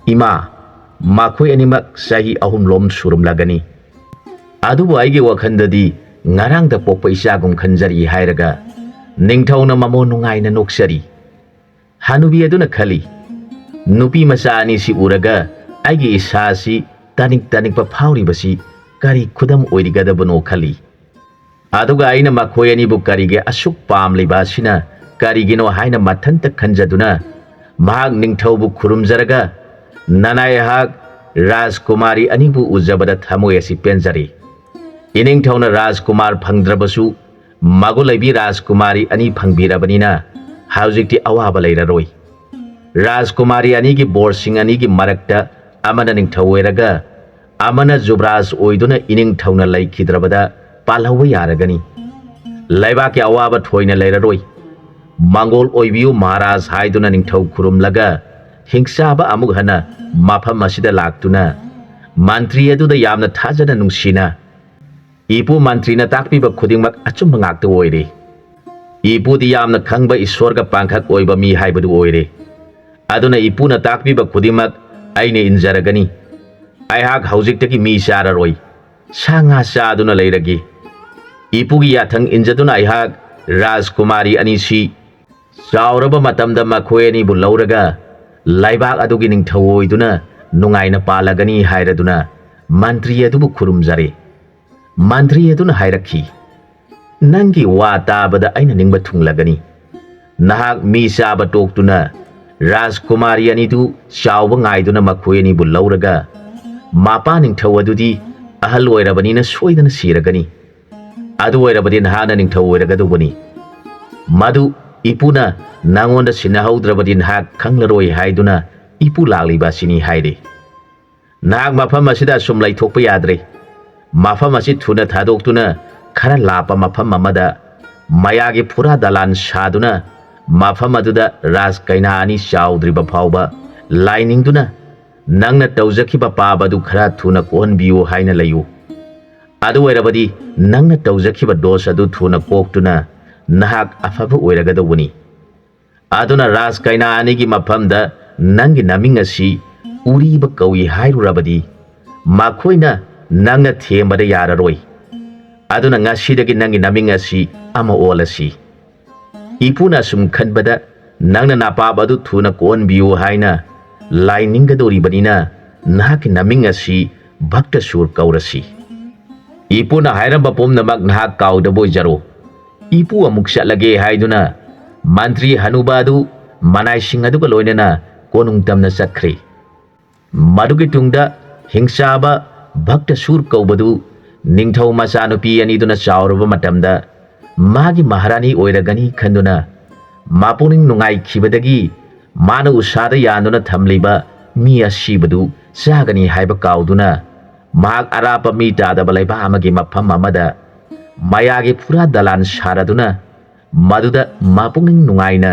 "ꯏꯃꯥ, ꯃꯈꯣꯏ ꯑꯅꯤꯃꯛ ꯆꯍꯤ ꯑꯍꯨꯝꯂꯣꯝ ꯁꯨꯔꯝꯂꯒꯅꯤ꯫ ꯑꯗꯨꯕꯨ ꯑꯩꯒꯤ ꯋꯥꯈꯜꯗꯗꯤ ꯉꯔꯥꯡꯗ ꯄꯣꯛꯄ ꯏꯆꯥꯒꯨꯝ ꯈꯟꯖꯔꯤ" ꯍꯥꯏꯔꯒ ꯅꯤꯡꯊꯧꯅ ꯃꯃꯣꯟ ꯅꯨꯡꯉꯥꯏꯅ ꯅꯣꯛꯆꯔꯤ꯫ ꯍꯅꯨꯕꯤ ꯑꯗꯨꯅ ꯈꯜꯂꯤ, "ꯅꯨꯄꯤ ꯃꯆꯥ ꯑꯅꯤꯁꯤ ꯎꯔꯒ ꯑꯩꯒꯤ ꯏꯁꯥꯁꯤ ꯇꯥꯅꯤꯡ ꯇꯥꯅꯤꯡꯕ ꯐꯥꯎꯔꯤꯕꯁꯤ ꯀꯔꯤ ꯈꯨꯗꯝ ꯑꯣꯏꯔꯤꯒꯗꯕꯅꯣ?" ꯈꯜꯂꯤ꯫ ꯑꯗꯨꯒ ꯑꯩꯅ ꯃꯈꯣꯏ ꯑꯅꯤꯕꯨ ꯀꯔꯤꯒꯤ ꯑꯁꯨꯛ ꯄꯥꯝꯂꯤꯕ ꯑꯁꯤꯅ ꯀꯔꯤꯒꯤꯅꯣ ꯍꯥꯏꯅ ꯃꯊꯟꯇ ꯈꯟꯖꯗꯨꯅ ꯃꯍꯥꯛ ꯅꯤꯡꯊꯧꯕꯨ ꯈꯨꯔꯨꯝꯖꯔꯒ, "ꯅꯅꯥꯏ ꯑꯩꯍꯥꯛ ꯔꯥꯖꯀꯨꯃꯥꯔꯤ ꯑꯅꯤꯕꯨ ꯎꯖꯕꯗ ꯊꯃꯣꯏ ꯑꯁꯤ ꯄꯦꯟꯖꯔꯦ꯫ ꯏꯅꯤꯡꯊꯧꯅ ꯔꯥꯖꯀꯨꯃꯥꯔ ꯐꯪꯗ꯭ꯔꯕꯁꯨ ꯃꯒꯨꯟ ꯂꯩꯕꯤ ꯔꯥꯖꯀꯨꯃꯥꯔꯤ ꯑꯅꯤ ꯐꯪꯕꯤꯔꯕꯅꯤꯅ ꯍꯧꯖꯤꯛꯇꯤ ꯑꯋꯥꯕ ꯂꯩꯔꯔꯣꯏ꯫ ꯔꯥꯖꯀꯨꯃꯥꯔꯤ ꯑꯅꯤꯒꯤ ꯕꯣꯔꯁꯤꯡ ꯑꯅꯤꯒꯤ ꯃꯔꯛꯇ ꯑꯃꯅ ꯅꯤꯡꯊꯧ ꯑꯣꯏꯔꯒ ꯑꯃꯅ ꯖꯨꯕ꯭ꯔꯥꯖ ꯑꯣꯏꯗꯨꯅ ꯏꯅꯤꯡꯊꯧꯅ ꯂꯩꯈꯤꯗ꯭ꯔꯕꯗ ꯄꯥꯜꯍꯧꯕ ꯌꯥꯔꯒꯅꯤ꯫ ꯂꯩꯕꯥꯛꯀꯤ ꯑꯋꯥꯕ ꯊꯣꯏꯅ ꯂꯩꯔꯔꯣꯏ꯫ ꯃꯪꯒꯣꯜ ꯑꯣꯏꯕꯤꯌꯨ ꯃꯍꯥꯔꯥꯖ" ꯍꯥꯏꯗꯨꯅ ꯅꯤꯡꯊꯧ ꯈꯨꯔꯨꯝꯂꯒ ꯍꯤꯡꯆꯥꯕ ꯑꯃꯨꯛ ꯍꯟꯅ ꯃꯐꯝ ꯑꯁꯤꯗ ꯂꯥꯛꯇꯨꯅ ꯃꯟꯇ꯭ꯔꯤ ꯑꯗꯨꯗ ꯌꯥꯝꯅ ꯊꯥꯖꯅ ꯅꯨꯡꯁꯤꯅ, "ꯏꯄꯨ, ꯃꯟꯇ꯭ꯔꯤꯅ ꯇꯥꯛꯄꯤꯕ ꯈꯨꯗꯤꯡꯃꯛ ꯑꯆꯨꯝꯕ ꯉꯥꯛꯇ ꯑꯣꯏꯔꯦ꯫ ꯏꯄꯨꯗꯤ ꯌꯥꯝꯅ ꯈꯪꯕ ꯏꯁꯣꯔꯒ ꯄꯥꯡꯈꯛ ꯑꯣꯏꯕ ꯃꯤ ꯍꯥꯏꯕꯗꯨ ꯑꯣꯏꯔꯦ꯫ ꯑꯗꯨꯅ ꯏꯄꯨꯅ ꯇꯥꯛꯄꯤꯕ ꯈꯨꯗꯤꯡꯃꯛ ꯑꯩꯅ ꯏꯟꯖꯔꯒꯅꯤ꯫ ꯑꯩꯍꯥꯛ ꯍꯧꯖꯤꯛꯇꯒꯤ ꯃꯤ ꯆꯥꯔꯔꯣꯏ, ꯁꯥ ꯉꯥ ꯆꯥꯗꯨꯅ ꯂꯩꯔꯒꯦ꯫" ꯏꯄꯨꯒꯤ ꯌꯥꯊꯪ ꯏꯟꯖꯗꯨꯅ ꯑꯩꯍꯥꯛ ꯔꯥꯖꯀꯨꯃꯥꯔꯤ ꯑꯅꯤꯁꯤ ꯆꯥꯎꯔꯕ ꯃꯇꯝꯗ ꯃꯈꯣꯏ ꯑꯅꯤꯕꯨ ꯂꯧꯔꯒ ꯂꯩꯕꯥꯛ ꯑꯗꯨꯒꯤ ꯅꯤꯡꯊꯧ ꯑꯣꯏꯗꯨꯅ ꯅꯨꯡꯉꯥꯏꯅ ꯄꯥꯜꯂꯒꯅꯤ ꯍꯥꯏꯔꯗꯨꯅ ꯃꯟꯇ꯭ꯔꯤ ꯑꯗꯨꯕꯨ ꯈꯨꯔꯨꯝꯖꯔꯦ꯫ ꯃꯟꯇ꯭ꯔꯤ ꯑꯗꯨꯅ ꯍꯥꯏꯔꯛꯈꯤ, "ꯅꯪꯒꯤ ꯋꯥ ꯇꯥꯕꯗ ꯑꯩꯅ ꯅꯤꯡꯕ ꯊꯨꯡꯂꯒꯅꯤ꯫ ꯅꯍꯥꯛ ꯃꯤ ꯆꯥꯕ ꯇꯣꯛꯇꯨꯅ ꯔꯥꯖꯀꯨꯃꯥꯔꯤ ꯑꯅꯤꯗꯨ ꯆꯥꯎꯕ ꯉꯥꯏꯗꯨꯅ ꯃꯈꯣꯏ ꯑꯅꯤꯕꯨ ꯂꯧꯔꯒ ꯃꯄꯥ ꯅꯤꯡꯊꯧ ꯑꯗꯨꯗꯤ ꯑꯍꯜ ꯑꯣꯏꯔꯕꯅꯤꯅ ꯁꯣꯏꯗꯅ ꯁꯤꯔꯒꯅꯤ꯫ ꯑꯗꯨ ꯑꯣꯏꯔꯕꯗꯤ ꯅꯍꯥꯛꯅ ꯅꯤꯡꯊꯧ ꯑꯣꯏꯔꯒꯗꯧꯕꯅꯤ꯫ ꯃꯗꯨ ꯏꯄꯨꯅ ꯅꯉꯣꯟꯗ ꯁꯤꯟꯅꯍꯧꯗ꯭ꯔꯕꯗꯤ ꯅꯍꯥꯛ ꯈꯪꯂꯔꯣꯏ ꯍꯥꯏꯗꯨꯅ ꯏꯄꯨ ꯂꯥꯛꯂꯤꯕ ꯑꯁꯤꯅꯤ" ꯍꯥꯏꯔꯦ꯫ "ꯅꯍꯥꯛ ꯃꯐꯝ ꯑꯁꯤꯗ ꯑꯁꯨꯝ ꯂꯩꯊꯣꯛꯄ ꯌꯥꯗ꯭ꯔꯦ꯫ ꯃꯐꯝ ꯑꯁꯤ ꯊꯨꯅ ꯊꯥꯗꯣꯛꯇꯨꯅ ꯈꯔ ꯂꯥꯞꯄ ꯃꯐꯝ ꯑꯃꯗ ꯃꯌꯥꯒꯤ ꯐꯨꯔꯥ ꯗꯂꯥꯟ ꯁꯥꯗꯨꯅ ꯃꯐꯝ ꯑꯗꯨꯗ ꯔꯥꯖ ꯀꯩꯅꯥ ꯑꯅꯤ ꯆꯥꯎꯗ꯭ꯔꯤꯕ ꯐꯥꯎꯕ ꯂꯥꯏꯅꯤꯡꯗꯨꯅ ꯅꯪꯅ ꯇꯧꯖꯈꯤꯕ ꯄꯥꯞ ꯑꯗꯨ ꯈꯔ ꯊꯨꯅ ꯀꯣꯛꯍꯟꯕꯤꯌꯨ ꯍꯥꯏꯅ ꯂꯩꯌꯨ꯫ ꯑꯗꯨ ꯑꯣꯏꯔꯕꯗꯤ ꯅꯪꯅ ꯇꯧꯖꯈꯤꯕ ꯗꯣꯁ ꯑꯗꯨ ꯊꯨꯅ ꯀꯣꯛꯇꯨꯅ ꯅꯍꯥꯛ ꯑꯐꯕ ꯑꯣꯏꯔꯒꯗꯧꯕꯅꯤ꯫ ꯑꯗꯨꯅ ꯔꯥꯖ ꯀꯩꯅꯥ ꯑꯅꯤꯒꯤ ꯃꯐꯝꯗ ꯅꯪꯒꯤ ꯅꯃꯤꯡ ꯑꯁꯤ ꯎꯔꯤꯕ ꯀꯧꯏ ꯍꯥꯏꯔꯨꯔꯕꯗꯤ ꯃꯈꯣꯏꯅ ꯅꯪꯅ ꯊꯦꯝꯕꯗ ꯌꯥꯔꯔꯣꯏ꯫ ꯑꯗꯨꯅ ꯉꯁꯤꯗꯒꯤ ꯅꯪꯒꯤ ꯅꯃꯤꯡ ꯑꯁꯤ ꯑꯃ ꯑꯣꯜꯂꯁꯤ꯫ ꯏꯄꯨꯅ ꯑꯁꯨꯝ ꯈꯟꯕꯗ ꯅꯪꯅ ꯅꯄꯥꯞ ꯑꯗꯨ ꯊꯨꯅ ꯀꯣꯛꯍꯟꯕꯤꯌꯨ ꯍꯥꯏꯅ ꯂꯥꯏꯅꯤꯡꯒꯗꯧꯔꯤꯕꯅꯤꯅ ꯅꯍꯥꯛꯀꯤ ꯅꯃꯤꯡ ꯑꯁꯤ ꯚꯛꯇꯁꯨꯔ ꯀꯧꯔꯁꯤ꯫ ꯏꯄꯨꯅ ꯍꯥꯏꯔꯝꯕ ꯄꯨꯝꯅꯃꯛ ꯅꯍꯥꯛ ꯀꯥꯎꯗꯕ ꯑꯣꯏꯖꯔꯣ꯫" ꯏꯄꯨ ꯑꯃꯨꯛ ꯆꯠꯂꯒꯦ ꯍꯥꯏꯗꯨꯅ ꯃꯟꯇ꯭ꯔꯤ ꯍꯅꯨꯕ ꯑꯗꯨ ꯃꯅꯥꯏꯁꯤꯡ ꯑꯗꯨꯒ ꯂꯣꯏꯅꯅ ꯀꯣꯅꯨꯡ ꯇꯝꯅ ꯆꯠꯈ꯭ꯔꯦ꯫ ꯃꯗꯨꯒꯤ ꯇꯨꯡꯗ ꯍꯤꯡꯆꯥꯕ ꯚꯛꯇꯁꯨꯔ ꯀꯧꯕꯗꯨ ꯅꯤꯡꯊꯧ ꯃꯆꯥꯅꯨꯄꯤ ꯑꯅꯤꯗꯨꯅ ꯆꯥꯎꯔꯕ ꯃꯇꯝꯗ ꯃꯥꯒꯤ ꯃꯍꯥꯔꯥꯅꯤ ꯑꯣꯏꯔꯒꯅꯤ ꯈꯟꯗꯨꯅ ꯃꯄꯨꯛꯅꯤꯡ ꯅꯨꯡꯉꯥꯏꯈꯤꯕꯗꯒꯤ ꯃꯥꯅ ꯎꯁꯥꯗ ꯌꯥꯟꯗꯨꯅ ꯊꯝꯂꯤꯕ ꯃꯤ ꯑꯁꯤꯕꯗꯨ ꯆꯥꯒꯅꯤ ꯍꯥꯏꯕ ꯀꯥꯎꯗꯨꯅ ꯃꯍꯥꯛ ꯑꯔꯥꯞꯄ ꯃꯤ ꯇꯥꯗꯕ ꯂꯩꯕꯥꯛ ꯑꯃꯒꯤ ꯃꯐꯝ ꯑꯃꯗ ꯃꯌꯥꯒꯤ ꯐꯨꯔꯥ ꯗꯂꯥꯟ ꯁꯥꯔꯗꯨꯅ ꯃꯗꯨꯗ ꯃꯄꯨꯛꯅꯤꯡ ꯅꯨꯡꯉꯥꯏꯅ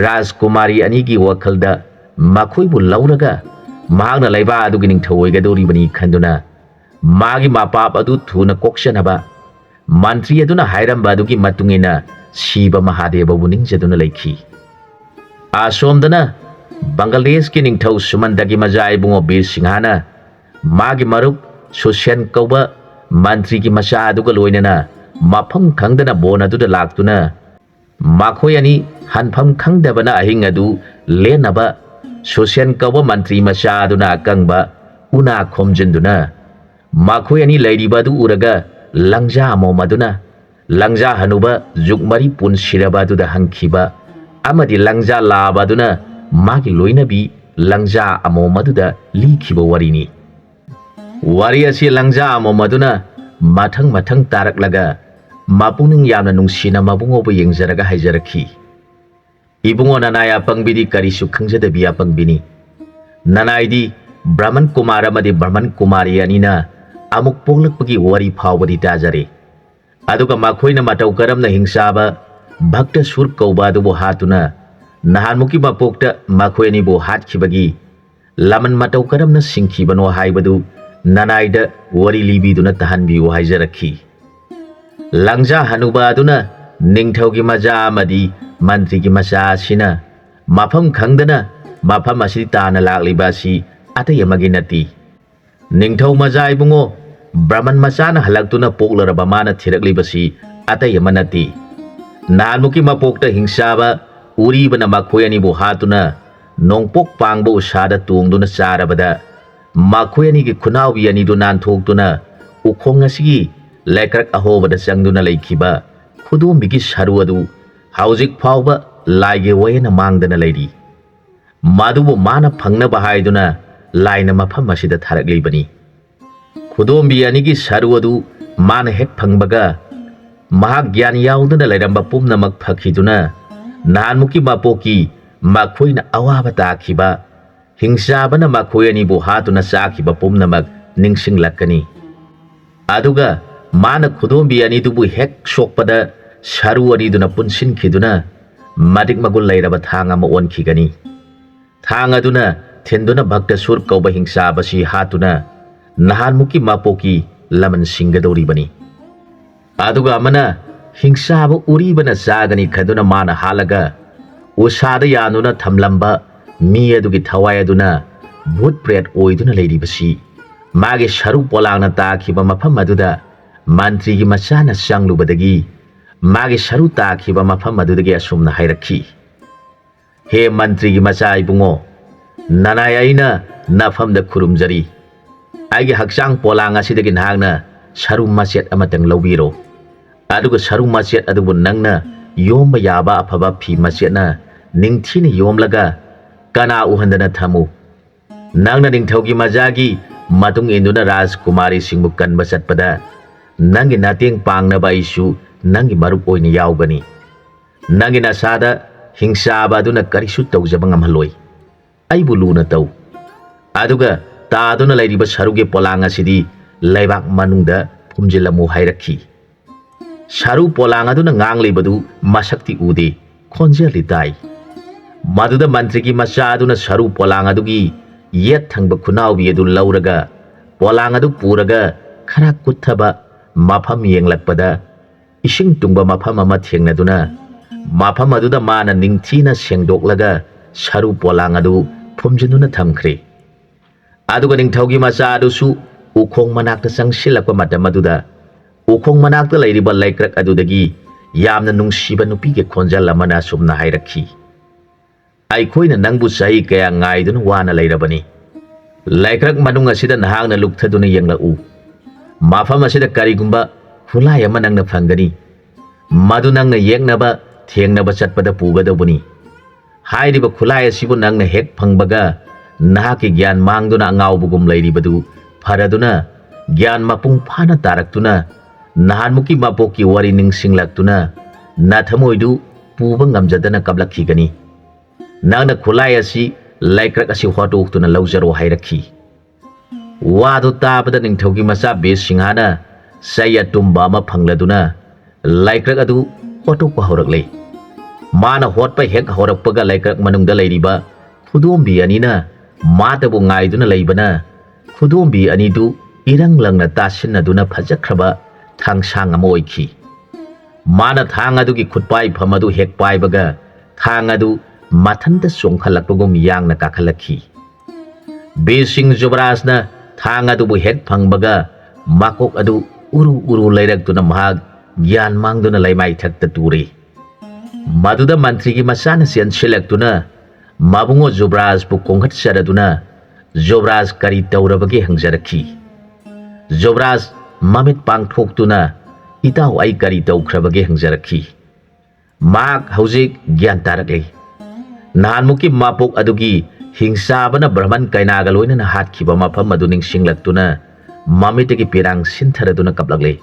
ꯔꯥꯖꯀꯨꯃꯥꯔꯤ ꯑꯅꯤꯒꯤ ꯋꯥꯈꯜꯗ ꯃꯈꯣꯏꯕꯨ ꯂꯧꯔꯒ ꯃꯍꯥꯛꯅ ꯂꯩꯕꯥꯛ ꯑꯗꯨꯒꯤ ꯅꯤꯡꯊꯧ ꯑꯣꯏꯒꯗꯧꯔꯤꯕꯅꯤ ꯈꯟꯗꯨꯅ ꯃꯥꯒꯤ ꯃꯄꯥꯞ ꯑꯗꯨ ꯊꯨꯅ ꯀꯣꯛꯆꯅꯕ ꯃꯟꯇ꯭ꯔꯤ ꯑꯗꯨꯅ ꯍꯥꯏꯔꯝꯕ ꯑꯗꯨꯒꯤ ꯃꯇꯨꯡ ꯏꯟꯅ ꯁꯤꯕ ꯃꯍꯥꯗꯦꯕꯕꯨ ꯅꯤꯡꯖꯗꯨꯅ ꯂꯩꯈꯤ꯫ ꯑꯁꯣꯝꯗꯅ ꯕꯪꯒ꯭ꯂꯥꯗꯦꯁꯀꯤ ꯅꯤꯡꯊꯧ ꯁꯨꯃꯟꯗꯒꯤ ꯃꯆꯥ ꯏꯕꯨꯡꯉꯣ ꯕꯤꯔ ꯁꯤꯡꯍꯅ ꯃꯥꯒꯤ ꯃꯔꯨꯞ ꯁꯨꯁꯦꯟ ꯀꯧꯕ ꯃꯟꯇ꯭ꯔꯤꯒꯤ ꯃꯆꯥ ꯑꯗꯨꯒ ꯂꯣꯏꯅꯅ ꯃꯐꯝ ꯈꯪꯗꯅ ꯕꯣꯟ ꯑꯗꯨꯗ ꯂꯥꯛꯇꯨꯅ ꯃꯈꯣꯏ ꯑꯅꯤ ꯍꯟꯐꯝ ꯈꯪꯗꯕꯅ ꯑꯍꯤꯡ ꯑꯗꯨ ꯂꯦꯟꯅꯕ ꯁꯨꯁꯦꯟ ꯀꯧꯕ ꯃꯟꯇ꯭ꯔꯤ ꯃꯆꯥ ꯑꯗꯨꯅ ꯑꯀꯪꯕ ꯎꯅꯥ ꯈꯣꯝꯖꯤꯟꯗꯨꯅ ꯃꯈꯣꯏ ꯑꯅꯤ ꯂꯩꯔꯤꯕ ꯑꯗꯨ ꯎꯔꯒ ꯂꯪꯖꯥ ꯑꯃꯣꯝ ꯑꯗꯨꯅ ꯂꯪꯖꯥ ꯍꯅꯨꯕ ꯖꯨꯛ ꯃꯔꯤ ꯄꯨꯟꯁꯤꯔꯕ ꯑꯗꯨꯗ ꯍꯪꯈꯤꯕ ꯑꯃꯗꯤ ꯂꯪꯖꯥ ꯂꯥꯕ ꯑꯗꯨꯅ ꯃꯥꯒꯤ ꯂꯣꯏꯅꯕꯤ ꯂꯪꯖꯥ ꯑꯃꯣꯝ ꯑꯗꯨꯗ ꯂꯤꯈꯤꯕ ꯋꯥꯔꯤꯅꯤ꯫ ꯋꯥꯔꯤ ꯑꯁꯤ ꯂꯪꯖꯥ ꯑꯃꯣꯝ ꯑꯗꯨꯅ ꯃꯊꯪ ꯃꯊꯪ ꯇꯥꯔꯛꯂꯒ ꯃꯄꯨꯛꯅꯤꯡ ꯌꯥꯝꯅ ꯅꯨꯡꯁꯤꯅ ꯃꯕꯨꯡꯉꯣꯕꯨ ꯌꯦꯡꯖꯔꯒ ꯍꯥꯏꯖꯔꯛꯈꯤ, "ꯏꯕꯨꯡꯉꯣ, ꯅꯅꯥꯏ ꯑꯄꯪꯕꯤꯗꯤ ꯀꯔꯤꯁꯨ ꯈꯪꯖꯗꯕꯤ ꯑꯄꯪꯕꯤꯅꯤ꯫ ꯅꯅꯥꯏꯗꯤ ꯕ꯭ꯔꯍꯃꯟ ꯀꯨꯃꯥꯔ ꯑꯃꯗꯤ ꯕ꯭ꯔꯍꯃꯟ ꯀꯨꯃꯥꯔꯤ ꯑꯅꯤꯅ ꯑꯃꯨꯛ ꯄꯣꯛꯂꯛꯄꯒꯤ ꯋꯥꯔꯤ ꯐꯥꯎꯕꯗꯤ ꯇꯥꯖꯔꯦ꯫ ꯑꯗꯨꯒ ꯃꯈꯣꯏꯅ ꯃꯇꯧ ꯀꯔꯝꯅ ꯍꯤꯡꯆꯥꯕ ꯚꯛꯇ ꯁꯨꯔ ꯀꯧꯕ ꯑꯗꯨꯕꯨ ꯍꯥꯠꯇꯨꯅ ꯅꯍꯥꯟꯃꯨꯛꯀꯤ ꯃꯄꯣꯛꯇ ꯃꯈꯣꯏ ꯑꯅꯤꯕꯨ ꯍꯥꯠꯈꯤꯕꯒꯤ ꯂꯃꯟ ꯃꯇꯧ ꯀꯔꯝꯅ ꯁꯤꯡꯈꯤꯕꯅꯣ ꯍꯥꯏꯕꯗꯨ ꯅꯅꯥꯏꯗ ꯋꯥꯔꯤ ꯂꯤꯕꯤꯗꯨꯅ ꯇꯥꯍꯟꯕꯤꯌꯨ" ꯍꯥꯏꯖꯔꯛꯈꯤ꯫ ꯂꯪꯖꯥ ꯍꯅꯨꯕ ꯑꯗꯨꯅ ꯅꯤꯡꯊꯧꯒꯤ ꯃꯆꯥ ꯑꯃꯗꯤ ꯃꯟꯇ꯭ꯔꯤꯒꯤ ꯃꯆꯥ ꯑꯁꯤꯅ ꯃꯐꯝ ꯈꯪꯗꯅ ꯃꯐꯝ ꯑꯁꯤ ꯇꯥꯅ ꯂꯥꯛꯂꯤꯕ ꯑꯁꯤ ꯑꯇꯩ ꯑꯃꯒꯤ ꯅꯠꯇꯦ꯫ ꯅꯤꯡꯊꯧ ꯃꯆꯥ ꯏꯕꯨꯡꯉꯣ, ꯕ꯭ꯔꯍꯃꯟ ꯃꯆꯥꯅ ꯍꯜꯂꯛꯇꯨꯅ ꯄꯣꯛꯂꯔꯕ ꯃꯥꯅ ꯊꯤꯔꯛꯂꯤꯕꯁꯤ ꯑꯇꯩ ꯑꯃ ꯅꯠꯇꯦ꯫ ꯅꯍꯥꯟꯃꯨꯛꯀꯤ ꯃꯄꯣꯛꯇ ꯍꯤꯡꯆꯥꯕ ꯎꯔꯤꯕꯅ ꯃꯈꯣꯏ ꯑꯅꯤꯕꯨ ꯍꯥꯠꯇꯨꯅ ꯅꯣꯡꯄꯣꯛ ꯄꯥꯡꯕ ꯎꯁꯥꯗ ꯇꯣꯡꯗꯨꯅ ꯆꯥꯔꯕꯗ ꯃꯈꯣꯏ ꯑꯅꯤꯒꯤ ꯈꯨꯅꯥꯎꯕꯤ ꯑꯅꯤꯗꯨ ꯅꯥꯟꯊꯣꯛꯇꯨꯅ ꯎꯈꯣꯡ ꯑꯁꯤꯒꯤ ꯂꯩꯀ꯭ꯔꯛ ꯑꯍꯣꯕꯗ ꯆꯪꯗꯨꯅ ꯂꯩꯈꯤꯕ ꯈꯨꯗꯣꯝꯕꯤꯒꯤ ꯁꯔꯨ ꯑꯗꯨ ꯍꯧꯖꯤꯛ ꯐꯥꯎꯕ ꯂꯥꯏꯒꯤ ꯋꯥꯌꯦꯜꯅ ꯃꯥꯡꯗꯅ ꯂꯩꯔꯤ꯫ ꯃꯗꯨꯕꯨ ꯃꯥꯅ ꯐꯪꯅꯕ ꯍꯥꯏꯗꯨꯅ ꯂꯥꯏꯅ ꯃꯐꯝ ꯑꯁꯤꯗ ꯊꯥꯔꯛꯂꯤꯕꯅꯤ꯫ ꯈꯨꯗꯣꯝꯕꯤ ꯑꯅꯤꯒꯤ ꯁꯔꯨ ꯑꯗꯨ ꯃꯥꯅ ꯍꯦꯛ ꯐꯪꯕꯒ ꯃꯍꯥꯛ ꯒ꯭ꯌꯥꯟ ꯌꯥꯎꯗꯅ ꯂꯩꯔꯝꯕ ꯄꯨꯝꯅꯃꯛ ꯐꯈꯤꯗꯨꯅ ꯅꯍꯥꯟꯃꯨꯛꯀꯤ ꯃꯄꯣꯛꯀꯤ ꯃꯈꯣꯏꯅ ꯑꯋꯥꯕ ꯇꯥꯈꯤꯕ, ꯍꯤꯡꯆꯥꯕꯅ ꯃꯈꯣꯏ ꯑꯅꯤꯕꯨ ꯍꯥꯠꯇꯨꯅ ꯆꯥꯈꯤꯕ ꯄꯨꯝꯅꯃꯛ ꯅꯤꯡꯁꯤꯡꯂꯛꯀꯅꯤ꯫ ꯑꯗꯨꯒ ꯃꯥꯅ ꯈꯨꯗꯣꯝꯕꯤ ꯑꯅꯤꯗꯨꯕꯨ ꯍꯦꯛ ꯁꯣꯛꯄꯗ ꯁꯔꯨ ꯑꯅꯤꯗꯨꯅ ꯄꯨꯟꯁꯤꯟꯈꯤꯗꯨꯅ ꯃꯇꯤꯛ ꯃꯒꯨꯟ ꯂꯩꯔꯕ ꯊꯥꯡ ꯑꯃ ꯑꯣꯟꯈꯤꯒꯅꯤ꯫ ꯊꯥꯡ ꯑꯗꯨꯅ ꯊꯤꯟꯗꯨꯅ ꯚꯛꯇꯁꯨꯔ ꯀꯧꯕ ꯍꯤꯡꯆꯥꯕꯁꯤ ꯍꯥꯠꯇꯨꯅ ꯅꯍꯥꯟꯃꯨꯛꯀꯤ ꯃꯄꯣꯛꯀꯤ ꯂꯃꯟ ꯁꯤꯡꯒꯗꯧꯔꯤꯕꯅꯤ꯫ ꯑꯗꯨꯒ ꯑꯃꯅ ꯍꯤꯡꯆꯥꯕ ꯎꯔꯤꯕꯅ ꯆꯥꯒꯅꯤ ꯈꯟꯗꯨꯅ ꯃꯥꯅ ꯍꯥꯠꯂꯒ ꯎꯁꯥꯗ ꯌꯥꯟꯗꯨꯅ ꯊꯝꯂꯝꯕ ꯃꯤ ꯑꯗꯨꯒꯤ ꯊꯋꯥꯏ ꯑꯗꯨꯅ ꯚꯨꯠ ꯄ꯭ꯔꯦꯠ ꯑꯣꯏꯗꯨꯅ ꯂꯩꯔꯤꯕꯁꯤ ꯃꯥꯒꯤ ꯁꯔꯨ ꯄꯣꯂꯥꯡꯅ ꯇꯥꯈꯤꯕ ꯃꯐꯝ ꯑꯗꯨꯗ ꯃꯟꯇ꯭ꯔꯤꯒꯤ ꯃꯆꯥꯅ ꯆꯪꯂꯨꯕꯗꯒꯤ ꯃꯥꯒꯤ ꯁꯔꯨ ꯇꯥꯈꯤꯕ ꯃꯐꯝ ꯑꯗꯨꯗꯒꯤ ꯑꯁꯨꯝꯅ ꯍꯥꯏꯔꯛꯈꯤ, "ꯍꯦ ꯃꯟꯇ꯭ꯔꯤꯒꯤ ꯃꯆꯥ ꯏꯕꯨꯡꯉꯣ, ꯅꯅꯥꯏ ꯑꯩꯅ ꯅꯐꯝꯗ ꯈꯨꯔꯨꯝꯖꯔꯤ꯫ ꯑꯩꯒꯤ ꯍꯛꯆꯥꯡ ꯄꯣꯂꯥꯡ ꯑꯁꯤꯗꯒꯤ ꯅꯍꯥꯛꯅ ꯁꯔꯨ ꯃꯆꯦꯠ ꯑꯃꯇꯪ ꯂꯧꯕꯤꯔꯣ꯫ ꯑꯗꯨꯒ ꯁꯔꯨ ꯃꯆꯦꯠ ꯑꯗꯨꯕꯨ ꯅꯪꯅ ꯌꯣꯝꯕ ꯌꯥꯕ ꯑꯐꯕ ꯐꯤ ꯃꯆꯦꯠꯅ ꯅꯤꯡꯊꯤꯅ ꯌꯣꯝꯂꯒ ꯀꯅꯥ ꯎꯍꯟꯗꯅ ꯊꯝꯃꯨ꯫ ꯅꯪꯅ ꯅꯤꯡꯊꯧꯒꯤ ꯃꯆꯥꯒꯤ ꯃꯇꯨꯡ ꯏꯟꯗꯨꯅ ꯔꯥꯖꯀꯨꯃꯥꯔꯤꯁꯤꯡꯕꯨ ꯀꯟꯕ ꯆꯠꯄꯗ ꯅꯪꯒꯤ ꯃꯇꯦꯡ ꯄꯥꯡꯅꯕ ꯑꯩꯁꯨ ꯅꯪꯒꯤ ꯃꯔꯨꯞ ꯑꯣꯏꯅ ꯌꯥꯎꯒꯅꯤ꯫ ꯅꯪꯒꯤ ꯅꯁꯥꯗ ꯍꯤꯡꯆꯥꯕ ꯑꯗꯨꯅ ꯀꯔꯤꯁꯨ ꯇꯧꯖꯕ ꯉꯝꯍꯜꯂꯣꯏ꯫ ꯑꯩꯕꯨ ꯂꯨꯅ ꯇꯧ꯫ ꯑꯗꯨꯒ ꯇꯥꯗꯨꯅ ꯂꯩꯔꯤꯕ ꯁꯔꯨꯒꯤ ꯄꯣꯂꯥꯡ ꯑꯁꯤꯗꯤ ꯂꯩꯕꯥꯛ ꯃꯅꯨꯡꯗ ꯐꯨꯝꯖꯤꯜꯂꯝꯃꯨ" ꯍꯥꯏꯔꯛꯈꯤ꯫ ꯁꯔꯨ ꯄꯣꯂꯥꯡ ꯑꯗꯨꯅ ꯉꯥꯡꯂꯤꯕꯗꯨ ꯃꯁꯛꯇꯤ ꯎꯗꯦ, ꯈꯣꯟꯖꯦꯜꯗꯤ ꯇꯥꯏ꯫ ꯃꯗꯨꯗ ꯃꯟꯇ꯭ꯔꯤꯒꯤ ꯃꯆꯥ ꯑꯗꯨꯅ ꯁꯔꯨ ꯄꯣꯂꯥꯡ ꯑꯗꯨꯒꯤ ꯌꯦꯠ ꯊꯪꯕ ꯈꯨꯅꯥꯎꯕꯤ ꯑꯗꯨ ꯂꯧꯔꯒ ꯄꯣꯂꯥꯡ ꯑꯗꯨ ꯄꯨꯔꯒ ꯈꯔ ꯀꯨꯠꯊꯕ ꯃꯐꯝ ꯌꯦꯡꯂꯛꯄꯗ ꯏꯁꯤꯡ ꯇꯨꯡꯕ ꯃꯐꯝ ꯑꯃ ꯊꯦꯡꯅꯗꯨꯅ ꯃꯐꯝ ꯑꯗꯨꯗ ꯃꯥꯅ ꯅꯤꯡꯊꯤꯅ ꯁꯦꯡꯗꯣꯛꯂꯒ ꯁꯔꯨ ꯄꯣꯂꯥꯡ ꯑꯗꯨ ꯐꯨꯝꯖꯤꯟꯗꯨꯅ ꯊꯝꯈ꯭ꯔꯦ꯫ ꯑꯗꯨꯒ ꯅꯤꯡꯊꯧꯒꯤ ꯃꯆꯥ ꯑꯗꯨꯁꯨ ꯎꯈꯣꯡ ꯃꯅꯥꯛꯇ ꯆꯪꯁꯤꯜꯂꯛꯄ ꯃꯇꯝ ꯑꯗꯨꯗ ꯎꯈꯣꯡ ꯃꯅꯥꯛꯇ ꯂꯩꯔꯤꯕ ꯂꯩꯀ꯭ꯔꯛ ꯑꯗꯨꯗꯒꯤ ꯌꯥꯝꯅ ꯅꯨꯡꯁꯤꯕ ꯅꯨꯄꯤꯒꯤ ꯈꯣꯟꯖꯦꯜ ꯑꯃꯅ ꯑꯁꯨꯝꯅ ꯍꯥꯏꯔꯛꯈꯤ, "ꯑꯩꯈꯣꯏꯅ ꯅꯪꯕꯨ ꯆꯍꯤ ꯀꯌꯥ ꯉꯥꯏꯗꯨꯅ ꯋꯥꯅ ꯂꯩꯔꯕꯅꯤ꯫ ꯂꯩꯀ꯭ꯔꯛ ꯃꯅꯨꯡ ꯑꯁꯤꯗ ꯅꯍꯥꯛꯅ ꯂꯨꯞꯊꯗꯨꯅ ꯌꯦꯡꯂꯛꯎ꯫ ꯃꯐꯝ ꯑꯁꯤꯗ ꯀꯔꯤꯒꯨꯝꯕ ꯈꯨꯠꯂꯥꯏ ꯑꯃ ꯅꯪꯅ ꯐꯪꯒꯅꯤ꯫ ꯃꯗꯨ ꯅꯪꯅ ꯌꯦꯛꯅꯕ ꯊꯦꯡꯅꯕ ꯆꯠꯄꯗ ꯄꯨꯒꯗꯧꯕꯅꯤ꯫ ꯍꯥꯏꯔꯤꯕ ꯈꯨꯠꯂꯥꯏ ꯑꯁꯤꯕꯨ ꯅꯪꯅ ꯍꯦꯛ ꯐꯪꯕꯒ ꯅꯍꯥꯛꯀꯤ ꯒ꯭ꯌꯥꯟ ꯃꯥꯡꯗꯨꯅ ꯑꯉꯥꯎꯕꯒꯨꯝ ꯂꯩꯔꯤꯕꯗꯨ ꯐꯔꯗꯨꯅ ꯒ꯭ꯌꯥꯟ ꯃꯄꯨꯡ ꯐꯥꯅ ꯇꯥꯔꯛꯇꯨꯅ ꯅꯍꯥꯟꯃꯨꯛꯀꯤ ꯃꯄꯣꯛꯀꯤ ꯋꯥꯔꯤ ꯅꯤꯡꯁꯤꯡꯂꯛꯇꯨꯅ ꯅꯊꯃꯣꯏꯗꯨ ꯄꯨꯕ ꯉꯝꯖꯗꯅ ꯀꯞꯂꯛꯈꯤꯒꯅꯤ꯫ ꯅꯪꯅ ꯈꯨꯠꯂꯥꯏ ꯑꯁꯤ ꯂꯩꯀ꯭ꯔꯛ ꯑꯁꯤ ꯍꯣꯠꯇꯣꯛꯇꯨꯅ ꯂꯧꯖꯔꯣ" ꯍꯥꯏꯔꯛꯈꯤ꯫ ꯋꯥꯗꯨ ꯇꯥꯕꯗ ꯅꯤꯡꯊꯧꯒꯤ ꯃꯆꯥ ꯕꯤꯔꯁꯤꯡꯍꯥꯅ ꯆꯩ ꯑꯇꯨꯝꯕ ꯑꯃ ꯐꯪꯂꯗꯨꯅ ꯂꯩꯀ꯭ꯔꯛ ꯑꯗꯨ ꯍꯣꯠꯇꯣꯛꯄ ꯍꯧꯔꯛꯂꯦ꯫ ꯃꯥꯅ ꯍꯣꯠꯄ ꯍꯦꯛ ꯍꯧꯔꯛꯄꯒ ꯂꯩꯀ꯭ꯔꯛ ꯃꯅꯨꯡꯗ ꯂꯩꯔꯤꯕ ꯈꯨꯗꯣꯝꯕꯤ ꯑꯅꯤꯅ ꯃꯥꯇꯕꯨ ꯉꯥꯏꯗꯨꯅ ꯂꯩꯕꯅ ꯈꯨꯗꯣꯝꯕꯤ ꯑꯅꯤꯗꯨ ꯏꯔꯪ ꯂꯪꯅ ꯇꯥꯁꯤꯟꯅꯗꯨꯅ ꯐꯖꯈ꯭ꯔꯕ ꯊꯥꯡꯁꯥꯡ ꯑꯃ ꯑꯣꯏꯈꯤ꯫ ꯃꯥꯅ ꯊꯥꯡ ꯑꯗꯨꯒꯤ ꯈꯨꯠꯄꯥꯏꯐꯝ ꯑꯗꯨ ꯍꯦꯛ ꯄꯥꯏꯕꯒ ꯊꯥꯡ ꯑꯗꯨ ꯃꯊꯟꯇ ꯆꯣꯡꯈꯠꯂꯛꯄꯒꯨꯝ ꯌꯥꯡꯅ ꯀꯥꯈꯠꯂꯛꯈꯤ꯫ ꯕꯤꯔ ꯁꯤꯡ ꯖꯨꯕꯔꯥꯖꯅ ꯊꯥꯡ ꯑꯗꯨꯕꯨ ꯍꯦꯛ ꯐꯪꯕꯒ ꯃꯀꯣꯛ ꯑꯗꯨ ꯎꯔꯨ ꯎꯔꯨ ꯂꯩꯔꯛꯇꯨꯅ ꯃꯍꯥꯛ ꯒ꯭ꯌꯥꯟ ꯃꯥꯡꯗꯨꯅ ꯂꯩꯃꯥꯏꯊꯛꯇ ꯇꯨꯔꯦ꯫ ꯃꯗꯨꯗ ꯃꯟꯇ꯭ꯔꯤꯒꯤ ꯃꯆꯥꯅ ꯆꯦꯟꯁꯤꯜꯂꯛꯇꯨꯅ ꯃꯕꯨꯡꯉꯣ ꯖꯨꯕꯔꯥꯖꯄꯨ ꯀꯣꯡꯈꯠꯆꯔꯗꯨꯅ ꯖꯨꯕꯔꯥꯖ ꯀꯔꯤ ꯇꯧꯔꯕꯒꯦ ꯍꯪꯖꯔꯛꯈꯤ꯫ ꯖꯨꯕꯔꯥꯖ ꯃꯃꯤꯠ ꯄꯥꯡꯊꯣꯛꯇꯨꯅ "ꯏꯇꯥꯎ, ꯑꯩ ꯀꯔꯤ ꯇꯧꯈ꯭ꯔꯕꯒꯦ?" ꯍꯪꯖꯔꯛꯈꯤ꯫ ꯃꯍꯥꯛ ꯍꯧꯖꯤꯛ ꯒ꯭ꯌꯥꯟ ꯇꯥꯔꯛꯂꯦ꯫ ꯅꯍꯥꯟꯃꯨꯛꯀꯤ ꯃꯄꯣꯛ ꯑꯗꯨꯒꯤ ꯍꯤꯡꯆꯥꯕꯅ ꯕ꯭ꯔꯍꯃꯟ ꯀꯩꯅꯥꯒ ꯂꯣꯏꯅꯅ ꯍꯥꯠꯈꯤꯕ ꯃꯐꯝ ꯑꯗꯨ ꯅꯤꯡꯁꯤꯡꯂꯛꯇꯨꯅ ꯃꯃꯤꯠꯇꯒꯤ ꯄꯤꯔꯥꯡ ꯁꯤꯟꯊꯔꯗꯨꯅ ꯀꯞꯂꯛꯂꯦ꯫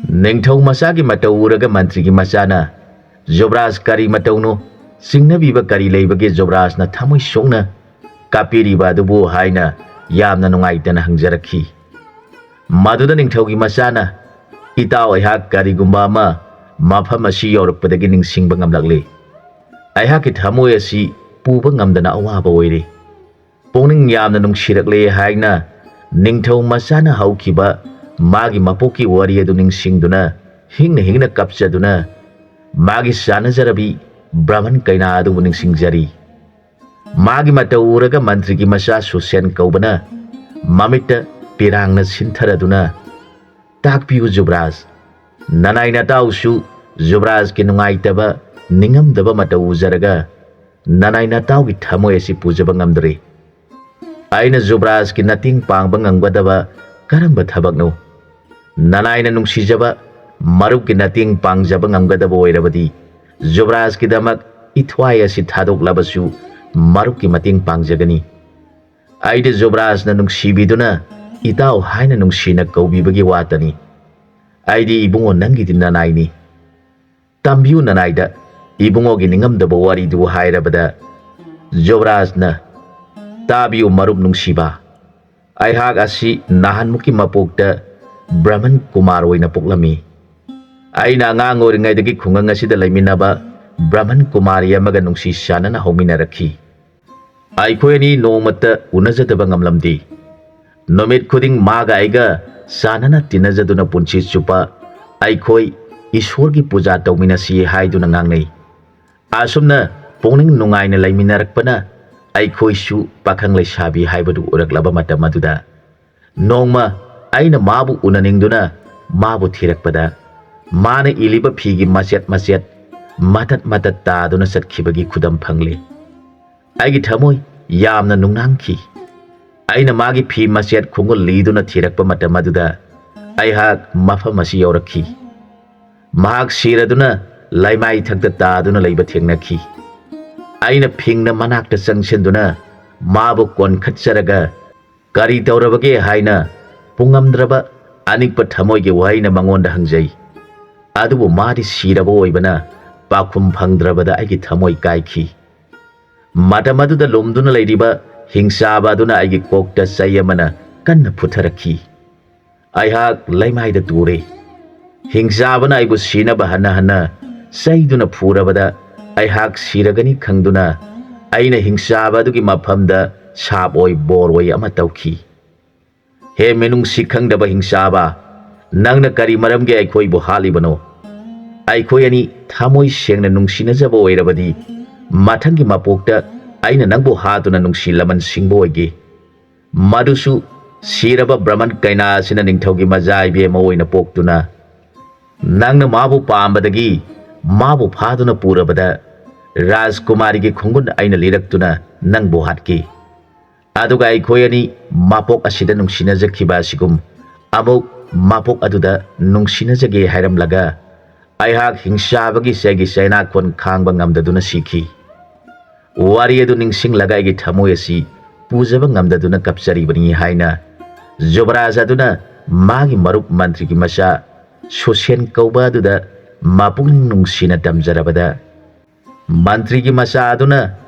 ꯅꯤꯡꯊꯧ ꯃꯆꯥꯒꯤ ꯃꯇꯧ ꯎꯔꯒ ꯃꯟꯇ꯭ꯔꯤꯒꯤ ꯃꯆꯥꯅ "ꯖꯨꯕꯔꯥꯖ, ꯀꯔꯤ ꯃꯇꯧꯅꯣ? ꯆꯤꯡꯅꯕꯤꯕ ꯀꯔꯤ ꯂꯩꯕꯒꯦ? ꯖꯨꯕꯔꯥꯖꯅ ꯊꯃꯣꯏ ꯁꯣꯛꯅ ꯀꯥꯞꯄꯤꯔꯤꯕ ꯑꯗꯨꯕꯨ?" ꯍꯥꯏꯅ ꯌꯥꯝꯅ ꯅꯨꯡꯉꯥꯏꯇꯅ ꯍꯪꯖꯔꯛꯈꯤ꯫ ꯃꯗꯨꯗ ꯅꯤꯡꯊꯧꯒꯤ ꯃꯆꯥꯅ, "ꯏꯇꯥꯎ, ꯑꯩꯍꯥꯛ ꯀꯔꯤꯒꯨꯝꯕ ꯑꯃ ꯃꯐꯝ ꯑꯁꯤ ꯌꯧꯔꯛꯄꯗꯒꯤ ꯅꯤꯡꯁꯤꯡꯕ ꯉꯝꯂꯛꯂꯤ꯫ ꯑꯩꯍꯥꯛꯀꯤ ꯊꯃꯣꯏ ꯑꯁꯤ ꯄꯨꯕ ꯉꯝꯗꯅ ꯑꯋꯥꯕ ꯑꯣꯏꯔꯤ꯫ ꯄꯨꯛꯅꯤꯡ ꯌꯥꯝꯅ ꯅꯨꯡꯁꯤꯔꯛꯂꯦ" ꯍꯥꯏꯅ ꯅꯤꯡꯊꯧ ꯃꯆꯥꯅ ꯍꯧꯈꯤꯕ ꯃꯥꯒꯤ ꯃꯄꯣꯛꯀꯤ ꯋꯥꯔꯤ ꯑꯗꯨ ꯅꯤꯡꯁꯤꯡꯗꯨꯅ ꯍꯤꯡꯅ ꯍꯤꯡꯅ ꯀꯞꯆꯗꯨꯅ ꯃꯥꯒꯤ ꯆꯥꯟꯅꯖꯔꯕꯤ ꯕ꯭ꯔꯍꯃꯟ ꯀꯩꯅꯥ ꯑꯗꯨꯕꯨ ꯅꯤꯡꯁꯤꯡꯖꯔꯤ꯫ ꯃꯥꯒꯤ ꯃꯇꯧ ꯎꯔꯒ ꯃꯟꯇ꯭ꯔꯤꯒꯤ ꯃꯆꯥ ꯁꯨꯁꯦꯟ ꯀꯧꯕꯅ ꯃꯃꯤꯠꯇ ꯄꯤꯔꯥꯡꯅ ꯁꯤꯟꯊꯔꯗꯨꯅ, "ꯇꯥꯛꯄꯤꯌꯨ ꯖꯨꯕꯔꯥꯖ, ꯅꯅꯥꯏ ꯅꯇꯥꯎꯁꯨ ꯖꯨꯕꯔꯥꯖꯀꯤ ꯅꯨꯡꯉꯥꯏꯇꯕ, ꯅꯤꯡꯉꯝꯗꯕ ꯃꯇꯧ ꯎꯖꯔꯒ ꯅꯅꯥꯏ ꯅꯇꯥꯎꯒꯤ ꯊꯃꯣꯏ ꯑꯁꯤ ꯄꯨꯖꯕ ꯉꯝꯗ꯭ꯔꯦ꯫ ꯑꯩꯅ ꯖꯨꯕꯔꯥꯖꯀꯤ ꯃꯇꯦꯡ ꯄꯥꯡꯕ ꯉꯝꯒꯗꯕ ꯀꯔꯝꯕ ꯊꯕꯛꯅꯣ? ꯅꯅꯥꯏꯅ ꯅꯨꯡꯁꯤꯖꯕ ꯃꯔꯨꯞꯀꯤ ꯃꯇꯦꯡ ꯄꯥꯡꯖꯕ ꯉꯝꯒꯗꯕ ꯑꯣꯏꯔꯕꯗꯤ ꯖꯨꯕꯔꯥꯖꯀꯤꯗꯃꯛ ꯏꯊ꯭ꯋꯥꯏ ꯑꯁꯤ ꯊꯥꯗꯣꯛꯂꯕꯁꯨ ꯃꯔꯨꯞꯀꯤ ꯃꯇꯦꯡ ꯄꯥꯡꯖꯒꯅꯤ꯫ ꯑꯩꯗꯤ ꯖꯨꯕꯔꯥꯖꯅ ꯅꯨꯡꯁꯤꯕꯤꯗꯨꯅ ꯏꯇꯥꯎ ꯍꯥꯏꯅ ꯅꯨꯡꯁꯤꯅ ꯀꯧꯕꯤꯕꯒꯤ ꯋꯥꯇꯅꯤ꯫ ꯑꯩꯗꯤ ꯏꯕꯨꯡꯉꯣ ꯅꯪꯒꯤꯗꯤ ꯅꯅꯥꯏꯅꯤ꯫ ꯇꯝꯕꯤꯌꯨ ꯅꯅꯥꯏꯗ ꯏꯕꯨꯡꯉꯣꯒꯤ ꯅꯤꯡꯉꯝꯗꯕ ꯋꯥꯔꯤꯗꯨ" ꯍꯥꯏꯔꯕꯗ ꯖꯨꯕꯔꯥꯖꯅ, "ꯇꯥꯕꯤꯌꯨ ꯃꯔꯨꯞ ꯅꯨꯡꯁꯤꯕ, ꯑꯩꯍꯥꯛ ꯑꯁꯤ ꯅꯍꯥꯟꯃꯨꯛꯀꯤ ꯃꯄꯣꯛꯇ ꯕ꯭ꯔꯍꯃꯟ ꯀꯨꯃꯥꯔ ꯑꯣꯏꯅ ꯄꯣꯛꯂꯝꯃꯤ꯫ ꯑꯩꯅ ꯑꯉꯥꯡ ꯑꯣꯏꯔꯤꯉꯩꯗꯒꯤ ꯈꯨꯡꯒꯪ ꯑꯁꯤꯗ ꯂꯩꯃꯤꯟꯅꯕ ꯕ꯭ꯔꯍꯃꯟ ꯀꯨꯃꯥꯔꯤ ꯑꯃꯒ ꯅꯨꯡꯁꯤ ꯆꯥꯟꯅꯅ ꯍꯧꯃꯤꯟꯅꯔꯛꯈꯤ꯫ ꯑꯩꯈꯣꯏ ꯑꯅꯤ ꯅꯣꯡꯃꯇ ꯎꯅꯖꯗꯕ ꯉꯝꯂꯝꯗꯦ꯫ ꯅꯨꯃꯤꯠ ꯈꯨꯗꯤꯡ ꯃꯥꯒ ꯑꯩꯒ ꯆꯥꯟꯅꯅ ꯇꯤꯟꯅꯖꯗꯨꯅ ꯄꯨꯟꯁꯤ ꯆꯨꯞꯄ ꯑꯩꯈꯣꯏ ꯏꯁꯣꯔꯒꯤ ꯄꯨꯖꯥ ꯇꯧꯃꯤꯟꯅꯁꯤ ꯍꯥꯏꯗꯨꯅ ꯉꯥꯡꯅꯩ꯫ ꯑꯁꯨꯝꯅ ꯄꯨꯛꯅꯤꯡ ꯅꯨꯡꯉꯥꯏꯅ ꯂꯩꯃꯤꯟꯅꯔꯛꯄꯅ ꯑꯩꯈꯣꯏꯁꯨ ꯄꯥꯈꯪ ꯂꯩꯁꯥꯕꯤ ꯍꯥꯏꯕꯗꯨ ꯑꯣꯏꯔꯛꯂꯕ ꯃꯇꯝ ꯑꯗꯨꯗ, ꯅꯣꯡꯃ ꯑꯩꯅ ꯃꯥꯕꯨ ꯎꯅꯅꯤꯡꯗꯨꯅ ꯃꯥꯕꯨ ꯊꯤꯔꯛꯄꯗ, ꯃꯥꯅ ꯏꯜꯂꯤꯕ ꯐꯤꯒꯤ ꯃꯆꯦꯠ ꯃꯆꯦꯠ, ꯃꯇꯠ ꯃꯇꯠ ꯇꯥꯗꯨꯅ ꯆꯠꯈꯤꯕꯒꯤ ꯈꯨꯗꯝ ꯐꯪꯂꯤ꯫ ꯑꯩꯒꯤ ꯊꯃꯣꯏ ꯌꯥꯝꯅ ꯅꯨꯡꯅꯥꯡꯈꯤ꯫ ꯑꯩꯅ ꯃꯥꯒꯤ ꯐꯤ ꯃꯆꯦꯠ ꯈꯣꯡꯒꯨꯜ ꯂꯤꯗꯨꯅ ꯊꯤꯔꯛꯄ ꯃꯇꯝ ꯑꯗꯨꯗ ꯑꯩꯍꯥꯛ ꯃꯐꯝ ꯑꯁꯤ ꯌꯧꯔꯛꯈꯤ꯫ ꯃꯍꯥꯛ ꯁꯤꯔꯗꯨꯅ ꯂꯩꯃꯥꯏ ꯊꯛꯇ ꯇꯥꯗꯨꯅ ꯂꯩꯕ ꯊꯦꯡꯅꯈꯤ꯫ ꯑꯩꯅ ꯐꯤꯡꯅ ꯃꯅꯥꯛꯇ ꯆꯪꯁꯤꯟꯗꯨꯅ ꯃꯥꯕꯨ ꯀꯣꯟꯈꯠꯆꯔꯒ, "ꯀꯔꯤ ꯇꯧꯔꯕꯒꯦ?" ꯍꯥꯏꯅ ꯄꯨꯡꯉꯝꯗ꯭ꯔꯕ ꯑꯅꯤꯛꯄ ꯊꯃꯣꯏꯒꯤ ꯋꯥꯍꯩꯅ ꯃꯉꯣꯟꯗ ꯍꯪꯖꯩ꯫ ꯑꯗꯨꯕꯨ ꯃꯥꯗꯤ ꯁꯤꯔꯕ ꯑꯣꯏꯕꯅ ꯄꯥꯎꯈꯨꯝ ꯐꯪꯗ꯭ꯔꯕꯗ ꯑꯩꯒꯤ ꯊꯃꯣꯏ ꯀꯥꯏꯈꯤ꯫ ꯃꯇꯝ ꯑꯗꯨꯗ ꯂꯨꯝꯗꯨꯅ ꯂꯩꯔꯤꯕ ꯍꯤꯡꯆꯥꯕ ꯑꯗꯨꯅ ꯑꯩꯒꯤ ꯀꯣꯛꯇ ꯆꯩ ꯑꯃꯅ ꯀꯟꯅ ꯐꯨꯊꯔꯛꯈꯤ꯫ ꯑꯩꯍꯥꯛ ꯂꯩꯃꯥꯏꯗ ꯇꯨꯔꯦ꯫ ꯍꯤꯡꯆꯥꯕꯅ ꯑꯩꯕꯨ ꯁꯤꯅꯕ ꯍꯟꯅ ꯍꯟꯅ ꯆꯩꯗꯨꯅ ꯐꯨꯔꯕꯗ, ꯑꯩꯍꯥꯛ ꯁꯤꯔꯒꯅꯤ ꯈꯪꯗꯨꯅ ꯑꯩꯅ ꯍꯤꯡꯆꯥꯕ ꯑꯗꯨꯒꯤ ꯃꯐꯝꯗ ꯁꯥꯞ ꯑꯣꯏ ꯕꯣꯔ ꯑꯣꯏ ꯑꯃ ꯇꯧꯈꯤ꯫ "ꯍꯦ ꯃꯤꯅꯨꯡꯁꯤ ꯈꯪꯗꯕ ꯍꯤꯡꯆꯥꯕ, ꯅꯪꯅ ꯀꯔꯤ ꯃꯔꯝꯒꯤ ꯑꯩꯈꯣꯏꯕꯨ ꯍꯥꯠꯂꯤꯕꯅꯣ? ꯑꯩꯈꯣꯏ ꯑꯅꯤ ꯊꯃꯣꯏ ꯁꯦꯡꯅ ꯅꯨꯡꯁꯤꯅꯖꯕ ꯑꯣꯏꯔꯕꯗꯤ, ꯃꯊꯪꯒꯤ ꯃꯄꯣꯛꯇ ꯑꯩꯅ ꯅꯪꯕꯨ ꯍꯥꯠꯇꯨꯅ ꯅꯨꯡꯁꯤ ꯂꯃꯟ ꯁꯤꯡꯕ ꯑꯣꯏꯒꯦ꯫ ꯃꯗꯨꯁꯨ ꯁꯤꯔꯕ ꯕ꯭ꯔꯍꯃꯟ ꯀꯩꯅꯥ ꯑꯁꯤꯅ ꯅꯤꯡꯊꯧꯒꯤ ꯃꯆꯥ ꯏꯕꯦꯝ ꯑꯃ ꯑꯣꯏꯅ ꯄꯣꯛꯇꯨꯅ꯫ ꯅꯪꯅ ꯃꯥꯕꯨ ꯄꯥꯝꯕꯗꯒꯤ ꯃꯥꯕꯨ ꯐꯥꯗꯨꯅ ꯄꯨꯔꯕꯗ, ꯔꯥꯖꯀꯨꯃꯥꯔꯤꯒꯤ ꯈꯣꯡꯒꯨꯟ ꯑꯩꯅ ꯂꯤꯔꯛꯇꯨꯅ ꯅꯪꯕꯨ ꯍꯥꯠꯈꯤ꯫ ꯑꯗꯨꯒ ꯑꯩꯈꯣꯏ ꯑꯅꯤ ꯃꯄꯣꯛ ꯑꯁꯤꯗ ꯅꯨꯡꯁꯤꯅꯖꯈꯤꯕ ꯑꯁꯤꯒꯨꯝ ꯑꯃꯨꯛ ꯃꯄꯣꯛ ꯑꯗꯨꯗ ꯅꯨꯡꯁꯤꯅꯖꯒꯦ" ꯍꯥꯏꯔꯝꯂꯒ, ꯑꯩꯍꯥꯛ ꯍꯤꯡꯆꯥꯕꯒꯤ ꯆꯩꯒꯤ ꯆꯩꯅꯥꯈꯣꯟ ꯈꯥꯡꯕ ꯉꯝꯗꯗꯨꯅ ꯁꯤꯈꯤ꯫ ꯋꯥꯔꯤ ꯑꯗꯨ ꯅꯤꯡꯁꯤꯡꯂꯒ ꯑꯩꯒꯤ ꯊꯃꯣꯏ ꯑꯁꯤ ꯄꯨꯖꯕ ꯉꯝꯗꯗꯨꯅ ꯀꯞꯆꯔꯤꯕꯅꯤ ꯍꯥꯏꯅ ꯖꯨꯕꯔꯥꯖ ꯑꯗꯨꯅ ꯃꯥꯒꯤ ꯃꯔꯨꯞ ꯃꯟꯇ꯭ꯔꯤꯒꯤ ꯃꯆꯥ ꯁꯨꯁꯦꯟ ꯀꯧꯕ ꯑꯗꯨꯗ ꯃꯄꯨꯛꯅꯤꯡ ꯅꯨꯡꯁꯤꯅ ꯇꯝꯖꯔꯕꯗ, ꯃꯟꯇ꯭ꯔꯤꯒꯤ ꯃꯆꯥ ꯑꯗꯨꯅ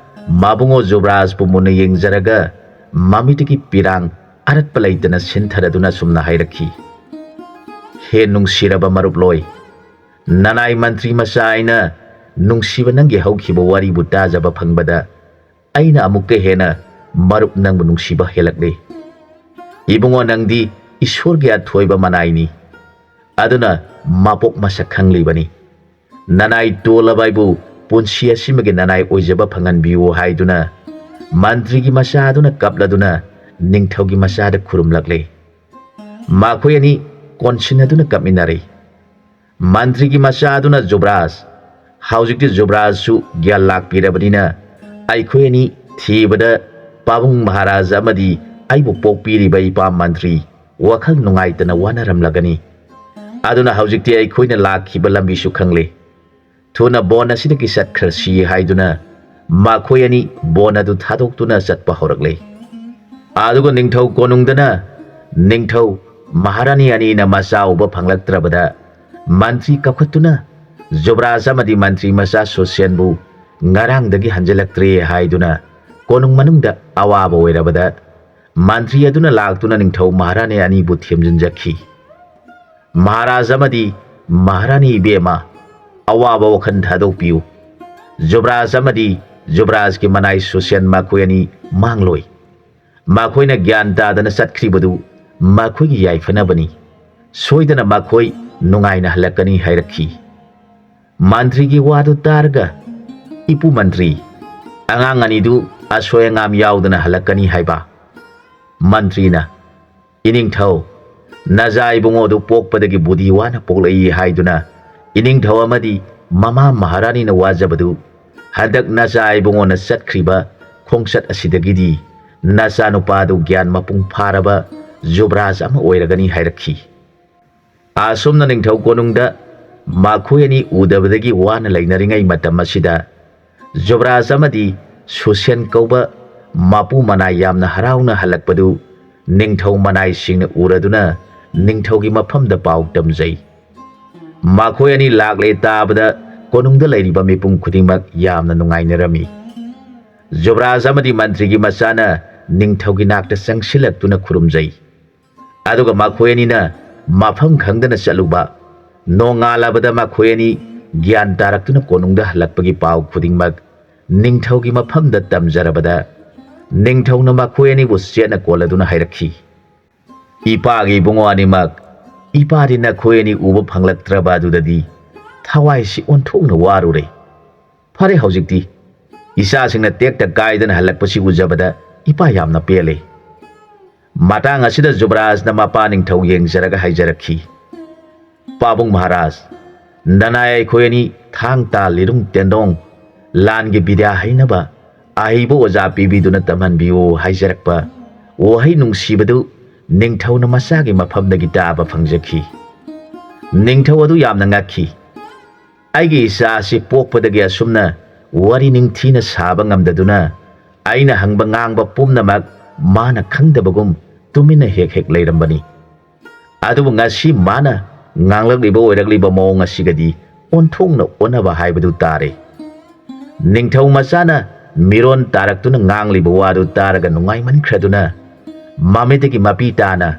ꯃꯕꯨꯡꯉꯣ ꯖꯨꯕꯔꯥꯖꯄꯨ ꯃꯨꯟꯅ ꯌꯦꯡꯖꯔꯒ ꯃꯃꯤꯠꯇꯒꯤ ꯄꯤꯔꯥꯡ ꯑꯔꯠꯄ ꯂꯩꯇꯅ ꯁꯤꯟꯊꯔꯗꯨꯅ ꯑꯁꯨꯝꯅ ꯍꯥꯏꯔꯛꯈꯤ, "ꯍꯦ ꯅꯨꯡꯁꯤꯔꯕ ꯃꯔꯨꯞꯂꯣꯏ, ꯅꯅꯥꯏ ꯃꯟꯇ꯭ꯔꯤ ꯃꯆꯥ ꯑꯩꯅ ꯅꯨꯡꯁꯤꯕ ꯅꯪꯒꯤ ꯍꯧꯈꯤꯕ ꯋꯥꯔꯤꯕꯨ ꯇꯥꯖꯕ ꯐꯪꯕꯗ ꯑꯩꯅ ꯑꯃꯨꯛꯀ ꯍꯦꯟꯅ ꯃꯔꯨꯞ ꯅꯪꯕꯨ ꯅꯨꯡꯁꯤꯕ ꯍꯦꯜꯂꯛꯂꯦ꯫ ꯏꯕꯨꯡꯉꯣ, ꯅꯪꯗꯤ ꯏꯁꯣꯔꯒꯤ ꯑꯊꯣꯏꯕ ꯃꯅꯥꯏꯅꯤ꯫ ꯑꯗꯨꯅ ꯃꯄꯣꯛ ꯃꯁꯛ ꯈꯪꯂꯤꯕꯅꯤ꯫ ꯅꯅꯥꯏ ꯇꯣꯜꯂꯕ ꯑꯩꯕꯨ ꯄꯨꯟꯁꯤ ꯑꯁꯤꯃꯒꯤ ꯅꯅꯥꯏ ꯑꯣꯏꯖꯕ ꯐꯪꯍꯟꯕꯤꯌꯨ ꯍꯥꯏꯗꯨꯅ ꯃꯟꯇ꯭ꯔꯤꯒꯤ ꯃꯆꯥ ꯑꯗꯨꯅ ꯀꯞꯂꯗꯨꯅ ꯅꯤꯡꯊꯧꯒꯤ ꯃꯆꯥꯗ ꯈꯨꯔꯨꯝꯂꯛꯂꯦ꯫ ꯃꯈꯣꯏ ꯑꯅꯤ ꯀꯣꯟꯁꯤꯟꯅꯗꯨꯅ ꯀꯞꯃꯤꯟꯅꯔꯦ꯫ ꯃꯟꯇ꯭ꯔꯤꯒꯤ ꯃꯆꯥ ꯑꯗꯨꯅ ꯖꯨꯕ꯭ꯔꯥꯖ, ꯍꯧꯖꯤꯛꯇꯤ ꯖꯨꯕ꯭ꯔꯥꯖꯁꯨ ꯒ꯭ꯌꯥꯟ ꯂꯥꯛꯄꯤꯔꯕꯅꯤꯅ ꯑꯩꯈꯣꯏ ꯑꯅꯤ ꯊꯤꯕꯗ ꯄꯥꯕꯨꯡ ꯃꯍꯥꯔꯥꯖ ꯑꯃꯗꯤ ꯑꯩꯕꯨ ꯄꯣꯛꯄꯤꯔꯤꯕ ꯏꯄꯥ ꯃꯟꯇ꯭ꯔꯤ ꯋꯥꯈꯜ ꯅꯨꯡꯉꯥꯏꯇꯅ ꯋꯥꯅꯔꯝꯂꯒꯅꯤ꯫ ꯑꯗꯨꯅ ꯍꯧꯖꯤꯛꯇꯤ ꯑꯩꯈꯣꯏꯅ ꯂꯥꯛꯈꯤꯕ ꯂꯝꯕꯤꯁꯨ ꯈꯪꯂꯦ꯫ ꯊꯨꯅ ꯕꯣꯟ ꯑꯁꯤꯗꯒꯤ ꯆꯠꯈ꯭ꯔꯁꯤ ꯍꯥꯏꯗꯨꯅ ꯃꯈꯣꯏ ꯑꯅꯤ ꯕꯣꯟ ꯑꯗꯨ ꯊꯥꯗꯣꯛꯇꯨꯅ ꯆꯠꯄ ꯍꯧꯔꯛꯂꯦ꯫ ꯑꯗꯨꯒ ꯅꯤꯡꯊꯧ ꯀꯣꯅꯨꯡꯗꯅ ꯅꯤꯡꯊꯧ ꯃꯍꯥꯔꯥꯅꯤ ꯑꯅꯤꯅ ꯃꯆꯥ ꯎꯕ ꯐꯪꯂꯛꯇ꯭ꯔꯕꯗ ꯃꯟꯇ꯭ꯔꯤ ꯀꯧꯈꯠꯇꯨꯅ ꯖꯨꯕ꯭ꯔꯥꯖ ꯑꯃꯗꯤ ꯃꯟꯇ꯭ꯔꯤ ꯃꯆꯥ ꯁꯨꯁꯦꯟꯕꯨ ꯉꯔꯥꯡꯗꯒꯤ ꯍꯟꯖꯤꯜꯂꯛꯇ꯭ꯔꯦ ꯍꯥꯏꯗꯨꯅ ꯀꯣꯅꯨꯡ ꯃꯅꯨꯡꯗ ꯑꯋꯥꯕ ꯑꯣꯏꯔꯕꯗ ꯃꯟꯇ꯭ꯔꯤ ꯑꯗꯨꯅ ꯂꯥꯛꯇꯨꯅ ꯅꯤꯡꯊꯧ ꯃꯍꯥꯔꯥꯅꯤ ꯑꯅꯤꯕꯨ ꯊꯦꯝꯖꯤꯟꯖꯈꯤ꯫ ꯃꯍꯥꯔꯥꯖ ꯑꯃꯗꯤ ꯃꯍꯥꯔꯥꯅꯤ ꯏꯕꯦꯝꯃ, ꯑꯋꯥꯕ ꯋꯥꯈꯜ ꯊꯥꯗꯣꯛꯄꯤꯌꯨ꯫ ꯖꯨꯕ꯭ꯔꯥꯖ ꯑꯃꯗꯤ ꯖꯨꯕ꯭ꯔꯥꯖꯀꯤ ꯃꯅꯥꯏ ꯁꯨꯁꯦꯟ ꯃꯈꯣꯏ ꯑꯅꯤ ꯃꯥꯡꯂꯣꯏ꯫ ꯃꯈꯣꯏꯅ ꯒ꯭ꯌꯥꯟ ꯇꯥꯗꯅ ꯆꯠꯈ꯭ꯔꯤꯕꯗꯨ ꯃꯈꯣꯏꯒꯤ ꯌꯥꯏꯐꯅꯕꯅꯤ꯫ ꯁꯣꯏꯗꯅ ꯃꯈꯣꯏ ꯅꯨꯡꯉꯥꯏꯅ ꯍꯜꯂꯛꯀꯅꯤ ꯍꯥꯏꯔꯛꯈꯤ꯫ ꯃꯟꯇ꯭ꯔꯤꯒꯤ ꯋꯥꯗꯨ ꯇꯥꯔꯒ, "ꯏꯄꯨ ꯃꯟꯇ꯭ꯔꯤ, ꯑꯉꯥꯡ ꯑꯅꯤꯗꯨ ꯑꯁꯣꯏ ꯑꯉꯥꯝ ꯌꯥꯎꯗꯅ ꯍꯜꯂꯛꯀꯅꯤ ꯍꯥꯏꯕ?" ꯃꯟꯇ꯭ꯔꯤꯅ, "ꯏꯅꯤꯡꯊꯧ, ꯅꯆꯥ ꯏꯕꯨꯡꯉꯣꯗꯨ ꯄꯣꯛꯄꯗꯒꯤ ꯕꯨꯙꯤ ꯋꯥꯅ ꯄꯣꯛꯂꯛꯏ ꯍꯥꯏꯗꯨꯅ ꯏꯅꯤꯡꯊꯧ ꯑꯃꯗꯤ ꯃꯃꯥ ꯃꯍꯥꯔꯥꯅꯤꯅ ꯋꯥꯖꯕꯗꯨ ꯍꯟꯗꯛ ꯅꯆꯥ ꯏꯕꯨꯡꯉꯣꯅ ꯆꯠꯈ꯭ꯔꯤꯕ ꯈꯣꯡꯆꯠ ꯑꯁꯤꯗꯒꯤꯗꯤ ꯅꯆꯥꯅꯨꯄꯥꯗꯨ ꯒ꯭ꯌꯥꯟ ꯃꯄꯨꯡ ꯐꯥꯔꯕ ꯖꯨꯕ꯭ꯔꯥꯖ ꯑꯃ ꯑꯣꯏꯔꯒꯅꯤ" ꯍꯥꯏꯔꯛꯈꯤ꯫ ꯑꯁꯨꯝꯅ ꯅꯤꯡꯊꯧ ꯀꯣꯅꯨꯡꯗ ꯃꯈꯣꯏ ꯑꯅꯤ ꯎꯗꯕꯗꯒꯤ ꯋꯥꯅ ꯂꯩꯅꯔꯤꯉꯩ ꯃꯇꯝ ꯑꯁꯤꯗ ꯖꯨꯕ꯭ꯔꯥꯖ ꯑꯃꯗꯤ ꯁꯨꯁꯦꯟ ꯀꯧꯕ ꯃꯄꯨ ꯃꯅꯥꯏ ꯌꯥꯝꯅ ꯍꯔꯥꯎꯅ ꯍꯜꯂꯛꯄꯗꯨ ꯅꯤꯡꯊꯧ ꯃꯅꯥꯏꯁꯤꯡꯅ ꯎꯔꯗꯨꯅ ꯅꯤꯡꯊꯧꯒꯤ ꯃꯐꯝꯗ ꯄꯥꯎ ꯇꯝꯖꯩ꯫ ꯃꯈꯣꯏ ꯑꯅꯤ ꯂꯥꯛꯂꯦ ꯇꯥꯕꯗ ꯀꯣꯅꯨꯡꯗ ꯂꯩꯔꯤꯕ ꯃꯤꯄꯨꯝ ꯈꯨꯗꯤꯡꯃꯛ ꯌꯥꯝꯅ ꯅꯨꯡꯉꯥꯏꯅꯔꯝꯃꯤ꯫ ꯖꯨꯕ꯭ꯔꯥꯖ ꯑꯃꯗꯤ ꯃꯟꯇ꯭ꯔꯤꯒꯤ ꯃꯆꯥꯅ ꯅꯤꯡꯊꯧꯒꯤ ꯅꯥꯛꯇ ꯆꯪꯁꯤꯜꯂꯛꯇꯨꯅ ꯈꯨꯔꯨꯝꯖꯩ꯫ ꯑꯗꯨꯒ ꯃꯈꯣꯏ ꯑꯅꯤꯅ ꯃꯐꯝ ꯈꯪꯗꯅ ꯆꯠꯂꯨꯕ꯫ ꯅꯣꯡꯉꯥꯜꯂꯕꯗ ꯃꯈꯣꯏ ꯑꯅꯤ ꯒ꯭ꯌꯥꯟ ꯇꯥꯔꯛꯇꯨꯅ ꯀꯣꯅꯨꯡꯗ ꯍꯜꯂꯛꯄꯒꯤ ꯄꯥꯎ ꯈꯨꯗꯤꯡꯃꯛ ꯅꯤꯡꯊꯧꯒꯤ ꯃꯐꯝꯗ ꯇꯝꯖꯔꯕꯗ, ꯅꯤꯡꯊꯧꯅ ꯃꯈꯣꯏ ꯑꯅꯤꯕꯨ ꯆꯦꯠꯅ ꯀꯣꯜꯂꯗꯨꯅ ꯍꯥꯏꯔꯛꯈꯤ, "ꯏꯄꯥꯒꯤ ꯏꯕꯨꯡꯉꯣ ꯑꯅꯤꯃꯛ, ꯏꯄꯥꯗꯤ ꯅꯈꯣꯏ ꯑꯅꯤ ꯎꯕ ꯐꯪꯂꯛꯇ꯭ꯔꯕ ꯑꯗꯨꯗꯗꯤ ꯊꯋꯥꯏꯁꯤ ꯑꯣꯟꯊꯣꯛꯅ ꯋꯥꯔꯨꯔꯦ꯫ ꯐꯔꯦ, ꯍꯧꯖꯤꯛꯇꯤ ꯏꯆꯥꯁꯤꯡꯅ ꯇꯦꯛꯇ ꯀꯥꯏꯗꯅ ꯍꯜꯂꯛꯄꯁꯤ ꯎꯖꯕꯗ ꯏꯄꯥ ꯌꯥꯝꯅ ꯄꯦꯜꯂꯦ꯫" ꯃꯇꯥꯡ ꯑꯁꯤꯗ ꯖꯨꯕꯔꯥꯖꯅ ꯃꯄꯥ ꯅꯤꯡꯊꯧ ꯌꯦꯡꯖꯔꯒ ꯍꯥꯏꯖꯔꯛꯈꯤ, "ꯄꯥꯕꯨꯡ ꯃꯍꯥꯔꯥꯖ, ꯅꯅꯥꯏ ꯑꯩꯈꯣꯏ ꯑꯅꯤ ꯊꯥꯡ ꯇꯥ ꯂꯤꯔꯨꯡ ꯇꯦꯟꯗꯣꯡ ꯂꯥꯟꯒꯤ ꯕꯤꯗ꯭ꯌꯥ ꯍꯩꯅꯕ ꯑꯍꯩꯕ ꯑꯣꯖꯥ ꯄꯤꯕꯤꯗꯨꯅ ꯇꯝꯍꯟꯕꯤꯌꯨ" ꯍꯥꯏꯖꯔꯛꯄ ꯋꯥꯍꯩ ꯅꯨꯡꯁꯤꯕꯗꯨ ꯅꯤꯡꯊꯧꯅ ꯃꯆꯥꯒꯤ ꯃꯐꯝꯗꯒꯤ ꯇꯥꯕ ꯐꯪꯖꯈꯤ꯫ ꯅꯤꯡꯊꯧ ꯑꯗꯨ ꯌꯥꯝꯅ ꯉꯛꯈꯤ꯫ "ꯑꯩꯒꯤ ꯏꯆꯥ ꯑꯁꯤ ꯄꯣꯛꯄꯗꯒꯤ ꯑꯁꯨꯝꯅ ꯋꯥꯔꯤ ꯅꯤꯡꯊꯤꯅ ꯁꯥꯕ ꯉꯝꯗꯗꯨꯅ, ꯑꯩꯅ ꯍꯪꯕ ꯉꯥꯡꯕ ꯄꯨꯝꯅꯃꯛ ꯃꯥꯅ ꯈꯪꯗꯕꯒꯨꯝ ꯇꯨꯃꯤꯟꯅ ꯍꯦꯛ ꯍꯦꯛ ꯂꯩꯔꯝꯕꯅꯤ꯫ ꯑꯗꯨꯕꯨ ꯉꯁꯤ ꯃꯥꯅ ꯉꯥꯡꯂꯛꯂꯤꯕ ꯑꯣꯏꯔꯛꯂꯤꯕ ꯃꯑꯣꯡ ꯑꯁꯤꯒꯗꯤ ꯑꯣꯟꯊꯣꯛꯅ ꯑꯣꯟꯅꯕ ꯍꯥꯏꯕꯗꯨ ꯇꯥꯔꯦ꯫" ꯅꯤꯡꯊꯧ ꯃꯆꯥꯅ ꯃꯤꯔꯣꯟ ꯇꯥꯔꯛꯇꯨꯅ ꯉꯥꯡꯂꯤꯕ ꯋꯥꯗꯨ ꯇꯥꯔꯒ ꯅꯨꯡꯉꯥꯏꯃꯟꯈ꯭ꯔꯗꯨꯅ ꯃꯃꯤꯠꯇꯒꯤ ꯃꯄꯤ ꯇꯥꯅ,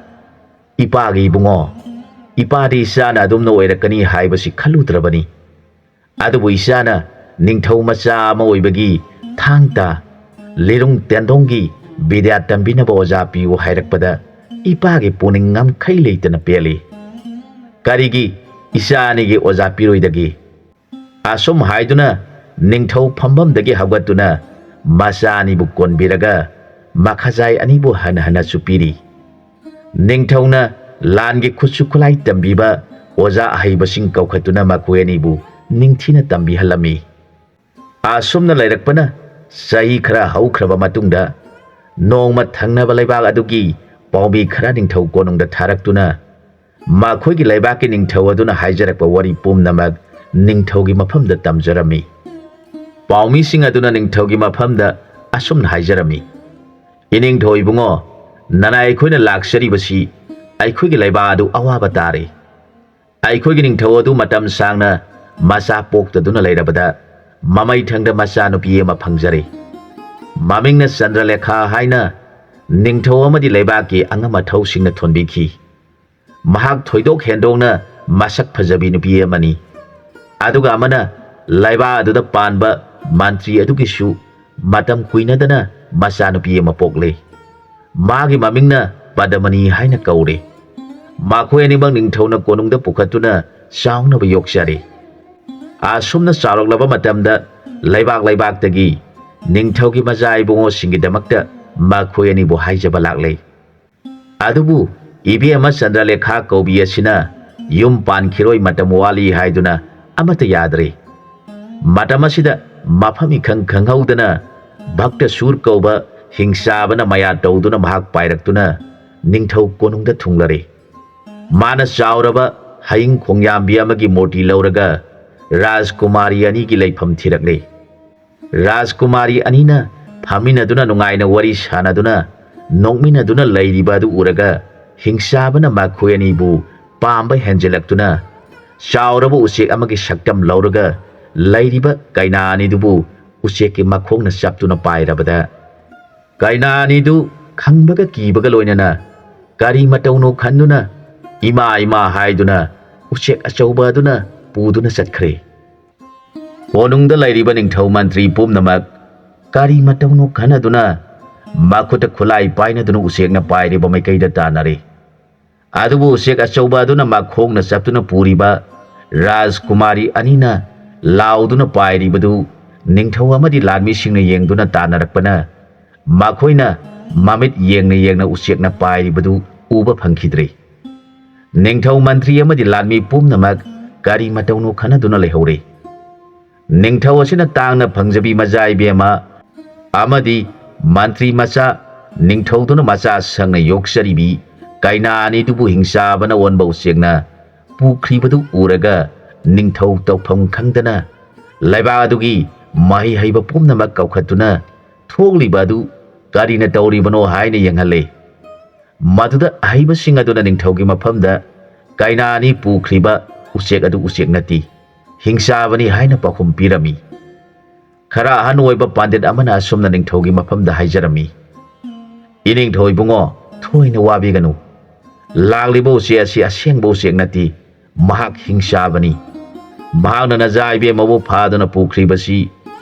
"ꯏꯄꯥꯒꯤ ꯏꯕꯨꯡꯉꯣ, ꯏꯄꯥꯗꯤ ꯏꯆꯥꯅ ꯑꯗꯨꯝꯅ ꯑꯣꯏꯔꯛꯀꯅꯤ ꯍꯥꯏꯕꯁꯤ ꯈꯜꯂꯨꯗ꯭ꯔꯕꯅꯤ꯫ ꯑꯗꯨꯕꯨ ꯏꯆꯥꯅ ꯅꯤꯡꯊꯧ ꯃꯆꯥ ꯑꯃ ꯑꯣꯏꯕꯒꯤ ꯊꯥꯡ ꯇꯥ ꯂꯤꯔꯨꯡ ꯇꯦꯟꯗꯣꯡꯒꯤ ꯕꯤꯗ꯭ꯌꯥ ꯇꯝꯕꯤꯅꯕ ꯑꯣꯖꯥ ꯄꯤꯌꯨ ꯍꯥꯏꯔꯛꯄꯗ ꯏꯄꯥꯒꯤ ꯄꯨꯛꯅꯤꯡ ꯉꯝꯈꯩ ꯂꯩꯇꯅ ꯄꯦꯜꯂꯤ꯫ ꯀꯔꯤꯒꯤ ꯏꯆꯥ ꯑꯅꯤꯒꯤ ꯑꯣꯖꯥ ꯄꯤꯔꯣꯏꯗꯒꯦ?" ꯑꯁꯨꯝ ꯍꯥꯏꯗꯨꯅ ꯅꯤꯡꯊꯧ ꯐꯝꯐꯝꯗꯒꯤ ꯍꯧꯒꯠꯇꯨꯅ ꯃꯆꯥ ꯑꯅꯤꯕꯨ ꯀꯣꯟꯕꯤꯔꯒ ꯃꯈꯥꯖꯥꯏ ꯑꯅꯤꯕꯨ ꯍꯟꯅ ꯍꯟꯅꯁꯨ ꯄꯤꯔꯤ꯫ ꯅꯤꯡꯊꯧꯅ ꯂꯥꯟꯒꯤ ꯈꯨꯠꯁꯨ ꯈꯨꯠꯂꯥꯏ ꯇꯝꯕꯤꯕ ꯑꯣꯖꯥ ꯑꯍꯩꯕꯁꯤꯡ ꯀꯧꯈꯠꯇꯨꯅ ꯃꯈꯣꯏ ꯑꯅꯤꯕꯨ ꯅꯤꯡꯊꯤꯅ ꯇꯝꯕꯤꯍꯜꯂꯝꯃꯤ꯫ ꯑꯁꯨꯝꯅ ꯂꯩꯔꯛꯄꯅ ꯆꯍꯤ ꯈꯔ ꯍꯧꯈ꯭ꯔꯕ ꯃꯇꯨꯡꯗ, ꯅꯣꯡꯃ ꯊꯪꯅꯕ ꯂꯩꯕꯥꯛ ꯑꯗꯨꯒꯤ ꯄꯥꯎꯃꯤ ꯈꯔ ꯅꯤꯡꯊꯧ ꯀꯣꯅꯨꯡꯗ ꯊꯥꯔꯛꯇꯨꯅ ꯃꯈꯣꯏꯒꯤ ꯂꯩꯕꯥꯛꯀꯤ ꯅꯤꯡꯊꯧ ꯑꯗꯨꯅ ꯍꯥꯏꯖꯔꯛꯄ ꯋꯥꯔꯤ ꯄꯨꯝꯅꯃꯛ ꯅꯤꯡꯊꯧꯒꯤ ꯃꯐꯝꯗ ꯇꯝꯖꯔꯝꯃꯤ꯫ ꯄꯥꯎꯃꯤꯁꯤꯡ ꯑꯗꯨꯅ ꯅꯤꯡꯊꯧꯒꯤ ꯃꯐꯝꯗ ꯑꯁꯨꯝꯅ ꯍꯥꯏꯖꯔꯝꯃꯤ, "ꯏꯅꯤꯡꯊꯧ ꯏꯕꯨꯡꯉꯣ, ꯅꯅꯥꯏ ꯑꯩꯈꯣꯏꯅ ꯂꯥꯛꯆꯔꯤꯕꯁꯤ ꯑꯩꯈꯣꯏꯒꯤ ꯂꯩꯕꯥꯛ ꯑꯗꯨ ꯑꯋꯥꯕ ꯇꯥꯔꯦ꯫ ꯑꯩꯈꯣꯏꯒꯤ ꯅꯤꯡꯊꯧ ꯑꯗꯨ ꯃꯇꯝ ꯁꯥꯡꯅ ꯃꯆꯥ ꯄꯣꯛꯇꯗꯨꯅ ꯂꯩꯔꯕꯗ ꯃꯃꯩꯊꯪꯗ ꯃꯆꯥꯅꯨꯄꯤ ꯑꯃ ꯐꯪꯖꯔꯦ꯫ ꯃꯃꯤꯡꯅ ꯆꯟꯗ꯭ꯔꯂꯦꯈꯥ ꯍꯥꯏꯅ ꯅꯤꯡꯊꯧ ꯑꯃꯗꯤ ꯂꯩꯕꯥꯛꯀꯤ ꯑꯉꯝ ꯑꯊꯧꯁꯤꯡꯅ ꯊꯣꯟꯕꯤꯈꯤ꯫ ꯃꯍꯥꯛ ꯊꯣꯏꯗꯣꯛ ꯍꯦꯟꯗꯣꯛꯅ ꯃꯁꯛ ꯐꯖꯕꯤ ꯅꯨꯄꯤ ꯑꯃꯅꯤ꯫ ꯑꯗꯨꯒ ꯑꯃꯅ ꯂꯩꯕꯥꯛ ꯑꯗꯨꯗ ꯄꯥꯟꯕ ꯃꯟꯇ꯭ꯔꯤ ꯑꯗꯨꯒꯤꯁꯨ ꯃꯇꯝ ꯀꯨꯏꯅꯗꯅ ꯃꯆꯥꯅꯨꯄꯤ ꯑꯃ ꯄꯣꯛꯂꯦ꯫ ꯃꯥꯒꯤ ꯃꯃꯤꯡꯅ ꯄꯗꯃꯅꯤ ꯍꯥꯏꯅ ꯀꯧꯔꯦ꯫ ꯃꯈꯣꯏ ꯑꯅꯤꯃꯛ ꯅꯤꯡꯊꯧꯅ ꯀꯣꯅꯨꯡꯗ ꯄꯨꯈꯠꯇꯨꯅ ꯆꯥꯎꯅꯕ ꯌꯣꯛꯆꯔꯦ꯫ ꯑꯁꯨꯝꯅ ꯆꯥꯎꯔꯛꯂꯕ ꯃꯇꯝꯗ ꯂꯩꯕꯥꯛ ꯂꯩꯕꯥꯛꯇꯒꯤ ꯅꯤꯡꯊꯧꯒꯤ ꯃꯆꯥ ꯏꯕꯨꯡꯉꯣꯁꯤꯡꯒꯤꯗꯃꯛꯇ ꯃꯈꯣꯏ ꯑꯅꯤꯕꯨ ꯍꯥꯏꯖꯕ ꯂꯥꯛꯂꯦ꯫ ꯑꯗꯨꯕꯨ ꯏꯕꯦꯝꯃ ꯆꯟꯗ꯭ꯔꯂꯦꯈꯥ ꯀꯧꯕꯤ ꯑꯁꯤꯅ ꯌꯨꯝ ꯄꯥꯟꯈꯤꯔꯣꯏ, ꯃꯇꯝ ꯋꯥꯠꯂꯤ ꯍꯥꯏꯗꯨꯅ ꯑꯃꯠꯇ ꯌꯥꯗ꯭ꯔꯦ꯫ ꯃꯇꯝ ꯑꯁꯤꯗ ꯃꯐꯝ ꯏꯈꯪ ꯈꯪꯍꯧꯗꯅ ꯚꯛꯇ ꯁꯨꯔ ꯀꯧꯕ ꯍꯤꯡꯆꯥꯕꯅ ꯃꯌꯥ ꯇꯧꯗꯨꯅ ꯃꯍꯥꯛ ꯄꯥꯏꯔꯛꯇꯨꯅ ꯅꯤꯡꯊꯧ ꯀꯣꯅꯨꯡꯗ ꯊꯨꯡꯂꯔꯦ꯫ ꯃꯥꯅ ꯆꯥꯎꯔꯕ ꯍꯌꯤꯡ ꯈꯣꯡꯌꯥꯝꯕꯤ ꯑꯃꯒꯤ ꯃꯨꯔꯇꯤ ꯂꯧꯔꯒ ꯔꯥꯖꯀꯨꯃꯥꯔꯤ ꯑꯅꯤꯒꯤ ꯂꯩꯐꯝ ꯊꯤꯔꯛꯂꯦ꯫ ꯔꯥꯖꯀꯨꯃꯥꯔꯤ ꯑꯅꯤꯅ ꯐꯝꯃꯤꯟꯅꯗꯨꯅ ꯅꯨꯡꯉꯥꯏꯅ ꯋꯥꯔꯤ ꯁꯥꯟꯅꯗꯨꯅ ꯅꯣꯛꯃꯤꯟꯅꯗꯨꯅ ꯂꯩꯔꯤꯕ ꯑꯗꯨ ꯎꯔꯒ ꯍꯤꯡꯆꯥꯕꯅ ꯃꯈꯣꯏ ꯑꯅꯤꯕꯨ ꯄꯥꯝꯕ ꯍꯦꯟꯖꯤꯜꯂꯛꯇꯨꯅ ꯆꯥꯎꯔꯕ ꯎꯆꯦꯛ ꯑꯃꯒꯤ ꯁꯛꯇꯝ ꯂꯧꯔꯒ ꯂꯩꯔꯤꯕ ꯀꯩꯅꯥ ꯑꯅꯤꯗꯨꯕꯨ ꯎꯆꯦꯛꯀꯤ ꯃꯈꯣꯡꯅ ꯆꯞꯇꯨꯅ ꯄꯥꯏꯔꯕꯗ ꯀꯩꯅꯥ ꯑꯅꯤꯗꯨ ꯈꯪꯕꯒ ꯀꯤꯕꯒ ꯂꯣꯏꯅꯅ ꯀꯔꯤ ꯃꯇꯧꯅꯣ ꯈꯟꯗꯨꯅ ꯏꯃꯥ ꯏꯃꯥ ꯍꯥꯏꯗꯨꯅ ꯎꯆꯦꯛ ꯑꯆꯧꯕ ꯑꯗꯨꯅ ꯄꯨꯗꯨꯅ ꯆꯠꯈ꯭ꯔꯦ꯫ ꯀꯣꯅꯨꯡꯗ ꯂꯩꯔꯤꯕ ꯅꯤꯡꯊꯧ ꯃꯟꯇ꯭ꯔꯤ ꯄꯨꯝꯅꯃꯛ ꯀꯔꯤ ꯃꯇꯧꯅꯣ ꯈꯟꯅꯗꯨꯅ ꯃꯈꯨꯠꯇ ꯈꯨꯠꯂꯥꯏ ꯄꯥꯏꯅꯗꯨꯅ ꯎꯆꯦꯛꯅ ꯄꯥꯏꯔꯤꯕ ꯃꯥꯏꯀꯩꯗ ꯇꯥꯟꯅꯔꯦ꯫ ꯑꯗꯨꯕꯨ ꯎꯆꯦꯛ ꯑꯆꯧꯕ ꯑꯗꯨꯅ ꯃꯈꯣꯡꯅ ꯆꯞꯇꯨꯅ ꯄꯨꯔꯤꯕ ꯔꯥꯖꯀꯨꯃꯥꯔꯤ ꯑꯅꯤꯅ ꯂꯥꯎꯗꯨꯅ ꯄꯥꯏꯔꯤꯕꯗꯨ ꯅꯤꯡꯊꯧ ꯑꯃꯗꯤ ꯂꯥꯟꯃꯤꯁꯤꯡꯅ ꯌꯦꯡꯗꯨꯅ ꯇꯥꯟꯅꯔꯛꯄꯅ ꯃꯈꯣꯏꯅ ꯃꯃꯤꯠ ꯌꯦꯡꯅ ꯌꯦꯡꯅ ꯎꯆꯦꯛꯅ ꯄꯥꯏꯔꯤꯕꯗꯨ ꯎꯕ ꯐꯪꯈꯤꯗ꯭ꯔꯦ꯫ ꯅꯤꯡꯊꯧ ꯃꯟꯇ꯭ꯔꯤ ꯑꯃꯗꯤ ꯂꯥꯟꯃꯤ ꯄꯨꯝꯅꯃꯛ ꯀꯔꯤ ꯃꯇꯧꯅꯣ ꯈꯟꯅꯗꯨꯅ ꯂꯩꯍꯧꯔꯦ꯫ ꯅꯤꯡꯊꯧ ꯑꯁꯤꯅ ꯇꯥꯡꯅ ꯐꯪꯖꯕꯤ ꯃꯆꯥ ꯏꯕꯦꯝꯃ ꯑꯃꯗꯤ ꯃꯟꯇ꯭ꯔꯤ ꯃꯆꯥ ꯅꯤꯡꯊꯧꯗꯨꯅ ꯃꯆꯥ ꯁꯪꯅ ꯌꯣꯛꯆꯔꯤꯕꯤ ꯀꯩꯅꯥ ꯑꯅꯤꯗꯨꯕꯨ ꯍꯤꯡꯆꯥꯕꯅ ꯑꯣꯟꯕ ꯎꯆꯦꯛꯅ ꯄꯨꯈ꯭ꯔꯤꯕꯗꯨ ꯎꯔꯒ ꯅꯤꯡꯊꯧ ꯇꯧꯐꯝ ꯈꯪꯗꯅ ꯂꯩꯕꯥꯛ ꯑꯗꯨꯒꯤ ꯃꯍꯩ ꯍꯩꯕ ꯄꯨꯝꯅꯃꯛ ꯀꯧꯈꯠꯇꯨꯅ ꯊꯣꯛꯂꯤꯕ ꯑꯗꯨ ꯀꯔꯤꯅ ꯇꯧꯔꯤꯕꯅꯣ ꯍꯥꯏꯅ ꯌꯦꯡꯍꯜꯂꯦ꯫ ꯃꯗꯨꯗ ꯑꯍꯩꯕꯁꯤꯡ ꯑꯗꯨꯅ ꯅꯤꯡꯊꯧꯒꯤ ꯃꯐꯝꯗ ꯀꯩꯅꯥ ꯑꯅꯤ ꯄꯨꯈ꯭ꯔꯤꯕ ꯎꯆꯦꯛ ꯑꯗꯨ ꯎꯆꯦꯛ ꯅꯠꯇꯦ, ꯍꯤꯡꯆꯥꯕꯅꯤ ꯍꯥꯏꯅ ꯄꯥꯎꯈꯨꯝ ꯄꯤꯔꯝꯃꯤ꯫ ꯈꯔ ꯑꯍꯟ ꯑꯣꯏꯕ ꯄꯥꯟꯗꯤꯠ ꯑꯃꯅ ꯑꯁꯨꯝꯅ ꯅꯤꯡꯊꯧꯒꯤ ꯃꯐꯝꯗ ꯍꯥꯏꯖꯔꯝꯃꯤ, "ꯏꯅꯤꯡꯊꯧ ꯏꯕꯨꯡꯉꯣ, ꯊꯣꯏꯅ ꯋꯥꯕꯤꯒꯅꯨ꯫ ꯂꯥꯛꯂꯤꯕ ꯎꯆꯦꯛ ꯑꯁꯤ ꯑꯁꯦꯡꯕ ꯎꯆꯦꯛ ꯅꯠꯇꯦ, ꯃꯍꯥꯛ ꯍꯤꯡꯆꯥꯕꯅꯤ꯫ ꯃꯍꯥꯛꯅ ꯅꯆꯥ ꯏꯕꯦꯝꯃꯕꯨ ꯐꯥꯗꯨꯅ ꯄꯨꯈ꯭ꯔꯤꯕꯁꯤ